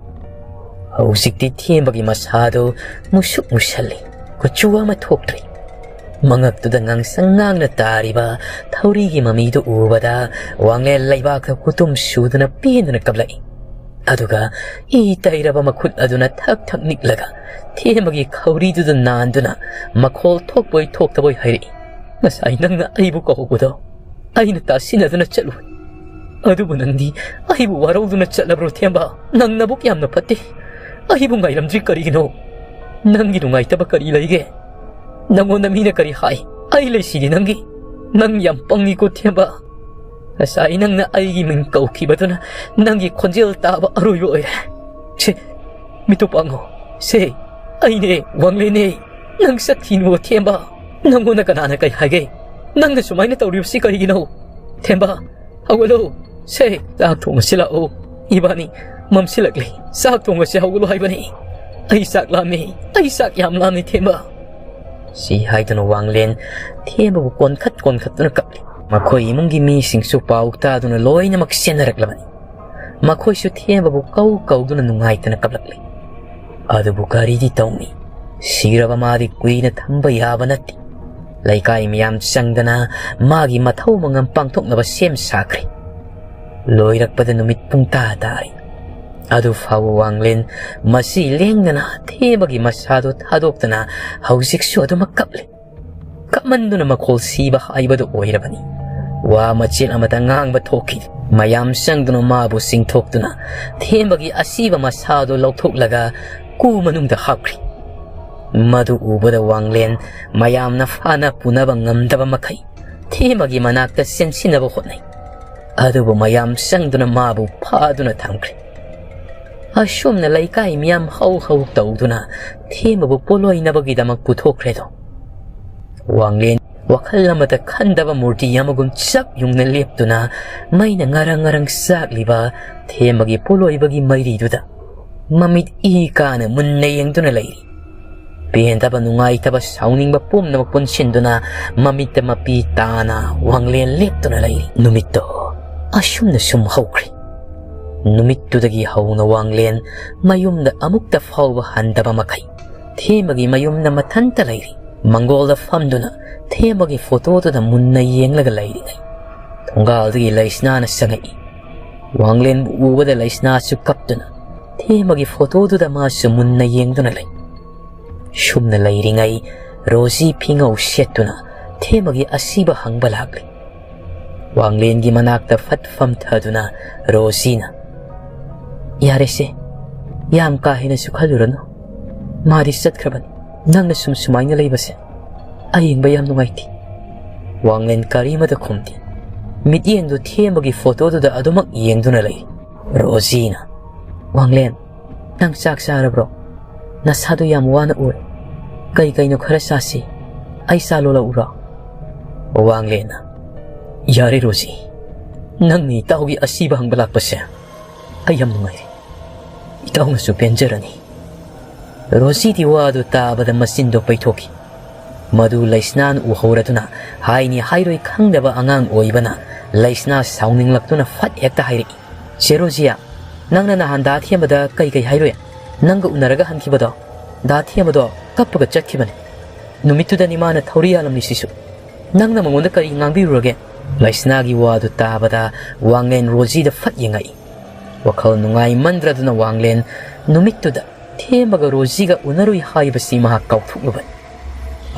ꯍꯧꯖꯤꯛꯇꯤ ꯊꯦꯝꯕꯒꯤ ꯃꯁꯥꯗꯨ ꯃꯨꯁꯨꯛ ꯃꯨꯁꯜꯂꯤ꯫ ꯀꯨꯆꯨ ꯑꯃ ꯊꯣꯛꯇ꯭ꯔꯦ꯫ ꯃꯉꯛꯇꯨꯗ ꯉꯥꯡꯁꯪ ꯉꯥꯡꯅ ꯇꯥꯔꯤꯕ ꯊꯧꯔꯤꯒꯤ ꯃꯃꯤꯗꯨ ꯎꯕꯗ ꯋꯥꯡꯂꯦꯟ ꯂꯩꯕꯥꯛꯇ ꯈꯨꯇꯨꯝ ꯁꯨꯗꯨꯅ ꯄꯦꯟꯗꯨꯅ ꯀꯞꯂꯛꯏ꯫ ꯑꯗꯨꯒ ꯏ ꯇꯩꯔꯕ ꯃꯈꯨꯠ ꯑꯗꯨꯅ ꯊꯛ ꯊꯛ ꯅꯤꯛꯂꯒ ꯊꯦꯝꯕꯒꯤ ꯈꯧꯔꯤꯗꯨꯗ ꯅꯥꯟꯗꯨꯅ ꯃꯈꯣꯜ ꯊꯣꯛꯄꯣꯏ ꯊꯣꯛꯇꯕꯣꯏ ꯍꯥꯏꯔꯛꯏ, "ꯉꯁꯥꯏ ꯅꯪꯅ ꯑꯩꯕꯨ ꯀꯧꯍꯧꯕꯗꯣ ꯑꯩꯅ ꯇꯥꯁꯤꯟꯅꯗꯨꯅ ꯆꯠꯂꯨꯏ꯫ ꯑꯗꯨꯕꯨ ꯅꯪꯗꯤ ꯑꯩꯕꯨ ꯋꯥꯔꯧꯗꯨꯅ ꯆꯠꯂꯕ꯭ꯔꯣ ꯊꯦꯝꯕ? ꯅꯪ ꯅꯕꯨꯛ ꯌꯥꯝꯅ ꯐꯠꯇꯦ꯫ ꯑꯩꯕꯨ ꯉꯥꯏꯔꯝꯗ꯭ꯔꯤ ꯀꯔꯤꯒꯤꯅꯣ? ꯅꯪꯒꯤ ꯅꯨꯡꯉꯥꯏꯇꯕ ꯀꯔꯤ ꯂꯩꯒꯦ? ꯅꯪꯉꯣꯟꯗ ꯃꯤꯅ ꯀꯔꯤ ꯍꯥꯏ? ꯑꯩ ꯂꯩꯁꯤꯗꯤ ꯅꯪꯒꯤ꯫ ꯅꯪ ꯌꯥꯝ ꯄꯪꯉꯤꯀꯣ ꯊꯦꯝꯕ꯫ ꯉꯁꯥꯏ ꯅꯪꯅ ꯑꯩꯒꯤ ꯃꯤꯡ ꯀꯧꯈꯤꯕꯗꯨꯅ ꯅꯪꯒꯤ ꯈꯣꯟꯖꯦꯜ ꯇꯥꯕ ꯑꯔꯣꯏꯕ ꯑꯣꯏꯔꯦ꯫ ꯁꯦ, ꯃꯤꯠꯇꯨ ꯄꯥꯡꯉꯣ꯫ ꯁꯦ, ꯑꯩꯅꯦ, ꯋꯥꯡꯂꯦꯟꯅꯦ꯫ ꯅꯪ ꯆꯠꯈꯤꯅꯨ ꯊꯦꯝꯕ꯫ ꯅꯪꯉꯣꯟꯗ ꯀꯅꯥꯅ ꯀꯩ ꯍꯥꯏꯒꯦ? ꯅꯪꯅ ꯁꯨꯃꯥꯏꯅ ꯇꯧꯔꯤꯕꯁꯤ ꯀꯔꯤꯒꯤꯅꯣ? ꯊꯦꯝꯕ, ꯍꯧꯒꯠꯂꯣ꯫ ꯁꯦ, ꯆꯥꯛ ꯊꯣꯡꯉꯁꯤ ꯂꯥꯛꯑꯣ꯫ ꯏꯕꯥꯅꯤ ꯃꯝꯁꯤꯜꯂꯛꯂꯦ꯫ ꯆꯥꯛ ꯊꯣꯡꯉꯁꯤ, ꯍꯧꯒꯠꯂꯣ ꯍꯥꯏꯕꯅꯤ꯫ ꯑꯩ ꯆꯥꯛ ꯂꯥꯝꯃꯦ꯫ ꯑꯩ ꯆꯥꯛ ꯌꯥꯝ ꯂꯥꯝꯃꯦ ꯊꯦꯝꯕ꯫ ꯁꯤ ꯍꯥꯏꯗꯨꯅ ꯋꯥꯡꯂꯦꯟ ꯊꯦꯝꯕꯕꯨ ꯀꯣꯟꯈꯠ ꯀꯣꯟꯈꯠꯇꯨꯅ ꯀꯞꯂꯤ꯫ ꯃꯈꯣꯏ ꯏꯃꯨꯡꯒꯤ ꯃꯤꯁꯤꯡꯁꯨ ꯄꯥꯎ ꯇꯥꯗꯨꯅ ꯂꯣꯏꯅꯃꯛ ꯆꯦꯟꯅꯔꯛꯂꯕꯅꯤ꯫ ꯃꯈꯣꯏꯁꯨ ꯊꯦꯝꯕꯕꯨ ꯀꯧ ꯀꯧꯗꯨꯅ ꯅꯨꯡꯉꯥꯏꯇꯅ ꯀꯞꯂꯛꯂꯤ꯫ ꯑꯗꯨꯕꯨ ꯀꯔꯤꯗꯤ ꯇꯧꯅꯤ? ꯁꯤꯔꯕ ꯃꯥꯗꯤ ꯀꯨꯏꯅ ꯊꯝꯕ ꯌꯥꯕ ꯅꯠꯇꯦ꯫ ꯂꯩꯀꯥꯏ ꯃꯤꯌꯥꯝ ꯆꯪꯗꯅ ꯃꯥꯒꯤ ꯃꯊꯧ ꯃꯉꯝ ꯄꯥꯡꯊꯣꯛꯅꯕ ꯁꯦꯝ ꯁꯥꯈ꯭ꯔꯦ꯫ ꯂꯣꯏꯔꯛꯄꯗ ꯅꯨꯃꯤꯠ ꯄꯨꯡꯇꯥ ꯇꯥꯔꯦ꯫ ꯑꯗꯨ ꯐꯥꯎꯕ ꯋꯥꯡꯂꯦꯟ ꯃꯁꯤ ꯂꯦꯡꯗꯅ ꯊꯦꯝꯕꯒꯤ ꯃꯁꯥꯗꯨ ꯊꯥꯗꯣꯛꯇꯅ ꯍꯧꯖꯤꯛꯁꯨ ꯑꯗꯨꯃꯛ ꯀꯞꯂꯤ꯫ ꯀꯞꯃꯟꯗꯨꯅ ꯃꯈꯣꯜ ꯁꯤꯕ ꯍꯥꯏꯕꯗꯨ ꯑꯣꯏꯔꯕꯅꯤ꯫ ꯋꯥ ꯃꯆꯦꯠ ꯑꯃꯠꯇ ꯉꯥꯡꯕ ꯊꯣꯛꯈꯤꯗꯦ꯫ ꯃꯌꯥꯝ ꯆꯪꯗꯨꯅ ꯃꯥꯕꯨ ꯆꯤꯡꯊꯣꯛꯇꯨꯅ ꯊꯦꯝꯕꯒꯤ ꯑꯁꯤꯕ ꯃꯁꯥꯗꯨ ꯂꯧꯊꯣꯛꯂꯒ ꯀꯨ ꯃꯅꯨꯡꯗ ꯍꯥꯞꯈ꯭ꯔꯤ꯫ ꯃꯗꯨ ꯎꯕꯗ ꯋꯥꯡꯂꯦꯟ ꯃꯌꯥꯝꯅ ꯐꯥꯅ ꯄꯨꯅꯕ ꯉꯝꯗꯕ ꯃꯈꯩ ꯊꯦꯝꯕꯒꯤ ꯃꯅꯥꯛꯇ ꯆꯦꯟꯁꯤꯟꯅꯕ ꯍꯣꯠꯅꯩ꯫ ꯑꯗꯨꯕꯨ ꯃꯌꯥꯝ ꯆꯪꯗꯨꯅ ꯃꯥꯕꯨ ꯐꯥꯗꯨꯅ ꯊꯝꯈ꯭ꯔꯦ꯫ ꯑꯁꯨꯝꯅ ꯂꯩꯀꯥꯏ ꯃꯤꯌꯥꯝ ꯍꯧ ꯍꯧ ꯇꯧꯗꯨꯅ ꯊꯦꯝꯕꯕꯨ ꯄꯣꯂꯣꯏꯅꯕꯒꯤꯗꯃꯛ ꯄꯨꯊꯣꯛꯈ꯭ꯔꯦꯗꯣ꯫ ꯋꯥꯡꯂꯦꯟ ꯋꯥꯈꯜ ꯑꯃꯠꯇ ꯈꯟꯗꯕ ꯃꯨꯔꯇꯤ ꯑꯃꯒꯨꯝ ꯆꯞ ꯌꯨꯡꯅ ꯂꯦꯞꯇꯨꯅ ꯃꯩꯅ ꯉꯔꯪ ꯉꯔꯪ ꯆꯥꯛꯂꯤꯕ ꯊꯦꯝꯕꯒꯤ ꯄꯣꯂꯣꯏꯕꯒꯤ ꯃꯩꯔꯤꯗꯨꯗ ꯃꯃꯤꯠ ꯏ ꯀꯥꯅ ꯃꯨꯟꯅ ꯌꯦꯡꯗꯨꯅ ꯂꯩꯔꯤ꯫ ꯄꯦꯟꯗꯕ, ꯅꯨꯡꯉꯥꯏꯇꯕ, ꯁꯥꯎꯅꯤꯡꯕ ꯄꯨꯝꯅꯃꯛ ꯄꯨꯟꯁꯤꯟꯗꯨꯅ ꯃꯃꯤꯠꯇ ꯃꯄꯤ ꯇꯥꯅ ꯋꯥꯡꯂꯦꯟ ꯂꯦꯞꯇꯨꯅ ꯂꯩꯔꯤ꯫ ꯅꯨꯃꯤꯠꯇꯣ ꯑꯁꯨꯝꯅ ꯁꯨꯝ ꯍꯧꯈ꯭ꯔꯦ꯫ ꯅꯨꯃꯤꯠꯇꯨꯗꯒꯤ ꯍꯧꯅ ꯋꯥꯡꯂꯦꯟ ꯃꯌꯨꯝꯗ ꯑꯃꯨꯛꯇ ꯐꯥꯎꯕ ꯍꯟꯗꯕ ꯃꯈꯩ ꯊꯦꯝꯕꯒꯤ ꯃꯌꯨꯝꯗ ꯃꯊꯟꯇ ꯂꯩꯔꯤ꯫ ꯃꯪꯒꯣꯜꯗ ꯐꯝꯗꯨꯅ ꯊꯦꯝꯕꯒꯤ ꯐꯣꯇꯣꯗꯨꯗ ꯃꯨꯟꯅ ꯌꯦꯡꯂꯒ ꯂꯩꯔꯤꯉꯩ ꯊꯣꯡꯒꯥꯜꯗꯒꯤ ꯂꯩꯁꯅꯥꯅ ꯆꯪꯉꯛꯏ꯫ ꯋꯥꯡꯂꯦꯟꯕꯨ ꯎꯕꯗ ꯂꯩꯁꯅꯥꯁꯨ ꯀꯞꯇꯨꯅ ꯊꯦꯝꯕꯒꯤ ꯐꯣꯇꯣꯗꯨꯗ ꯃꯥꯁꯨ ꯃꯨꯟꯅ ꯌꯦꯡꯗꯨꯅ ꯂꯩ꯫ ꯁꯨꯝꯅ ꯂꯩꯔꯤꯉꯩ ꯔꯣꯖꯤ ꯐꯤꯉꯧ ꯁꯦꯠꯇꯨꯅ ꯊꯦꯝꯕꯒꯤ ꯑꯁꯤꯕ ꯍꯪꯕ ꯂꯥꯛꯂꯤ꯫ ꯋꯥꯡꯂꯦꯟꯒꯤ ꯃꯅꯥꯛꯇ ꯐꯠ ꯐꯝꯊꯗꯨꯅ ꯔꯣꯖꯤꯅ, "ꯌꯥꯔꯦꯁꯦ, ꯌꯥꯝ ꯀꯥ ꯍꯦꯟꯅꯁꯨ ꯈꯜꯂꯨꯔꯅꯨ꯫ ꯃꯥꯗꯤ ꯆꯠꯈ꯭ꯔꯕꯅꯤ꯫ ꯅꯪꯅ ꯁꯨꯝ ꯁꯨꯃꯥꯏꯅ ꯂꯩꯕꯁꯦ ꯑꯌꯦꯡꯕ ꯌꯥꯝ ꯅꯨꯡꯉꯥꯏꯇꯦ꯫" ꯋꯥꯡꯂꯦꯟ ꯀꯔꯤꯃꯇ ꯈꯨꯝꯗꯦ꯫ ꯃꯤꯠꯌꯦꯡꯗꯨ ꯊꯦꯝꯕꯒꯤ ꯐꯣꯇꯣꯗꯨꯗ ꯑꯗꯨꯃꯛ ꯌꯦꯡꯗꯨꯅ ꯂꯩ꯫ ꯔꯣꯖꯤꯅ, "ꯋꯥꯡꯂꯦꯟ, ꯅꯪ ꯆꯥꯛ ꯆꯥꯔꯕ꯭ꯔꯣ? ꯅꯁꯥꯗꯨ ꯌꯥꯝ ꯋꯥꯅ ꯎꯔꯦ꯫ ꯀꯩ ꯀꯩꯅꯣ ꯈꯔ ꯆꯥꯁꯤ꯫ ꯑꯩ ꯆꯥ ꯂꯣꯜꯂꯛꯎꯔꯣ?" ꯋꯥꯡꯂꯦꯟꯅ, "ꯌꯥꯔꯦ ꯔꯣꯖꯤ, ꯅꯪꯅ ꯏꯇꯥꯎꯒꯤ ꯑꯁꯤꯕ ꯍꯪꯕ ꯂꯥꯛꯄꯁꯦ ꯑꯩ ꯌꯥꯝ ꯅꯨꯡꯉꯥꯏꯔꯦ꯫ ꯏꯇꯥꯎꯅꯁꯨ ꯄꯦꯟꯖꯔꯅꯤ꯫" ꯔꯣꯖꯤꯗꯤ ꯋꯥꯗꯨ ꯇꯥꯕꯗ ꯃꯆꯤꯟꯗꯣ ꯄꯩꯊꯣꯛꯈꯤ꯫ ꯃꯗꯨ ꯂꯩꯁꯅꯥꯅ ꯎꯍꯧꯔꯗꯨꯅ ꯍꯥꯏꯅꯤ ꯍꯥꯏꯔꯣꯏ ꯈꯪꯗꯕ ꯑꯉꯥꯡ ꯑꯣꯏꯕꯅ ꯂꯩꯁꯅꯥ ꯁꯥꯎꯅꯤꯡꯂꯛꯇꯨꯅ ꯐꯠ ꯍꯦꯛꯇ ꯍꯥꯏꯔꯛꯏ, "ꯆꯦ ꯔꯣꯖꯤꯌꯥ, ꯅꯪꯅ ꯅꯍꯥꯟ ꯗꯥ ꯊꯦꯝꯕꯗ ꯀꯩ ꯀꯩ ꯍꯥꯏꯔꯨꯏ? ꯅꯪꯒ ꯎꯅꯔꯒ ꯍꯟꯈꯤꯕꯗꯣ, ꯗꯥ ꯊꯦꯝꯕꯗꯣ ꯀꯞꯄꯒ ꯆꯠꯈꯤꯕꯅꯦ꯫ ꯅꯨꯃꯤꯠꯇꯨꯗꯅꯤ ꯃꯥꯅ ꯊꯧꯔꯤ ꯌꯥꯜꯂꯝꯂꯤꯁꯤꯁꯨ꯫ ꯅꯪꯅ ꯃꯉꯣꯟꯗ ꯀꯔꯤ ꯉꯥꯡꯕꯤꯔꯨꯔꯒꯦ?" ꯂꯩꯁꯅꯥꯒꯤ ꯋꯥꯗꯨ ꯇꯥꯕꯗ ꯋꯥꯡꯂꯦꯟ ꯔꯣꯖꯤꯗ ꯐꯠ ꯌꯦꯡꯉꯛꯏ꯫ ꯋꯥꯈꯜ ꯅꯨꯡꯉꯥꯏꯃꯟꯗ꯭ꯔꯗꯨꯅ ꯋꯥꯡꯂꯦꯟ ꯅꯨꯃꯤꯠꯇꯨꯗ ꯊꯦꯝꯕꯒ ꯔꯣꯖꯤꯒ ꯎꯅꯔꯨꯏ ꯍꯥꯏꯕꯁꯤ ꯃꯍꯥꯛ ꯀꯥꯎꯊꯣꯛꯂꯨꯕꯅꯤ꯫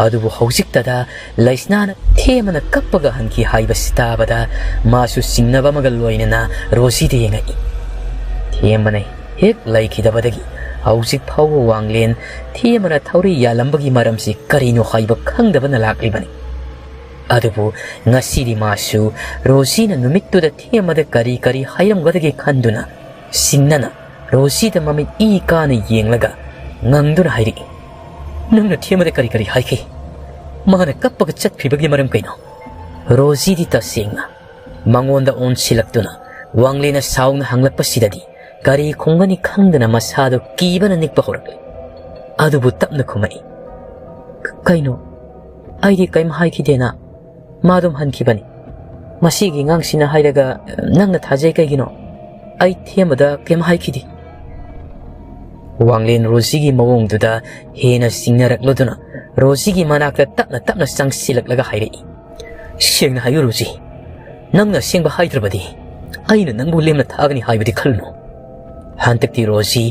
ꯑꯗꯨꯕꯨ ꯍꯧꯖꯤꯛꯇꯗ ꯂꯩꯁꯅꯥꯅ ꯊꯦꯝꯕꯅ ꯀꯞꯄꯒ ꯍꯟꯈꯤ ꯍꯥꯏꯕꯁꯤ ꯇꯥꯕꯗ ꯃꯥꯁꯨ ꯆꯤꯡꯅꯕ ꯑꯃꯒ ꯂꯣꯏꯅꯅ ꯔꯣꯖꯤꯗ ꯌꯦꯡꯉꯛꯏ꯫ ꯊꯦꯝꯕꯅ ꯍꯦꯛ ꯂꯩꯈꯤꯗꯕꯗꯒꯤ ꯍꯧꯖꯤꯛ ꯐꯥꯎꯕ ꯋꯥꯡꯂꯦꯟ ꯊꯦꯝꯕꯅ ꯊꯧꯔꯤ ꯌꯥꯜꯂꯝꯕꯒꯤ ꯃꯔꯝꯁꯤ ꯀꯔꯤꯅꯣ ꯍꯥꯏꯕ ꯈꯪꯗꯕꯅ ꯂꯥꯛꯂꯤꯕꯅꯤ꯫ ꯑꯗꯨꯕꯨ ꯉꯁꯤꯗꯤ ꯃꯥꯁꯨ ꯔꯣꯖꯤꯅ ꯅꯨꯃꯤꯠꯇꯨꯗ ꯊꯦꯝꯕꯗ ꯀꯔꯤ ꯀꯔꯤ ꯍꯥꯏꯔꯝꯒꯗꯒꯦ ꯈꯟꯗꯨꯅ ꯆꯤꯡꯅꯅ ꯔꯣꯖꯤꯗ ꯃꯃꯤꯠ ꯏ ꯀꯥꯅ ꯌꯦꯡꯂꯒ ꯉꯪꯗꯨꯅ ꯍꯥꯏꯔꯛꯏ, "ꯅꯪꯅ ꯊꯦꯝꯕꯗ ꯀꯔꯤ ꯀꯔꯤ ꯍꯥꯏꯈꯤ? ꯃꯥꯅ ꯀꯞꯄꯒ ꯆꯠꯈ꯭ꯔꯤꯕꯒꯤ ꯃꯔꯝ ꯀꯩꯅꯣ?" ꯔꯣꯖꯤꯗꯤ ꯇꯁꯦꯡꯅ ꯃꯉꯣꯟꯗ ꯑꯣꯟꯁꯤꯜꯂꯛꯇꯨꯅ ꯋꯥꯡꯂꯦꯟꯅ ꯁꯥꯎꯅ ꯍꯪꯂꯛꯄꯁꯤꯗꯗꯤ ꯀꯔꯤ ꯈꯨꯝꯒꯅꯤ ꯈꯪꯗꯅ ꯃꯁꯥꯗꯨ ꯀꯤꯕꯅ ꯅꯤꯛꯄ ꯍꯧꯔꯛꯂꯦ꯫ ꯑꯗꯨꯕꯨ ꯇꯞꯅ ꯈꯨꯝꯃꯛꯏ, "ꯀꯩꯅꯣ? ꯑꯩꯗꯤ ꯀꯔꯤꯝ ꯍꯥꯏꯈꯤꯗꯦꯅ꯫ ꯃꯥ ꯑꯗꯨꯝ ꯍꯟꯈꯤꯕꯅꯤ꯫ ꯃꯁꯤꯒꯤ ꯑꯉꯥꯡꯁꯤꯅ ꯍꯥꯏꯔꯒ ꯅꯪꯅ ꯊꯥꯖꯩ ꯀꯩꯒꯤꯅꯣ? ꯑꯩ ꯊꯦꯝꯕꯗ ꯀꯩꯝ ꯍꯥꯏꯈꯤꯗꯦ꯫" ꯋꯥꯡꯂꯦꯟ ꯔꯣꯖꯤꯒꯤ ꯃꯑꯣꯡꯗꯨꯗ ꯍꯦꯟꯅ ꯆꯤꯡꯅꯔꯛꯂꯗꯨꯅ ꯔꯣꯖꯤꯒꯤ ꯃꯅꯥꯛꯇ ꯇꯞꯅ ꯇꯞꯅ ꯆꯪꯁꯤꯜꯂꯛꯂꯒ ꯍꯥꯏꯔꯛꯏ, "ꯁꯦꯡꯅ ꯍꯥꯏꯌꯨ ꯔꯣꯖꯤ, ꯅꯪꯅ ꯑꯁꯦꯡꯕ ꯍꯥꯏꯗ꯭ꯔꯕꯗꯤ ꯑꯩꯅ ꯅꯪꯕꯨ ꯂꯦꯝꯅ ꯊꯥꯒꯅꯤ ꯍꯥꯏꯕꯗꯤ ꯈꯜꯂꯨꯅꯨ꯫" ꯍꯟꯗꯛꯇꯤ ꯔꯣꯖꯤ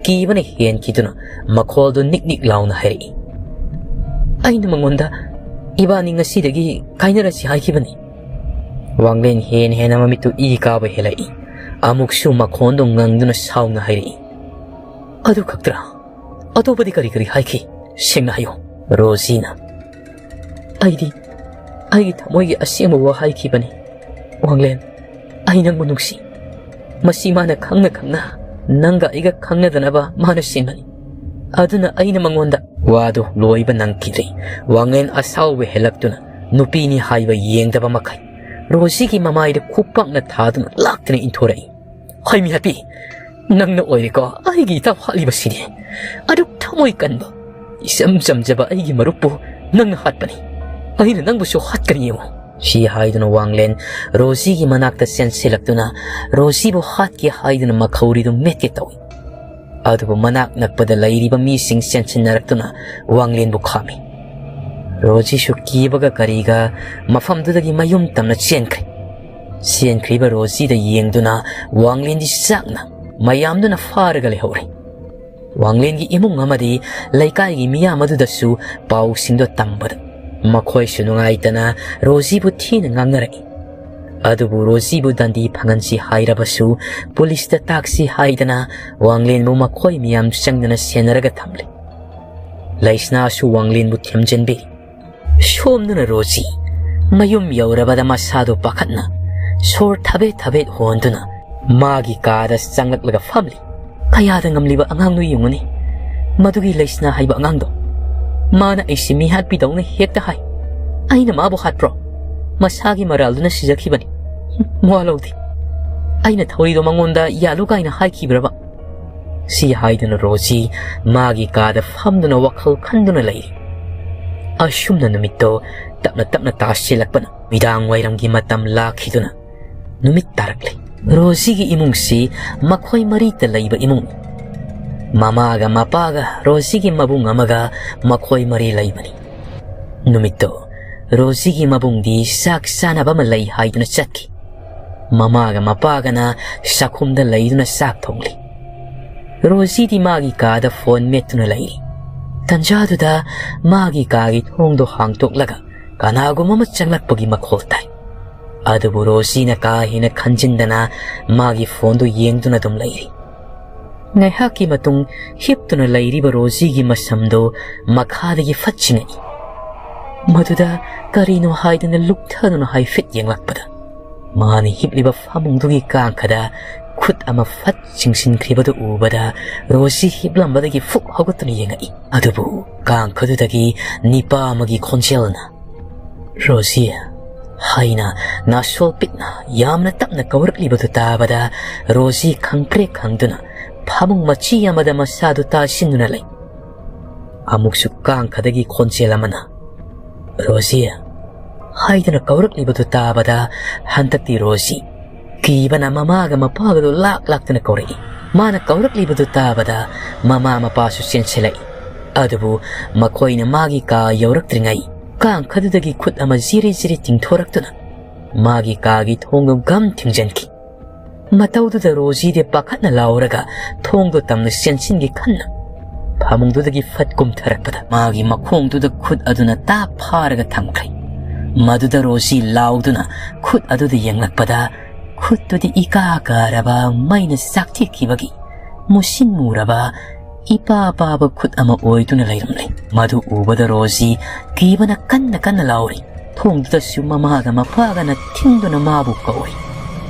ꯀꯤꯕꯅ ꯍꯦꯟꯈꯤꯗꯨꯅ ꯃꯈꯣꯜꯗꯨ ꯅꯤꯛ ꯅꯤꯛ ꯂꯥꯎꯅ ꯍꯥꯏꯔꯛꯏ, "ꯑꯩꯅ ꯃꯉꯣꯟꯗ ꯏꯕꯥꯅꯤ ꯉꯁꯤꯗꯒꯤ ꯀꯥꯏꯅꯔꯁꯤ ꯍꯥꯏꯈꯤꯕꯅꯤ꯫" ꯋꯥꯡꯂꯦꯟ ꯍꯦꯟ ꯍꯦꯟꯅ ꯃꯃꯤꯠꯇꯨ ꯏ ꯀꯥꯕ ꯍꯦꯜꯂꯛꯏ꯫ ꯑꯃꯨꯛꯁꯨ ꯃꯈꯣꯟꯗꯨ ꯉꯪꯗꯨꯅ ꯁꯥꯎꯅ ꯍꯥꯏꯔꯛꯏ, "ꯑꯗꯨ ꯈꯛꯇ꯭ꯔꯥ? ꯑꯇꯣꯞꯄꯗꯤ ꯀꯔꯤ ꯀꯔꯤ ꯍꯥꯏꯈꯤ? ꯁꯦꯡꯅ ꯍꯥꯏꯌꯨ꯫" ꯔꯣꯖꯤꯅ, "ꯑꯩꯗꯤ ꯑꯩꯒꯤ ꯊꯃꯣꯏꯒꯤ ꯑꯁꯦꯡꯕ ꯋꯥ ꯍꯥꯏꯈꯤꯕꯅꯤ꯫ ꯋꯥꯡꯂꯦꯟ, ꯑꯩ ꯅꯪꯕꯨ ꯅꯨꯡꯁꯤ꯫ ꯃꯁꯤ ꯃꯥꯅ ꯈꯪꯅ ꯈꯪꯅ ꯅꯪꯒ ꯑꯩꯒ ꯈꯪꯅꯗꯅꯕ ꯃꯥꯅ ꯁꯤꯟꯕꯅꯤ꯫ ꯑꯗꯨꯅ ꯑꯩꯅ ꯃꯉꯣꯟꯗ꯫" ꯋꯥꯗꯨ ꯂꯣꯏꯕ ꯅꯪꯈꯤꯗ꯭ꯔꯤ꯫ ꯋꯥꯡꯂꯦꯟ ꯑꯁꯥꯎꯕ ꯍꯦꯜꯂꯛꯇꯨꯅ ꯅꯨꯄꯤꯅꯤ ꯍꯥꯏꯕ ꯌꯦꯡꯗꯕ ꯃꯈꯩ ꯔꯣꯖꯤꯒꯤ ꯃꯃꯥꯏꯗ ꯈꯨꯄꯥꯛꯅ ꯊꯥꯗꯨꯅ ꯂꯥꯛꯇꯅ ꯏꯟꯊꯣꯔꯛꯏ꯫ "ꯍꯩꯃꯤ ꯍꯥꯄꯤ, ꯅꯪꯅ ꯑꯣꯏꯔꯦꯀꯣ ꯑꯩꯒꯤ ꯏꯇꯥꯎ ꯍꯥꯠꯂꯤꯕꯁꯤꯗꯤ꯫ ꯑꯗꯨꯛ ꯊꯃꯣꯏ ꯀꯟꯕ, ꯏꯆꯝ ꯆꯝꯖꯕ ꯑꯩꯒꯤ ꯃꯔꯨꯞꯄꯨ ꯅꯪꯅ ꯍꯥꯠꯄꯅꯤ꯫ ꯑꯩꯅ ꯅꯪꯕꯨꯁꯨ ꯍꯥꯠꯀꯅꯤ ꯌꯦꯡꯉꯨ꯫" ꯁꯤ ꯍꯥꯏꯗꯨꯅ ꯋꯥꯡꯂꯦꯟ ꯔꯣꯖꯤꯒꯤ ꯃꯅꯥꯛꯇ ꯆꯦꯟꯁꯤꯜꯂꯛꯇꯨꯅ ꯔꯣꯖꯤꯕꯨ ꯍꯥꯠꯀꯦ ꯍꯥꯏꯗꯨꯅ ꯃꯈꯧꯔꯤꯗꯨ ꯃꯦꯠꯀꯦ ꯇꯧꯏ꯫ ꯑꯗꯨꯕꯨ ꯃꯅꯥꯛ ꯅꯛꯄꯗ ꯂꯩꯔꯤꯕ ꯃꯤꯁꯤꯡ ꯆꯦꯟꯁꯤꯟꯅꯔꯛꯇꯨꯅ ꯋꯥꯡꯂꯦꯟꯕꯨ ꯈꯥꯝꯃꯤ꯫ ꯔꯣꯖꯤꯁꯨ ꯀꯤꯕꯒ ꯀꯔꯤꯒ ꯃꯐꯝꯗꯨꯗꯒꯤ ꯃꯌꯨꯝ ꯇꯝꯅ ꯆꯦꯟꯈ꯭ꯔꯦ꯫ ꯆꯦꯟꯈ꯭ꯔꯤꯕ ꯔꯣꯖꯤꯗ ꯌꯦꯡꯗꯨꯅ ꯋꯥꯡꯂꯦꯟꯗꯤ ꯆꯥꯛꯅ ꯃꯌꯥꯝꯗꯨꯅ ꯐꯥꯔꯒ ꯂꯩꯍꯧꯔꯦ꯫ ꯋꯥꯡꯂꯦꯟꯒꯤ ꯏꯃꯨꯡ ꯑꯃꯗꯤ ꯂꯩꯀꯥꯏꯒꯤ ꯃꯤꯌꯥꯝ ꯑꯗꯨꯗꯁꯨ ꯄꯥꯎꯁꯤꯡꯗꯣ ꯇꯝꯕꯗ ꯃꯈꯣꯏꯁꯨ ꯅꯨꯡꯉꯥꯏꯇꯅ ꯔꯣꯖꯤꯕꯨ ꯊꯤꯅ ꯉꯥꯡꯅꯔꯛꯏ꯫ ꯑꯗꯨꯕꯨ ꯔꯣꯖꯤꯕꯨ ꯗꯟꯗꯤ ꯐꯪꯍꯟꯁꯤ ꯍꯥꯏꯔꯕꯁꯨ, ꯄꯨꯂꯤꯁꯇ ꯇꯥꯛꯁꯤ ꯍꯥꯏꯗꯅ ꯋꯥꯡꯂꯦꯟꯕꯨ ꯃꯈꯣꯏ ꯃꯤꯌꯥꯝ ꯆꯪꯗꯅ ꯁꯦꯟꯅꯔꯒ ꯊꯝꯂꯦ꯫ ꯂꯩꯁꯅꯥꯁꯨ ꯋꯥꯡꯂꯦꯟꯕꯨ ꯊꯦꯝꯖꯤꯟꯕꯤ꯫ ꯁꯣꯝꯗꯅ ꯔꯣꯖꯤ ꯃꯌꯨꯝ ꯌꯧꯔꯕꯗ ꯃꯁꯥꯗꯨ ꯄꯥꯈꯠꯅ ꯁꯣꯔ ꯊꯕꯦꯠ ꯊꯕꯦꯠ ꯍꯣꯟꯗꯨꯅ ꯃꯥꯒꯤ ꯀꯥꯗ ꯆꯪꯂꯛꯂꯒ ꯐꯝꯂꯤ꯫ ꯀꯌꯥꯗ ꯉꯝꯂꯤꯕ ꯑꯉꯥꯡꯅꯣ ꯌꯦꯡꯉꯨꯅꯦ, ꯃꯗꯨꯒꯤ ꯂꯩꯁꯅꯥ ꯍꯥꯏꯕ ꯑꯉꯥꯡꯗꯣ꯫ ꯃꯥꯅ ꯑꯩꯁꯦ ꯃꯤ ꯍꯥꯠꯄꯤꯗꯧꯅ ꯍꯦꯛꯇ ꯍꯥꯏ꯫ ꯑꯩꯅ ꯃꯥꯕꯨ ꯍꯥꯠꯄ꯭ꯔꯣ? ꯃꯁꯥꯒꯤ ꯃꯔꯥꯜꯗꯨꯅ ꯁꯤꯖꯈꯤꯕꯅꯤ꯫ ꯃꯋꯥ ꯂꯧꯗꯦ꯫ ꯑꯩꯅ ꯊꯧꯔꯤꯗꯣ ꯃꯉꯣꯟꯗ ꯌꯥꯜꯂꯨ ꯀꯥꯏꯅ ꯍꯥꯏꯈꯤꯕ꯭ꯔꯕ?" ꯁꯤ ꯍꯥꯏꯗꯨꯅ ꯔꯣꯖꯤ ꯃꯥꯒꯤ ꯀꯥꯗ ꯐꯝꯗꯨꯅ ꯋꯥꯈꯜ ꯈꯟꯗꯨꯅ ꯂꯩꯔꯤ꯫ ꯑꯁꯨꯝꯅ ꯅꯨꯃꯤꯠꯇꯣ ꯇꯞꯅ ꯇꯞꯅ ꯇꯥꯁꯤꯜꯂꯛꯄꯅ ꯅꯨꯃꯤꯗꯥꯡ ꯋꯥꯏꯔꯝꯒꯤ ꯃꯇꯝ ꯂꯥꯛꯈꯤꯗꯨꯅ ꯅꯨꯃꯤꯠ ꯇꯥꯔꯛꯂꯦ꯫ ꯔꯣꯖꯤꯒꯤ ꯏꯃꯨꯡꯁꯤ ꯃꯈꯣꯏ ꯃꯔꯤꯇ ꯂꯩꯕ ꯏꯃꯨꯡꯅꯤ꯫ ꯃꯃꯥꯒ ꯃꯄꯥꯒ ꯔꯣꯖꯤꯒꯤ ꯃꯕꯨꯡ ꯑꯃꯒ ꯃꯈꯣꯏ ꯃꯔꯤ ꯂꯩꯕꯅꯤ꯫ ꯅꯨꯃꯤꯠꯇꯣ ꯔꯣꯖꯤꯒꯤ ꯃꯕꯨꯡꯗꯤ ꯆꯥꯛ ꯆꯥꯅꯕ ꯑꯃ ꯂꯩ ꯍꯥꯏꯗꯨꯅ ꯆꯠꯈꯤ꯫ ꯃꯃꯥꯒ ꯃꯄꯥꯒꯅ ꯆꯥꯛꯈꯨꯝꯗ ꯂꯩꯗꯨꯅ ꯆꯥꯛ ꯊꯣꯡꯂꯤ꯫ ꯔꯣꯖꯤꯗꯤ ꯃꯥꯒꯤ ꯀꯥꯗ ꯐꯣꯟ ꯃꯦꯠꯇꯨꯅ ꯂꯩꯔꯤ꯫ ꯇꯟꯖꯥꯗꯨꯗ ꯃꯥꯒꯤ ꯀꯥꯒꯤ ꯊꯣꯡꯗꯣ ꯍꯥꯡꯇꯣꯛꯂꯒ ꯀꯅꯥꯒꯨꯝꯕ ꯑꯃ ꯆꯪꯂꯛꯄꯒꯤ ꯃꯈꯣꯜ ꯇꯥꯏ꯫ ꯑꯗꯨꯕꯨ ꯔꯣꯖꯤꯅ ꯀꯥ ꯍꯦꯟꯅ ꯈꯟꯖꯤꯟꯗꯅ ꯃꯥꯒꯤ ꯐꯣꯟꯗꯨ ꯌꯦꯡꯗꯨꯅ ꯑꯗꯨꯝ ꯂꯩꯔꯤ꯫ ꯉꯥꯏꯍꯥꯛꯀꯤ ꯃꯇꯨꯡ ꯍꯤꯞꯇꯨꯅ ꯂꯩꯔꯤꯕ ꯔꯣꯖꯤꯒꯤ ꯃꯁꯝꯗꯨ ꯃꯈꯥꯗꯒꯤ ꯐꯠ ꯆꯤꯡꯉꯛꯏ꯫ ꯃꯗꯨꯗ ꯀꯔꯤꯅꯣ ꯍꯥꯏꯗꯅ ꯂꯨꯞꯊꯗꯨꯅ ꯍꯥꯏꯐꯦꯠ ꯌꯦꯡꯂꯛꯄꯗ, ꯃꯥꯅ ꯍꯤꯞꯂꯤꯕ ꯐꯃꯨꯡꯗꯨꯒꯤ ꯀꯥꯡꯈꯗ ꯈꯨꯠ ꯑꯃ ꯐꯠ ꯆꯤꯡꯁꯤꯟꯈ꯭ꯔꯤꯕꯗꯨ ꯎꯕꯗ ꯔꯣꯖꯤ ꯍꯤꯞꯂꯝꯕꯗꯒꯤ ꯐꯨꯛ ꯍꯧꯒꯠꯇꯨꯅ ꯌꯦꯡꯉꯛꯏ꯫ ꯑꯗꯨꯕꯨ ꯀꯥꯡꯈꯗꯨꯗꯒꯤ ꯅꯤꯄꯥ ꯑꯃꯒꯤ ꯈꯣꯟꯖꯦꯜꯅ, "ꯔꯣꯖꯤ" ꯍꯥꯏꯅ ꯅꯥꯁꯣꯜ ꯄꯤꯛꯅ ꯌꯥꯝꯅ ꯇꯞꯅ ꯀꯧꯔꯛꯂꯤꯕꯗꯨ ꯇꯥꯕꯗ ꯔꯣꯖꯤ ꯈꯪꯄ꯭ꯔꯦꯛ ꯈꯪꯗꯨꯅ ꯐꯃꯨꯡ ꯃꯆꯤ ꯑꯃꯗ ꯃꯁꯥꯗꯨ ꯇꯥꯁꯤꯟꯗꯨꯅ ꯂꯩ꯫ ꯑꯃꯨꯛꯁꯨ ꯀꯥꯡꯈꯗꯒꯤ ꯈꯣꯟꯖꯦꯜ ꯑꯃꯅ, "ꯔꯣꯖꯤ" ꯍꯥꯏꯗꯨꯅ ꯀꯧꯔꯛꯂꯤꯕꯗꯨ ꯇꯥꯕꯗ ꯍꯟꯗꯛꯇꯤ ꯔꯣꯖꯤ ꯀꯤꯕꯅ ꯃꯃꯥꯒ ꯃꯄꯥꯒꯗꯨ ꯂꯥꯛ ꯂꯥꯛꯇꯨꯅ ꯀꯧꯔꯛꯏ꯫ ꯃꯥꯅ ꯀꯧꯔꯛꯂꯤꯕꯗꯨ ꯇꯥꯕꯗ ꯃꯃꯥ ꯃꯄꯥꯁꯨ ꯆꯦꯟꯁꯤꯜꯂꯛꯏ꯫ ꯑꯗꯨꯕꯨ ꯃꯈꯣꯏꯅ ꯃꯥꯒꯤ ꯀꯥ ꯌꯧꯔꯛꯇ꯭ꯔꯤꯉꯩ ꯀꯥꯡꯈꯗꯨꯗꯒꯤ ꯈꯨꯠ ꯑꯃ ꯖꯤꯔꯤ ꯖꯤꯔꯤ ꯇꯤꯡꯊꯣꯔꯛꯇꯨꯅ ꯃꯥꯒꯤ ꯀꯥꯒꯤ ꯊꯣꯡꯗꯨ ꯒꯝ ꯊꯤꯡꯖꯤꯟꯈꯤ꯫ ꯃꯇꯧꯗꯨꯗ ꯔꯣꯖꯤꯗꯤ ꯄꯥꯈꯠꯅ ꯂꯥꯎꯔꯒ ꯊꯣꯡꯗꯣ ꯇꯝꯅ ꯆꯦꯟꯁꯤꯟꯒꯦ ꯈꯟꯅ ꯐꯃꯨꯡꯗꯨꯗꯒꯤ ꯐꯠ ꯀꯨꯝꯊꯔꯛꯄꯗ ꯃꯥꯒꯤ ꯃꯈꯣꯡꯗꯨꯗ ꯈꯨꯠ ꯑꯗꯨꯅ ꯇꯥꯞ ꯐꯥꯔꯒ ꯊꯝꯈ꯭ꯔꯦ꯫ ꯃꯗꯨꯗ ꯔꯣꯖꯤ ꯂꯥꯎꯗꯨꯅ ꯈꯨꯠ ꯑꯗꯨꯗ ꯌꯦꯡꯂꯛꯄꯗ ꯈꯨꯠꯇꯨꯗꯤ ꯏꯀꯥ ꯀꯥꯔꯕ ꯃꯩꯅ ꯆꯥꯛꯊꯦꯛꯈꯤꯕꯒꯤ ꯃꯨꯁꯤꯟ ꯃꯨꯔꯕ ꯏꯄꯥ ꯄꯥꯕ ꯈꯨꯠ ꯑꯃ ꯑꯣꯏꯗꯨꯅ ꯂꯩꯔꯝꯂꯦ꯫ ꯃꯗꯨ ꯎꯕꯗ ꯔꯣꯖꯤ ꯀꯤꯕꯅ ꯀꯟꯅ ꯀꯟꯅ ꯂꯥꯎꯔꯤ꯫ ꯊꯣꯡꯗꯨꯗꯁꯨ ꯃꯃꯥꯒ ꯃꯄꯥꯒꯅ ꯊꯤꯡꯗꯨꯅ ꯃꯥꯕꯨ ꯀꯧꯔꯤ꯫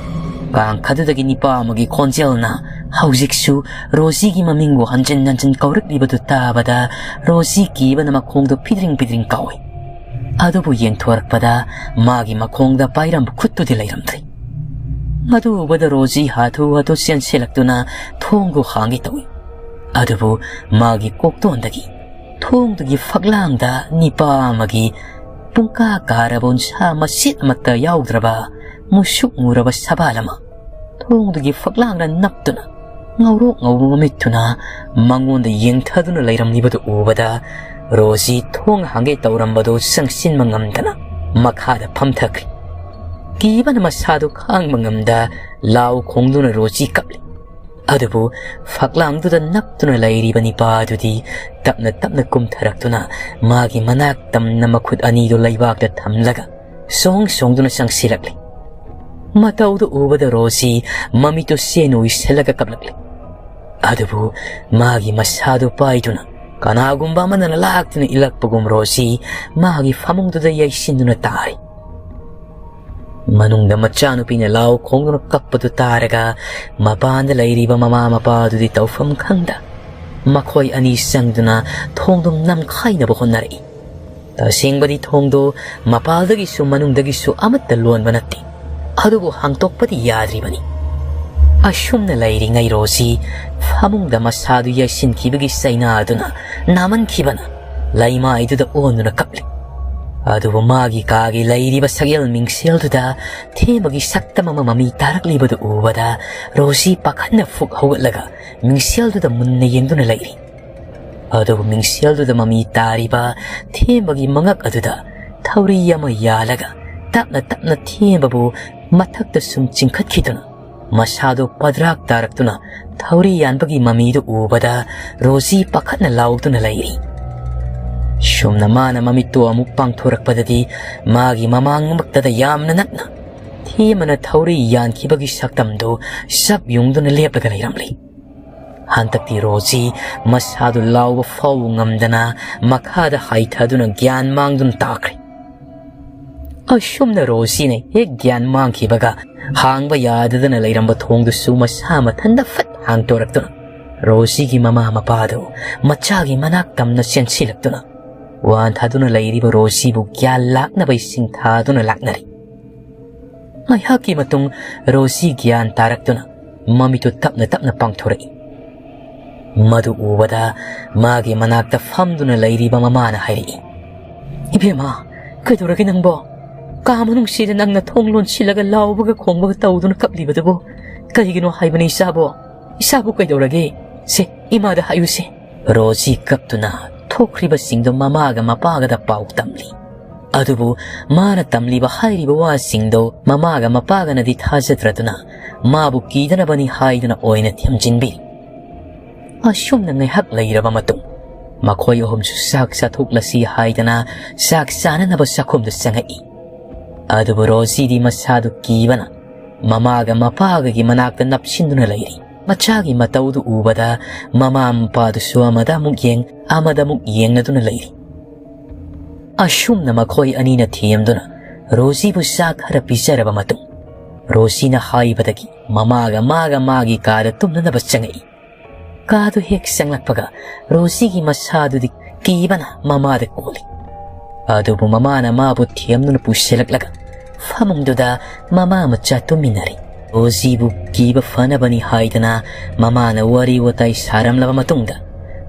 ꯀꯥꯡꯈꯗꯨꯗꯒꯤ ꯅꯤꯄꯥ ꯑꯃꯒꯤ ꯈꯣꯟꯖꯦꯜꯅ ꯍꯧꯖꯤꯛꯁꯨ ꯔꯣꯖꯤꯒꯤ ꯃꯃꯤꯡꯕꯨ ꯍꯟꯖꯤꯟ ꯍꯟꯖꯤꯟ ꯀꯧꯔꯛꯂꯤꯕꯗꯨ ꯇꯥꯕꯗ ꯔꯣꯖꯤ ꯀꯤꯕꯅ ꯃꯈꯣꯡꯗꯨ ꯐꯤꯗ꯭ꯔꯤꯡ ꯐꯤꯗ꯭ꯔꯤꯡ ꯀꯥꯎꯏ꯫ ꯑꯗꯨꯕꯨ ꯌꯦꯡꯊꯣꯔꯛꯄꯗ ꯃꯥꯒꯤ ꯃꯈꯣꯡꯗ ꯄꯥꯏꯔꯝꯕ ꯈꯨꯠꯇꯨꯗꯤ ꯂꯩꯔꯝꯗ꯭ꯔꯦ꯫ ꯃꯗꯨ ꯎꯕꯗ ꯔꯣꯖꯤ ꯍꯥꯊꯨ ꯍꯥꯊꯨ ꯆꯦꯟꯁꯤꯜꯂꯛꯇꯨꯅ ꯊꯣꯡꯗꯨ ꯍꯥꯡꯒꯦ ꯇꯧꯏ꯫ ꯑꯗꯨꯕꯨ ꯃꯥꯒꯤ ꯀꯣꯛꯇꯣꯟꯗꯒꯤ ꯊꯣꯡꯗꯨꯒꯤ ꯐꯛꯂꯥꯡꯗ ꯅꯤꯄꯥ ꯑꯃꯒꯤ ꯄꯨꯡꯀꯥ ꯀꯥꯔꯕ ꯎꯟꯁꯥ ꯃꯆꯦꯠ ꯑꯃꯠꯇ ꯌꯥꯎꯗ꯭ꯔꯕ ꯃꯨꯁꯨꯛ ꯃꯨꯔꯕ ꯁꯕꯥꯜ ꯑꯃ ꯊꯣꯡꯗꯨꯒꯤ ꯐꯛꯂꯥꯡꯗ ꯅꯞꯇꯨꯅ ꯉꯧꯔꯣꯛ ꯉꯧꯕ ꯃꯃꯤꯠꯇꯨꯅ ꯃꯉꯣꯟꯗ ꯌꯦꯡꯊꯗꯨꯅ ꯂꯩꯔꯝꯂꯤꯕꯗꯨ ꯎꯕꯗ ꯔꯣꯖꯤ ꯊꯣꯡ ꯍꯥꯡꯒꯦ ꯇꯧꯔꯝꯕꯗꯨ ꯆꯪꯁꯤꯟꯕ ꯉꯝꯗꯅ ꯃꯈꯥꯗ ꯐꯝꯊꯈ꯭ꯔꯦ꯫ ꯀꯤꯕꯅ ꯃꯁꯥꯗꯨ ꯈꯥꯡꯕ ꯉꯝꯗ ꯂꯥꯎ ꯈꯣꯡꯗꯨꯅ ꯔꯣꯖꯤ ꯀꯞꯂꯤ꯫ ꯑꯗꯨꯕꯨ ꯐꯛꯂꯥꯡꯗꯨꯗ ꯅꯞꯇꯨꯅ ꯂꯩꯔꯤꯕ ꯅꯤꯄꯥ ꯑꯗꯨꯗꯤ ꯇꯞꯅ ꯇꯞꯅ ꯀꯨꯝꯊꯔꯛꯇꯨꯅ ꯃꯥꯒꯤ ꯃꯅꯥꯛ ꯇꯝꯅ ꯃꯈꯨꯠ ꯑꯅꯤꯗꯨ ꯂꯩꯕꯥꯛꯇ ꯊꯝꯂꯒ ꯁꯣꯡ ꯁꯣꯡꯗꯨꯅ ꯆꯪꯁꯤꯜꯂꯛꯂꯤ꯫ ꯃꯇꯧꯗꯨ ꯎꯕꯗ ꯔꯣꯖꯤ ꯃꯃꯤꯠꯇꯨ ꯁꯦꯟ ꯎꯏꯁꯤꯜꯂꯒ ꯀꯞꯂꯛꯂꯤ꯫ ꯑꯗꯨꯕꯨ ꯃꯥꯒꯤ ꯃꯁꯥꯗꯨ ꯄꯥꯏꯗꯨꯅ ꯀꯅꯥꯒꯨꯝꯕ ꯑꯃꯅ ꯂꯥꯛꯇꯨꯅ ꯏꯜꯂꯛꯄꯒꯨꯝ ꯔꯣꯖꯤ ꯃꯥꯒꯤ ꯐꯃꯨꯡꯗꯨꯗ ꯌꯩꯁꯤꯟꯗꯨꯅ ꯇꯥꯔꯤ꯫ ꯃꯅꯨꯡꯗ ꯃꯆꯥꯅꯨꯄꯤꯅ ꯂꯥꯎ ꯈꯣꯡꯗꯨꯅ ꯀꯞꯄꯗꯨ ꯇꯥꯔꯒ ꯃꯄꯥꯟꯗ ꯂꯩꯔꯤꯕ ꯃꯃꯥ ꯃꯄꯥ ꯑꯗꯨꯗꯤ ꯇꯧꯐꯝ ꯈꯪꯗ ꯃꯈꯣꯏ ꯑꯅꯤ ꯆꯪꯗꯨꯅ ꯊꯣꯡꯗꯨ ꯅꯝꯈꯥꯏꯅꯕ ꯍꯣꯠꯅꯔꯛꯏ꯫ ꯇꯁꯦꯡꯕꯗꯤ ꯊꯣꯡꯗꯨ ꯃꯄꯥꯜꯗꯒꯤꯁꯨ ꯃꯅꯨꯡꯗꯒꯤꯁꯨ ꯑꯃꯠꯇ ꯂꯣꯟꯕ ꯅꯠꯇꯦ, ꯑꯗꯨꯕꯨ ꯍꯥꯡꯇꯣꯛꯄꯗꯤ ꯌꯥꯗ꯭ꯔꯤꯕꯅꯤ꯫ ꯑꯁꯨꯝꯅ ꯂꯩꯔꯤꯉꯩ ꯔꯣꯖꯤ ꯐꯃꯨꯡꯗ ꯃꯁꯥꯗꯨ ꯌꯩꯁꯤꯟꯈꯤꯕꯒꯤ ꯆꯩꯅꯥ ꯑꯗꯨꯅ ꯅꯥꯃꯟꯈꯤꯕꯅ ꯂꯩꯃꯥꯏꯗꯨꯗ ꯑꯣꯟꯗꯨꯅ ꯀꯞꯂꯤ꯫ ꯑꯗꯨꯕꯨ ꯃꯥꯒꯤ ꯀꯥꯒꯤ ꯂꯩꯔꯤꯕ ꯁꯛꯌꯦꯜ ꯃꯤꯡꯁꯦꯜꯗꯨꯗ ꯊꯦꯝꯕꯒꯤ ꯁꯛꯇꯝ ꯑꯃ ꯃꯃꯤ ꯇꯥꯔꯛꯂꯤꯕꯗꯨ ꯎꯕꯗ ꯔꯣꯖꯤ ꯄꯥꯈꯠꯅ ꯐꯨꯛ ꯍꯧꯒꯠꯂꯒ ꯃꯤꯡꯁꯦꯜꯗꯨꯗ ꯃꯨꯟꯅ ꯌꯦꯡꯗꯨꯅ ꯂꯩꯔꯤ꯫ ꯑꯗꯨꯕꯨ ꯃꯤꯡꯁꯦꯜꯗꯨꯗ ꯃꯃꯤ ꯇꯥꯔꯤꯕ ꯊꯦꯝꯕꯒꯤ ꯃꯉꯛ ꯑꯗꯨꯗ ꯊꯧꯔꯤ ꯑꯃ ꯌꯥꯜꯂꯒ ꯇꯞꯅ ꯇꯞꯅ ꯊꯦꯝꯕꯕꯨ ꯃꯊꯛꯇ ꯁꯨꯝ ꯆꯤꯡꯈꯠꯈꯤꯗꯨꯅ ꯃꯁꯥꯗꯨ ꯄꯗ꯭ꯔꯥꯛ ꯇꯥꯔꯛꯇꯨꯅ ꯊꯧꯔꯤ ꯌꯥꯟꯕꯒꯤ ꯃꯃꯤꯗꯨ ꯎꯕꯗ ꯔꯣꯖꯤ ꯄꯥꯈꯠꯅ ꯂꯥꯎꯗꯨꯅ ꯂꯩꯔꯤ꯫ ꯁꯨꯝꯅ ꯃꯥꯅ ꯃꯃꯤꯠꯇꯨ ꯑꯃꯨꯛ ꯄꯥꯡꯊꯣꯔꯛꯄꯗꯗꯤ ꯃꯥꯒꯤ ꯃꯃꯥꯡꯃꯛꯇꯗ ꯌꯥꯝꯅ ꯅꯛꯅ ꯊꯦꯝꯕꯅ ꯊꯧꯔꯤ ꯌꯥꯟꯈꯤꯕꯒꯤ ꯁꯛꯇꯝꯗꯨ ꯆꯞ ꯌꯨꯡꯗꯨꯅ ꯂꯦꯞꯂꯒ ꯂꯩꯔꯝꯂꯤ꯫ ꯍꯟꯗꯛꯇꯤ ꯔꯣꯖꯤ ꯃꯁꯥꯗꯨ ꯂꯥꯎꯕ ꯐꯥꯎꯕ ꯉꯝꯗꯅ ꯃꯈꯥꯗ ꯍꯥꯏꯊꯗꯨꯅ ꯒ꯭ꯌꯥꯟ ꯃꯥꯡꯗꯨꯅ ꯇꯥꯈ꯭ꯔꯦ꯫ ꯑꯁꯨꯝꯅ ꯔꯣꯖꯤꯅ ꯍꯦꯛ ꯒ꯭ꯌꯥꯟ ꯃꯥꯡꯈꯤꯕꯒ ꯍꯥꯡꯕ ꯌꯥꯗꯗꯅ ꯂꯩꯔꯝꯕ ꯊꯣꯡꯗꯨꯁꯨ ꯃꯁꯥ ꯃꯊꯟꯇ ꯐꯠ ꯍꯥꯡꯇꯣꯔꯛꯇꯨꯅ ꯔꯣꯖꯤꯒꯤ ꯃꯃꯥ ꯃꯄꯥꯗꯨ ꯃꯆꯥꯒꯤ ꯃꯅꯥꯛ ꯇꯝꯅ ꯆꯦꯟꯁꯤꯜꯂꯛꯇꯨꯅ ꯋꯥꯟꯊꯗꯨꯅ ꯂꯩꯔꯤꯕ ꯔꯣꯖꯤꯕꯨ ꯒ꯭ꯌꯥꯟ ꯂꯥꯛꯅꯕ ꯏꯁꯤꯡ ꯊꯥꯗꯨꯅ ꯂꯥꯛꯅꯔꯤ꯫ ꯉꯥꯏꯍꯥꯛꯀꯤ ꯃꯇꯨꯡ ꯔꯣꯖꯤ ꯒ꯭ꯌꯥꯟ ꯇꯥꯔꯛꯇꯨꯅ ꯃꯃꯤꯠꯇꯨ ꯇꯞꯅ ꯇꯞꯅ ꯄꯥꯡꯊꯣꯔꯛꯏ꯫ ꯃꯗꯨ ꯎꯕꯗ ꯃꯥꯒꯤ ꯃꯅꯥꯛꯇ ꯐꯝꯗꯨꯅ ꯂꯩꯔꯤꯕ ꯃꯃꯥꯅ ꯍꯥꯏꯔꯛꯏ, "ꯏꯕꯦꯝꯃ, ꯀꯩꯗꯧꯔꯒꯦ ꯅꯪꯕꯣ? ꯀꯥ ꯃꯅꯨꯡꯁꯤꯗ ꯅꯪꯅ ꯊꯣꯡ ꯂꯣꯟꯁꯤꯜꯂꯒ ꯂꯥꯎꯕꯒ ꯈꯣꯡꯕꯒ ꯇꯧꯗꯨꯅ ꯀꯞꯂꯤꯕꯗꯨꯕꯨ ꯀꯔꯤꯒꯤꯅꯣ ꯍꯥꯏꯕꯅꯤ ꯏꯆꯥꯕꯣ? ꯏꯆꯥꯕꯨ ꯀꯩꯗꯧꯔꯒꯦ? ꯁꯦ, ꯏꯃꯥꯗ ꯍꯥꯏꯌꯨꯁꯦ꯫" ꯔꯣꯖꯤ ꯀꯞꯇꯨꯅ ꯊꯣꯛꯈ꯭ꯔꯤꯕꯁꯤꯡꯗꯣ ꯃꯃꯥꯒ ꯃꯄꯥꯒꯗ ꯄꯥꯎ ꯇꯝꯂꯤ꯫ ꯑꯗꯨꯕꯨ ꯃꯥꯅ ꯇꯝꯂꯤꯕ ꯍꯥꯏꯔꯤꯕ ꯋꯥꯁꯤꯡꯗꯣ ꯃꯃꯥꯒ ꯃꯄꯥꯒꯅꯗꯤ ꯊꯥꯖꯗ꯭ꯔꯗꯨꯅ ꯃꯥꯕꯨ ꯀꯤꯗꯅꯕꯅꯤ ꯍꯥꯏꯗꯨꯅ ꯑꯣꯏꯅ ꯊꯦꯝꯖꯤꯟꯕꯤ꯫ ꯑꯁꯨꯝꯅ ꯉꯥꯏꯍꯥꯛ ꯂꯩꯔꯕ ꯃꯇꯨꯡ ꯃꯈꯣꯏ ꯑꯍꯨꯝꯁꯨ ꯆꯥꯛ ꯆꯥꯊꯣꯛꯂꯁꯤ ꯍꯥꯏꯗꯅ ꯆꯥꯛ ꯆꯥꯅꯅꯕ ꯆꯥꯛꯈꯨꯝꯗ ꯆꯪꯉꯛꯏ꯫ ꯑꯗꯨꯕꯨ ꯔꯣꯖꯤꯗꯤ ꯃꯁꯥꯗꯨ ꯀꯤꯕꯅ ꯃꯃꯥꯒ ꯃꯄꯥꯒꯒꯤ ꯃꯅꯥꯛꯇ ꯅꯞꯁꯤꯟꯗꯨꯅ ꯂꯩꯔꯤ꯫ ꯃꯆꯥꯒꯤ ꯃꯇꯧꯗꯨ ꯎꯕꯗ ꯃꯃꯥ ꯃꯄꯥꯗꯨꯁꯨ ꯑꯃꯗ ꯑꯃꯨꯛ ꯌꯦꯡ, ꯑꯃꯗ ꯑꯃꯨꯛ ꯌꯦꯡꯅꯗꯨꯅ ꯂꯩꯔꯤ꯫ ꯑꯁꯨꯝꯅ ꯃꯈꯣꯏ ꯑꯅꯤꯅ ꯊꯦꯝꯗꯨꯅ ꯔꯣꯖꯤꯕꯨ ꯆꯥꯛ ꯈꯔ ꯄꯤꯖꯔꯕ ꯃꯇꯨꯡ ꯔꯣꯖꯤꯅ ꯍꯥꯏꯕꯗꯒꯤ ꯃꯃꯥꯒ ꯃꯥꯒ ꯃꯥꯒꯤ ꯀꯥꯗ ꯇꯨꯝꯅꯅꯕ ꯆꯪꯉꯛꯏ꯫ ꯀꯥꯗꯨ ꯍꯦꯛ ꯆꯪꯂꯛꯄꯒ ꯔꯣꯖꯤꯒꯤ ꯃꯁꯥꯗꯨꯗꯤ ꯀꯤꯕꯅ ꯃꯃꯥꯗ ꯀꯣꯜꯂꯤ꯫ ꯑꯗꯨꯕꯨ ꯃꯃꯥꯅ ꯃꯥꯕꯨ ꯊꯦꯝꯗꯨꯅ ꯄꯨꯁꯤꯜꯂꯛꯂꯒ ꯐꯃꯨꯡꯗꯨꯗ ꯃꯃꯥ ꯃꯆꯥ ꯇꯨꯝꯃꯤꯟꯅꯔꯤ꯫ ꯔꯣꯖꯤꯕꯨ ꯀꯤꯕ ꯐꯅꯕꯅꯤ ꯍꯥꯏꯗꯅ ꯃꯃꯥꯅ ꯋꯥꯔꯤ ꯋꯥꯇꯥꯏ ꯁꯥꯔꯝꯂꯕ ꯃꯇꯨꯡꯗ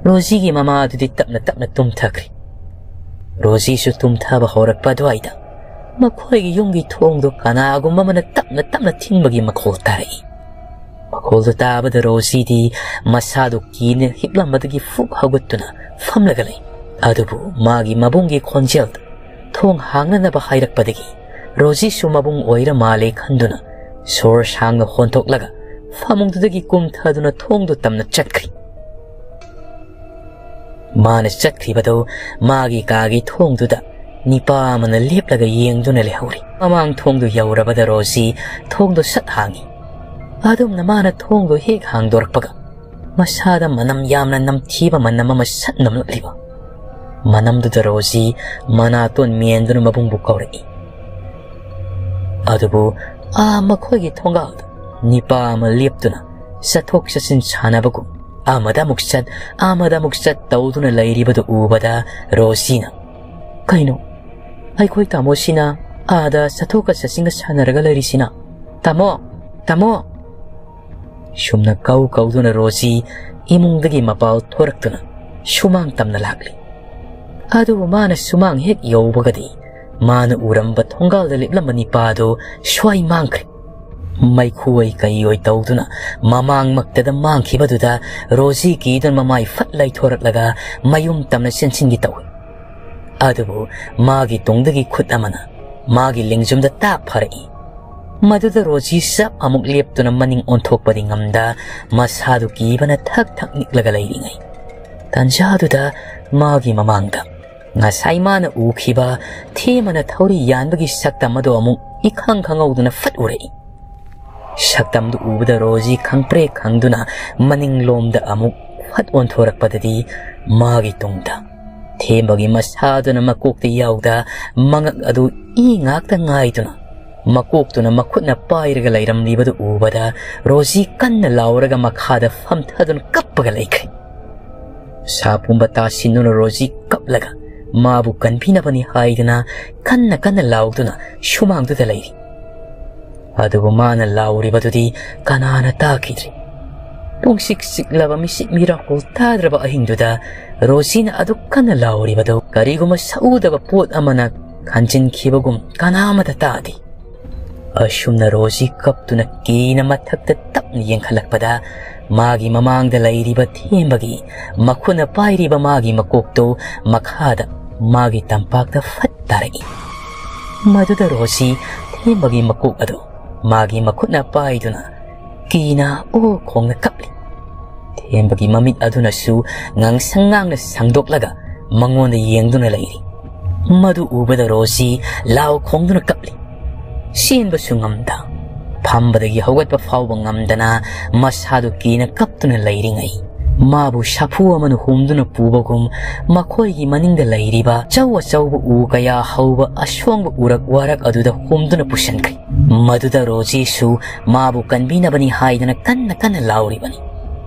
ꯔꯣꯖꯤꯒꯤ ꯃꯃꯥꯗꯨꯗꯤ ꯇꯞꯅ ꯇꯞꯅ ꯇꯨꯝꯊꯈ꯭ꯔꯤ꯫ ꯔꯣꯖꯤꯁꯨ ꯇꯨꯝꯊꯕ ꯍꯧꯔꯛꯄ ꯑꯗꯨꯋꯥꯏꯗ ꯃꯈꯣꯏꯒꯤ ꯌꯨꯝꯒꯤ ꯊꯣꯡꯗꯣ ꯀꯅꯥꯒꯨꯝꯕ ꯑꯃꯅ ꯇꯞꯅ ꯇꯞꯅ ꯊꯤꯡꯕꯒꯤ ꯃꯈꯣꯜ ꯇꯥꯔꯛꯏ꯫ ꯃꯈꯣꯜꯗꯨ ꯇꯥꯕꯗ ꯔꯣꯖꯤꯗꯤ ꯃꯁꯥꯗꯨ ꯀꯤꯅ ꯍꯤꯞꯂꯝꯕꯗꯒꯤ ꯐꯨꯛ ꯍꯧꯒꯠꯇꯨꯅ ꯐꯝꯂꯒ ꯂꯩ꯫ ꯑꯗꯨꯕꯨ ꯃꯥꯒꯤ ꯃꯕꯨꯡꯒꯤ ꯈꯣꯟꯖꯦꯜꯗ ꯊꯣꯡ ꯍꯥꯡꯅꯅꯕ ꯍꯥꯏꯔꯛꯄꯗꯒꯤ ꯔꯣꯖꯤꯁꯨ ꯃꯕꯨꯡ ꯑꯣꯏꯔ ꯃꯥꯜꯂꯦ ꯈꯟꯗꯨꯅ ꯁꯣꯔ ꯁꯥꯡꯅ ꯍꯣꯟꯊꯣꯛꯂꯒ ꯐꯃꯨꯡꯗꯨꯗꯒꯤ ꯀꯨꯝꯊꯗꯨꯅ ꯊꯣꯡꯗꯨ ꯇꯝꯅ ꯆꯠꯈ꯭ꯔꯤ꯫ ꯃꯥꯅ ꯆꯠꯈ꯭ꯔꯤꯕꯗꯨ ꯃꯥꯒꯤ ꯀꯥꯒꯤ ꯊꯣꯡꯗꯨꯗ ꯅꯤꯄꯥ ꯑꯃꯅ ꯂꯦꯞꯂꯒ ꯌꯦꯡꯗꯨꯅ ꯂꯩꯍꯧꯔꯤ꯫ ꯃꯃꯥꯡ ꯊꯣꯡꯗꯨ ꯌꯧꯔꯕꯗ ꯔꯣꯖꯤ ꯊꯣꯡꯗꯨ ꯁꯠ ꯍꯥꯡꯉꯤ꯫ ꯑꯗꯨꯝꯅ ꯃꯥꯅ ꯊꯣꯡꯗꯨ ꯍꯦꯛ ꯍꯥꯡꯗꯣꯔꯛꯄꯒ ꯃꯁꯥꯗ ꯃꯅꯝ ꯌꯥꯝꯅ ꯅꯝꯊꯤꯕ ꯃꯅꯝ ꯑꯃ ꯁꯠ ꯅꯝꯂꯛꯂꯤꯕ ꯃꯅꯝꯗꯨꯗ ꯔꯣꯖꯤ ꯃꯅꯥꯇꯣꯟ ꯃꯦꯟꯗꯨꯅ ꯃꯕꯨꯡꯕꯨ ꯀꯧꯔꯛꯏ꯫ ꯑꯗꯨꯕꯨ ꯑꯥ ꯃꯈꯣꯏꯒꯤ ꯊꯣꯡꯒꯥꯜꯗ ꯅꯤꯄꯥ ꯑꯃ ꯂꯦꯞꯇꯨꯅ ꯆꯠꯊꯣꯛ ꯆꯠꯁꯤꯟ ꯁꯥꯟꯅꯕꯒꯨꯝ ꯑꯃꯗ ꯑꯃꯨꯛ ꯆꯠ, ꯑꯃꯗ ꯑꯃꯨꯛ ꯆꯠ ꯇꯧꯗꯨꯅ ꯂꯩꯔꯤꯕꯗꯨ ꯎꯕꯗ ꯔꯣꯖꯤꯅ, "ꯀꯩꯅꯣ, ꯑꯩꯈꯣꯏ ꯇꯥꯃꯣꯁꯤꯅ ꯑꯥꯗ ꯆꯠꯊꯣꯛꯀ ꯆꯠꯁꯤꯟꯒ ꯁꯥꯟꯅꯔꯒ ꯂꯩꯔꯤꯁꯤꯅ? ꯇꯥꯃꯣ! ꯇꯥꯃꯣ!" ꯁꯨꯝꯅ ꯀꯧ ꯀꯧꯗꯨꯅ ꯔꯣꯖꯤ ꯏꯃꯨꯡꯗꯒꯤ ꯃꯄꯥꯜ ꯊꯣꯔꯛꯇꯨꯅ ꯁꯨꯃꯥꯡ ꯇꯝꯅ ꯂꯥꯛꯂꯤ꯫ ꯑꯗꯨꯕꯨ ꯃꯥꯅ ꯁꯨꯃꯥꯡ ꯍꯦꯛ ꯌꯧꯕꯒꯗꯤ ꯃꯥꯅ ꯎꯔꯝꯕ ꯊꯣꯡꯒꯥꯜꯗ ꯂꯦꯞꯂꯝꯕ ꯅꯤꯄꯥꯗꯨ ꯁ꯭ꯋꯥꯏ ꯃꯥꯡꯈ꯭ꯔꯦ꯫ ꯃꯩꯈꯨ ꯑꯣꯏ ꯀꯩ ꯑꯣꯏ ꯇꯧꯗꯨꯅ ꯃꯃꯥꯡꯃꯛꯇꯗ ꯃꯥꯡꯈꯤꯕꯗꯨꯗ ꯔꯣꯖꯤ ꯀꯤꯗꯨꯅ ꯃꯃꯥꯏ ꯐꯠ ꯂꯩꯊꯣꯔꯛꯂꯒ ꯃꯌꯨꯝ ꯇꯝꯅ ꯆꯦꯟꯁꯤꯟꯒꯦ ꯇꯧꯏ꯫ ꯑꯗꯨꯕꯨ ꯃꯥꯒꯤ ꯇꯨꯡꯗꯒꯤ ꯈꯨꯠ ꯑꯃꯅ ꯃꯥꯒꯤ ꯂꯦꯡꯖꯨꯝꯗ ꯇꯥꯛ ꯐꯥꯔꯛꯏ꯫ ꯃꯗꯨꯗ ꯔꯣꯖꯤ ꯆꯞ ꯑꯃꯨꯛ ꯂꯦꯞꯇꯨꯅ ꯃꯅꯤꯡ ꯑꯣꯟꯊꯣꯛꯄꯗꯤ ꯉꯝꯗ ꯃꯁꯥꯗꯨ ꯀꯤꯕꯅ ꯊꯛ ꯊꯛ ꯅꯤꯛꯂꯒ ꯂꯩꯔꯤꯉꯩ ꯇꯥꯟꯖꯥꯗꯨꯗ ꯃꯥꯒꯤ ꯃꯃꯥꯡꯗ ꯉꯁꯥꯏ ꯃꯥꯅ ꯎꯈꯤꯕ ꯊꯦꯝꯕꯅ ꯊꯧꯔꯤ ꯌꯥꯟꯕꯒꯤ ꯁꯛꯇꯝ ꯑꯗꯨ ꯑꯃꯨꯛ ꯏꯈꯪ ꯈꯪꯍꯧꯗꯅ ꯐꯠ ꯎꯔꯛꯏ꯫ ꯁꯛꯇꯝꯗꯨ ꯎꯕꯗ ꯔꯣꯖꯤ ꯈꯪꯄ꯭ꯔꯦꯛ ꯈꯪꯗꯨꯅ ꯃꯅꯤꯡꯂꯣꯝꯗ ꯑꯃꯨꯛ ꯐꯠ ꯑꯣꯟꯊꯣꯔꯛꯄꯗꯗꯤ ꯃꯥꯒꯤ ꯇꯨꯡꯗ ꯊꯦꯝꯕꯒꯤ ꯃꯁꯥꯗꯨꯅ ꯃꯀꯣꯛꯇ ꯌꯥꯎꯗ ꯃꯉꯛ ꯑꯗꯨ ꯏ ꯉꯥꯛꯇ ꯉꯥꯏꯗꯨꯅ ꯃꯀꯣꯛꯇꯨꯅ ꯃꯈꯨꯠꯅ ꯄꯥꯏꯔꯒ ꯂꯩꯔꯝꯂꯤꯕꯗꯨ ꯎꯕꯗ ꯔꯣꯖꯤ ꯀꯟꯅ ꯂꯥꯎꯔꯒ ꯃꯈꯥꯗ ꯐꯝꯊꯗꯨꯅ ꯀꯞꯄꯒ ꯂꯩꯈ꯭ꯔꯦ꯫ ꯁꯥ ꯄꯨꯝꯕ ꯇꯥꯁꯤꯟꯗꯨꯅ ꯔꯣꯖꯤ ꯀꯞꯂꯒ ꯃꯥꯕꯨ ꯀꯟꯕꯤꯅꯕꯅꯤ ꯍꯥꯏꯗꯨꯅ ꯀꯟꯅ ꯀꯟꯅ ꯂꯥꯎꯗꯨꯅ ꯁꯨꯃꯥꯡꯗꯨꯗ ꯂꯩꯔꯤ꯫ ꯑꯗꯨꯕꯨ ꯃꯥꯅ ꯂꯥꯎꯔꯤꯕꯗꯨꯗꯤ ꯀꯅꯥꯅ ꯇꯥꯈꯤꯗ꯭ꯔꯤ꯫ ꯄꯨꯡꯁꯤꯛ ꯆꯤꯛꯂꯕ ꯃꯤꯁꯤꯠ ꯃꯤꯔꯥꯎꯈꯣꯜ ꯇꯥꯗ꯭ꯔꯕ ꯑꯍꯤꯡꯗꯨꯗ ꯔꯣꯖꯤꯅ ꯑꯗꯨꯛ ꯀꯟꯅ ꯂꯥꯎꯔꯤꯕꯗꯨ ꯀꯔꯤꯒꯨꯝꯕ ꯁꯛꯎꯗꯕ ꯄꯣꯠ ꯑꯃꯅ ꯈꯟꯖꯤꯟꯈꯤꯕꯒꯨꯝ ꯀꯅꯥ ꯑꯃꯠꯇ ꯇꯥꯗꯦ꯫ ꯑꯁꯨꯝꯅ ꯔꯣꯖꯤ ꯀꯞꯇꯨꯅ ꯀꯤꯅ ꯃꯊꯛꯇ ꯇꯞꯅ ꯌꯦꯡꯈꯠꯂꯛꯄꯗ ꯃꯥꯒꯤ ꯃꯃꯥꯡꯗ ꯂꯩꯔꯤꯕ ꯊꯦꯝꯕꯒꯤ ꯃꯈꯨꯠꯅ ꯄꯥꯏꯔꯤꯕ ꯃꯥꯒꯤ ꯃꯀꯣꯛꯇꯨ ꯃꯈꯥꯗ ꯃꯥꯒꯤ ꯇꯝꯄꯥꯛꯇ ꯐꯠ ꯇꯥꯔꯛꯏ꯫ ꯃꯗꯨꯗ ꯔꯣꯖꯤ ꯊꯦꯝꯕꯒꯤ ꯃꯀꯣꯛ ꯑꯗꯨ ꯃꯥꯒꯤ ꯃꯈꯨꯠꯅ ꯄꯥꯏꯗꯨꯅ ꯀꯤꯅ ꯑꯣ ꯈꯣꯡꯅ ꯀꯞꯂꯤ꯫ ꯊꯦꯝꯕꯒꯤ ꯃꯃꯤꯠ ꯑꯗꯨꯅꯁꯨ ꯉꯥꯡꯁꯪ ꯉꯥꯡꯅ ꯁꯪꯗꯣꯛꯂꯒ ꯃꯉꯣꯟꯗ ꯌꯦꯡꯗꯨꯅ ꯂꯩꯔꯤ꯫ ꯃꯗꯨ ꯎꯕꯗ ꯔꯣꯖꯤ ꯂꯥꯎ ꯈꯣꯡꯗꯨꯅ ꯀꯞꯂꯤ꯫ ꯆꯦꯟꯕꯁꯨ ꯉꯝꯗ, ꯐꯝꯕꯗꯒꯤ ꯍꯧꯒꯠꯄ ꯐꯥꯎꯕ ꯉꯝꯗꯅ ꯃꯁꯥꯗꯨ ꯀꯤꯅ ꯀꯞꯇꯨꯅ ꯂꯩꯔꯤꯉꯩ, ꯃꯥꯕꯨ ꯁꯥꯐꯨ ꯑꯃꯅ ꯍꯨꯝꯗꯨꯅ ꯄꯨꯕꯒꯨꯝ ꯃꯈꯣꯏꯒꯤ ꯃꯅꯤꯡꯗ ꯂꯩꯔꯤꯕ ꯑꯆꯧ ꯑꯆꯧꯕ ꯎ ꯀꯌꯥ ꯍꯧꯕ ꯑꯁꯣꯡꯕ ꯎꯔꯛ ꯋꯥꯔꯛ ꯑꯗꯨꯗ ꯍꯨꯝꯗꯨꯅ ꯄꯨꯁꯤꯟꯈ꯭ꯔꯦ꯫ ꯃꯗꯨꯗ ꯔꯣꯖꯤꯁꯨ ꯃꯥꯕꯨ ꯀꯟꯕꯤꯅꯕꯅꯤ ꯍꯥꯏꯗꯨꯅ ꯀꯟꯅ ꯀꯟꯅ ꯂꯥꯎꯔꯤꯕꯅꯤ꯫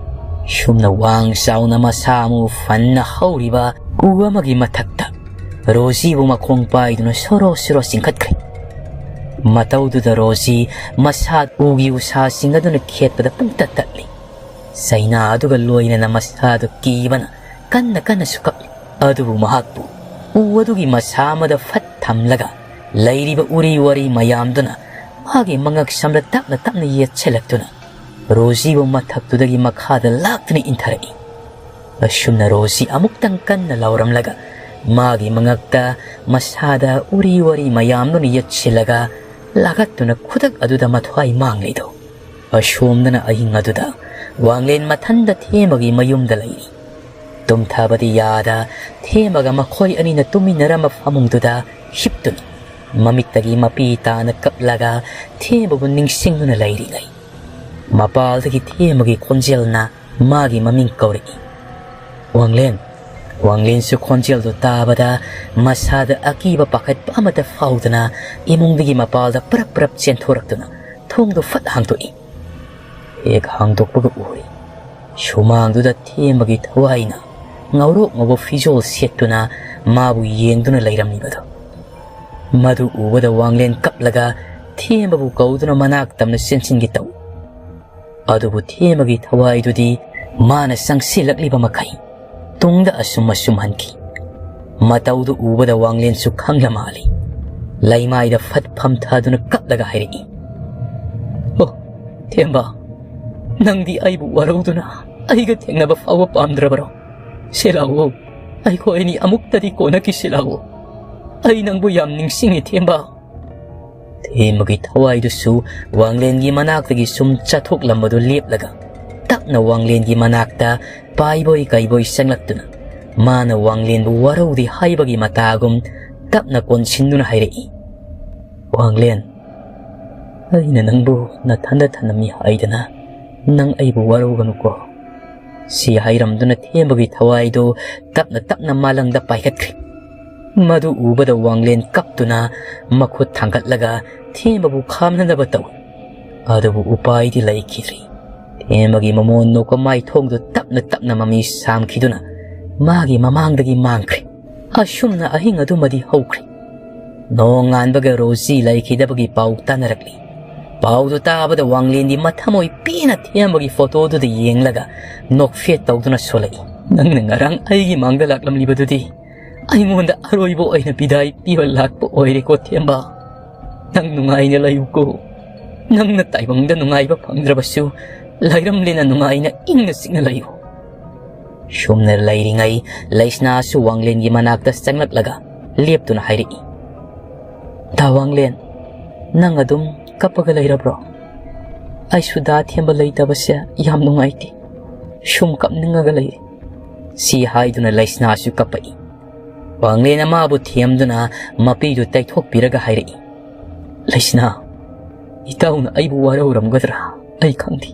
ꯁꯨꯝꯅ ꯋꯥꯡ ꯆꯥꯎꯅ ꯃꯁꯥ ꯃꯎ ꯐꯟꯅ ꯍꯧꯔꯤꯕ ꯎ ꯑꯃꯒꯤ ꯃꯊꯛꯇ ꯔꯣꯖꯤꯕꯨ ꯃꯈꯣꯡ ꯄꯥꯏꯗꯨꯅ ꯁꯣꯔꯣ ꯁꯣꯔꯣ ꯆꯤꯡꯈꯠꯈ꯭ꯔꯦ꯫ ꯃꯇꯧꯗꯨꯗ ꯔꯣꯖꯤ ꯃꯁꯥ ꯎꯒꯤ ꯎꯁꯥꯁꯤꯡ ꯑꯗꯨꯅ ꯈꯦꯠꯄꯗ ꯄꯨꯡꯇꯠ ꯇꯠꯂꯤ꯫ ꯆꯩꯅꯥ ꯑꯗꯨꯒ ꯂꯣꯏꯅꯅ ꯃꯁꯥꯗꯨ ꯀꯤꯕꯅ ꯀꯟꯅ ꯀꯟꯅꯁꯨ ꯀꯞꯂꯤ꯫ ꯑꯗꯨꯕꯨ ꯃꯍꯥꯛꯄꯨ ꯎ ꯑꯗꯨꯒꯤ ꯃꯁꯥ ꯑꯃꯗ ꯐꯠ ꯊꯝꯂꯒ ꯂꯩꯔꯤꯕ ꯎꯔꯤ ꯋꯥꯔꯤ ꯃꯌꯥꯝꯗꯨꯅ ꯃꯥꯒꯤ ꯃꯉꯛ ꯁꯝꯗ ꯇꯞꯅ ꯇꯞꯅ ꯌꯦꯠꯁꯤꯜꯂꯛꯇꯨꯅ ꯔꯣꯖꯤꯕꯨ ꯃꯊꯛꯇꯨꯗꯒꯤ ꯃꯈꯥꯗ ꯂꯥꯛꯇꯨꯅ ꯏꯟꯊꯔꯛꯏ꯫ ꯑꯁꯨꯝꯅ ꯔꯣꯖꯤ ꯑꯃꯨꯛꯇꯪ ꯀꯟꯅ ꯂꯥꯎꯔꯝꯂꯒ ꯃꯥꯒꯤ ꯃꯉꯛꯇ ꯃꯁꯥꯗ ꯎꯔꯤ ꯋꯥꯔꯤ ꯃꯌꯥꯝꯗꯨꯅ ꯌꯦꯠꯁꯤꯜꯂꯒ ꯂꯥꯒꯠꯇꯨꯅ ꯈꯨꯗꯛ ꯑꯗꯨꯗ ꯃꯊ꯭ꯋꯥꯏ ꯃꯥꯡꯂꯤꯗꯣ꯫ ꯑꯁꯣꯝꯗꯅ ꯑꯍꯤꯡ ꯑꯗꯨꯗ ꯋꯥꯡꯂꯦꯟ ꯃꯊꯟꯗ ꯊꯦꯝꯕꯒꯤ ꯃꯌꯨꯝꯗ ꯂꯩꯔꯤ꯫ ꯇꯨꯝꯊꯕꯗꯤ ꯌꯥꯗ ꯊꯦꯝꯕꯒ ꯃꯈꯣꯏ ꯑꯅꯤꯅ ꯇꯨꯃꯤꯟꯅꯔꯝꯕ ꯐꯃꯨꯡꯗꯨꯗ ꯍꯤꯞꯇꯨꯅ ꯃꯃꯤꯠꯇꯒꯤ ꯃꯄꯤ ꯇꯥꯅ ꯀꯞꯂꯒ ꯊꯦꯝꯕꯕꯨ ꯅꯤꯡꯁꯤꯡꯗꯨꯅ ꯂꯩꯔꯤꯉꯩ ꯃꯄꯥꯜꯗꯒꯤ ꯊꯦꯝꯕꯒꯤ ꯈꯣꯟꯖꯦꯜꯅ ꯃꯥꯒꯤ ꯃꯃꯤꯡ ꯀꯧꯔꯛꯏ꯫ "ꯋꯥꯡꯂꯦꯟ!" ꯋꯥꯡꯂꯦꯟꯁꯨ ꯈꯣꯟꯖꯦꯜꯗꯨ ꯇꯥꯕꯗ ꯃꯁꯥꯗ ꯑꯀꯤꯕ ꯄꯥꯈꯠꯄ ꯑꯃꯠꯇ ꯐꯥꯎꯗꯅ ꯏꯃꯨꯡꯗꯒꯤ ꯃꯄꯥꯜꯗ ꯄꯔꯞ ꯄꯔꯞ ꯆꯦꯟꯊꯣꯔꯛꯇꯨꯅ ꯊꯣꯡꯗꯨ ꯐꯠ ꯍꯥꯡꯗꯣꯛꯏ꯫ ꯍꯦꯛ ꯍꯥꯡꯗꯣꯛꯄꯒ ꯎꯔꯤ, ꯁꯨꯃꯥꯡꯗꯨꯗ ꯊꯦꯝꯕꯒꯤ ꯊꯋꯥꯏꯅ ꯉꯧꯔꯣꯛ ꯉꯧꯕ ꯐꯤꯖꯣꯜ ꯁꯦꯠꯇꯨꯅ ꯃꯥꯕꯨ ꯌꯦꯡꯗꯨꯅ ꯂꯩꯔꯝꯂꯤꯕꯗꯨ꯫ ꯃꯗꯨ ꯎꯕꯗ ꯋꯥꯡꯂꯦꯟ ꯀꯞꯂꯒ ꯊꯦꯝꯕꯕꯨ ꯀꯧꯗꯨꯅ ꯃꯅꯥꯛ ꯇꯝꯅ ꯆꯦꯟꯁꯤꯟꯒꯦ ꯇꯧꯏ꯫ ꯑꯗꯨꯕꯨ ꯊꯦꯝꯕꯒꯤ ꯊꯋꯥꯏꯗꯨꯗꯤ ꯃꯥꯅ ꯆꯪꯁꯤꯜꯂꯛꯂꯤꯕ ꯃꯈꯩ ꯇꯨꯡꯗ ꯑꯁꯨꯝ ꯑꯁꯨꯝ ꯍꯟꯈꯤ꯫ ꯃꯇꯧꯗꯨ ꯎꯕꯗ ꯋꯥꯡꯂꯦꯟꯁꯨ ꯈꯪꯂ ꯃꯥꯜꯂꯤ꯫ ꯂꯩꯃꯥꯏꯗ ꯐꯠ ꯐꯝꯊꯗꯨꯅ ꯀꯞꯂꯒ ꯍꯥꯏꯔꯛꯏ, "ꯑꯣ, ꯊꯦꯝꯕ, ꯅꯪꯗꯤ ꯑꯩꯕꯨ ꯋꯥꯔꯧꯗꯨꯅ ꯑꯩꯒ ꯊꯦꯡꯅꯕ ꯐꯥꯎꯕ ꯄꯥꯝꯗ꯭ꯔꯕꯔꯣ? ꯁꯦ ꯂꯥꯛꯑꯣ, ꯑꯩꯈꯣꯏ ꯑꯅꯤ ꯑꯃꯨꯛꯇꯗꯤ ꯀꯣꯟꯅꯈꯤꯁꯤ ꯂꯥꯛꯑꯣ꯫ ꯑꯩ ꯅꯪꯕꯨ ꯌꯥꯝ ꯅꯤꯡꯁꯤꯡꯉꯤ, ꯊꯦꯝꯕ꯫" ꯊꯦꯝꯕꯒꯤ ꯊꯋꯥꯏꯗꯨꯁꯨ ꯋꯥꯡꯂꯦꯟꯒꯤ ꯃꯅꯥꯛꯇꯒꯤ ꯁꯨꯝ ꯆꯠꯊꯣꯛꯂꯝꯕꯗꯨ ꯂꯦꯞꯂꯒ ꯇꯞꯅ ꯋꯥꯡꯂꯦꯟꯒꯤ ꯃꯅꯥꯛꯇ ꯄꯥꯏꯕꯣꯏ ꯀꯩꯕꯣꯏ ꯆꯪꯂꯛꯇꯨꯅ ꯃꯥꯅ ꯋꯥꯡꯂꯦꯟꯕꯨ ꯋꯥꯔꯧꯗꯦ ꯍꯥꯏꯕꯒꯤ ꯃꯇꯥꯒꯨꯝ ꯇꯞꯅ ꯀꯣꯟꯁꯤꯟꯗꯨꯅ ꯍꯥꯏꯔꯛꯏ, "ꯋꯥꯡꯂꯦꯟ, ꯑꯩꯅ ꯅꯪꯕꯨ ꯅꯊꯟꯗ ꯊꯅꯝꯃꯤ ꯍꯥꯏꯗꯅ ꯅꯪ ꯑꯩꯕꯨ ꯋꯥꯔꯧꯒꯅꯨꯀꯣ꯫" ꯁꯤ ꯍꯥꯏꯔꯝꯗꯨꯅ ꯊꯦꯝꯕꯒꯤ ꯊꯋꯥꯏꯗꯨ ꯇꯞꯅ ꯇꯞꯅ ꯃꯥꯂꯪꯗ ꯄꯥꯏꯈꯠꯈ꯭ꯔꯦ꯫ ꯃꯗꯨ ꯎꯕꯗ ꯋꯥꯡꯂꯦꯟ ꯀꯞꯇꯨꯅ ꯃꯈꯨꯠ ꯊꯥꯡꯒꯠꯂꯒ ꯊꯦꯝꯕꯕꯨ ꯈꯥꯝꯅꯅꯕ ꯇꯧꯏ꯫ ꯑꯗꯨꯕꯨ ꯎꯄꯥꯏꯗꯤ ꯂꯩꯈꯤꯗ꯭ꯔꯦ꯫ ꯊꯦꯝꯕꯒꯤ ꯃꯃꯣꯟ ꯅꯣꯛꯄ ꯃꯥꯏꯊꯣꯡꯗꯨ ꯇꯞꯅ ꯇꯞꯅ ꯃꯃꯤ ꯁꯥꯝꯈꯤꯗꯨꯅ ꯃꯥꯒꯤ ꯃꯃꯥꯡꯗꯒꯤ ꯃꯥꯡꯈ꯭ꯔꯦ꯫ ꯑꯁꯨꯝꯅ ꯑꯍꯤꯡ ꯑꯗꯨꯃꯗꯤ ꯍꯧꯈ꯭ꯔꯦ꯫ ꯅꯣꯡꯉꯥꯟꯕꯒ ꯔꯣꯖꯤ ꯂꯩꯈꯤꯗꯕꯒꯤ ꯄꯥꯎ ꯇꯥꯅꯔꯛꯂꯤ꯫ ꯄꯥꯎꯗꯨ ꯇꯥꯕꯗ ꯋꯥꯡꯂꯦꯟꯗꯤ ꯃꯊꯃꯣꯏ ꯄꯦꯟꯅ ꯊꯦꯝꯕꯒꯤ ꯐꯣꯇꯣꯗꯨꯗ ꯌꯦꯡꯂꯒ ꯅꯣꯛꯐꯦꯠ ꯇꯧꯗꯨꯅ ꯁꯣꯜꯂꯛꯏ꯫ "ꯅꯪꯅ ꯉꯔꯥꯡ ꯑꯩꯒꯤ ꯃꯥꯡꯗ ꯂꯥꯛꯂꯝꯂꯤꯕꯗꯨꯗꯤ ꯑꯩꯉꯣꯟꯗ ꯑꯔꯣꯏꯕ ꯑꯣꯏꯅ ꯕꯤꯗꯥꯏ ꯄꯤꯕ ꯂꯥꯛꯄ ꯑꯣꯏꯔꯦꯀꯣ ꯊꯦꯝꯕ꯫ ꯅꯪ ꯅꯨꯡꯉꯥꯏꯅ ꯂꯩꯌꯨꯀꯣ꯫ ꯅꯪꯅ ꯇꯥꯏꯕꯪꯗ ꯅꯨꯡꯉꯥꯏꯕ ꯐꯪꯗ꯭ꯔꯕꯁꯨ ꯂꯩꯔꯝꯂꯦꯅ ꯅꯨꯡꯉꯥꯏꯅ ꯏꯪꯅ ꯆꯤꯛꯅ ꯂꯩꯌꯨ"꯫ ꯁꯨꯝꯅ ꯂꯩꯔꯤꯉꯩ ꯂꯩꯁꯅꯥꯁꯨ ꯋꯥꯡꯂꯦꯟꯒꯤ ꯃꯅꯥꯛꯇ ꯆꯪꯂꯛꯂꯒ ꯂꯦꯞꯇꯨꯅ ꯍꯥꯏꯔꯛꯏ, "ꯗꯥ ꯋꯥꯡꯂꯦꯟ, ꯅꯪ ꯑꯗꯨꯝ ꯀꯞꯄꯒ ꯂꯩꯔꯕ꯭ꯔꯣ? ꯑꯩꯁꯨ ꯗꯥ ꯊꯦꯝꯕ ꯂꯩꯇꯕꯁꯦ ꯌꯥꯝ ꯅꯨꯡꯉꯥꯏꯇꯦ꯫ ꯁꯨꯝ ꯀꯞꯅꯤꯡꯉꯒ ꯂꯩꯔꯦ"꯫ ꯁꯤ ꯍꯥꯏꯗꯨꯅ ꯂꯩꯁꯅꯥꯁꯨ ꯀꯞꯄꯛꯏ꯫ ꯋꯥꯡꯂꯦꯟꯅ ꯃꯥꯕꯨ ꯊꯦꯝꯗꯨꯅ ꯃꯄꯤꯗꯨ ꯇꯩꯊꯣꯛꯄꯤꯔꯒ ꯍꯥꯏꯔꯛꯏ, "ꯂꯩꯁꯅꯥ, ꯏꯇꯥꯎꯅ ꯑꯩꯕꯨ ꯋꯥꯔꯧꯔꯝꯒꯗ꯭ꯔꯥ ꯑꯩ ꯈꯪꯗꯦ꯫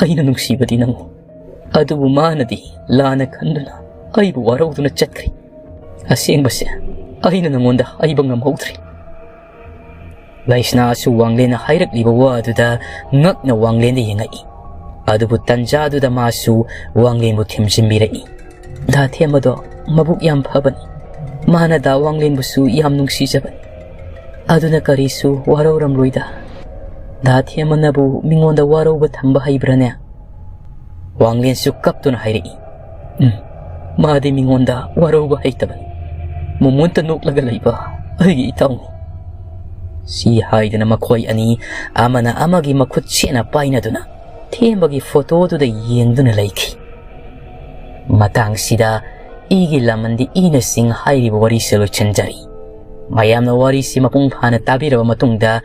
ꯑꯩꯅ ꯅꯨꯡꯁꯤꯕꯗꯤ ꯅꯪꯕꯨ꯫ ꯑꯗꯨꯕꯨ ꯃꯥꯅꯗꯤ ꯂꯥꯟꯅ ꯈꯟꯗꯨꯅ ꯑꯩꯕꯨ ꯋꯥꯔꯧꯗꯨꯅ ꯆꯠꯈ꯭ꯔꯦ꯫ ꯑꯁꯦꯡꯕꯁꯦ ꯑꯩꯅ ꯅꯉꯣꯟꯗ ꯍꯥꯏꯕ ꯉꯝꯍꯧꯗ꯭ꯔꯦ"꯫ ꯂꯩꯁꯅꯥꯁꯨ ꯋꯥꯡꯂꯦꯟꯅ ꯍꯥꯏꯔꯛꯂꯤꯕ ꯋꯥ ꯑꯗꯨꯗ ꯉꯛꯅ ꯋꯥꯡꯂꯦꯟꯗ ꯌꯦꯡꯉꯛꯏ꯫ ꯑꯗꯨꯕꯨ ꯇꯟꯖꯥꯗꯨꯗ ꯃꯥꯁꯨ ꯋꯥꯡꯂꯦꯟꯕꯨ ꯊꯦꯝꯖꯤꯟꯕꯤꯔꯛꯏ꯫ "ꯗꯥ ꯊꯦꯝꯕꯗꯣ ꯃꯕꯨꯛ ꯌꯥꯝ ꯐꯕꯅꯤ꯫ ꯃꯥꯅ ꯗꯥ ꯋꯥꯡꯂꯦꯟꯕꯨꯁꯨ ꯌꯥꯝ ꯅꯨꯡꯁꯤꯖꯕꯅꯤ꯫ ꯑꯗꯨꯅ ꯀꯔꯤꯁꯨ ꯋꯥꯔꯧꯔꯝꯂꯣꯏꯗ꯫ ꯗꯥ ꯊꯦꯝꯕꯅꯕꯨ ꯃꯤꯉꯣꯟꯗ ꯋꯥꯔꯧꯕ ꯊꯝꯕ ꯍꯩꯕ꯭ꯔꯥꯅꯦ?" ꯋꯥꯡꯂꯦꯟꯁꯨ ꯀꯞꯇꯨꯅ ꯍꯥꯏꯔꯛꯏ, "ꯎꯝ, ꯃꯥꯗꯤ ꯃꯤꯉꯣꯟꯗ ꯋꯥꯔꯧꯕ ꯍꯩꯇꯕꯅꯤ꯫ ꯃꯨꯃꯨꯟꯇ ꯅꯣꯛꯂꯒ ꯂꯩꯕ ꯑꯩꯒꯤ ꯏꯇꯥꯎꯅꯤ"꯫ ꯁꯤ ꯍꯥꯏꯗꯨꯅ ꯃꯈꯣꯏ ꯑꯅꯤ ꯑꯃꯅ ꯑꯃꯒꯤ ꯃꯈꯨꯠ ꯁꯦꯠꯅ ꯄꯥꯏꯅꯗꯨꯅ ꯊꯦꯝꯕꯒꯤ ꯐꯣꯇꯣꯗꯨꯗ ꯌꯦꯡꯗꯨꯅ ꯂꯩꯈꯤ꯫ ꯃꯇꯥꯡꯁꯤꯗ "ꯏꯒꯤ ꯂꯃꯟꯗꯤ ꯏꯅ ꯆꯤꯡ" ꯍꯥꯏꯔꯤꯕ ꯋꯥꯔꯤꯁꯤ ꯂꯣꯏꯁꯤꯟꯖꯔꯤ꯫ ꯃꯌꯥꯝꯅ ꯋꯥꯔꯤꯁꯤ ꯃꯄꯨꯡ ꯐꯥꯅ ꯇꯥꯕꯤꯔꯕ ꯃꯇꯨꯡꯗ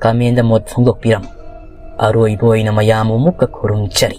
comment ꯃꯣꯠ ꯐꯣꯡꯗꯣꯛꯄꯤꯔꯝꯃꯨ꯫ ꯑꯔꯣꯏꯕ ꯑꯣꯏꯅ ꯃꯌꯥꯝꯕꯨ ꯑꯃꯨꯛꯀ ꯈꯨꯔꯨꯝꯖꯔꯤ꯫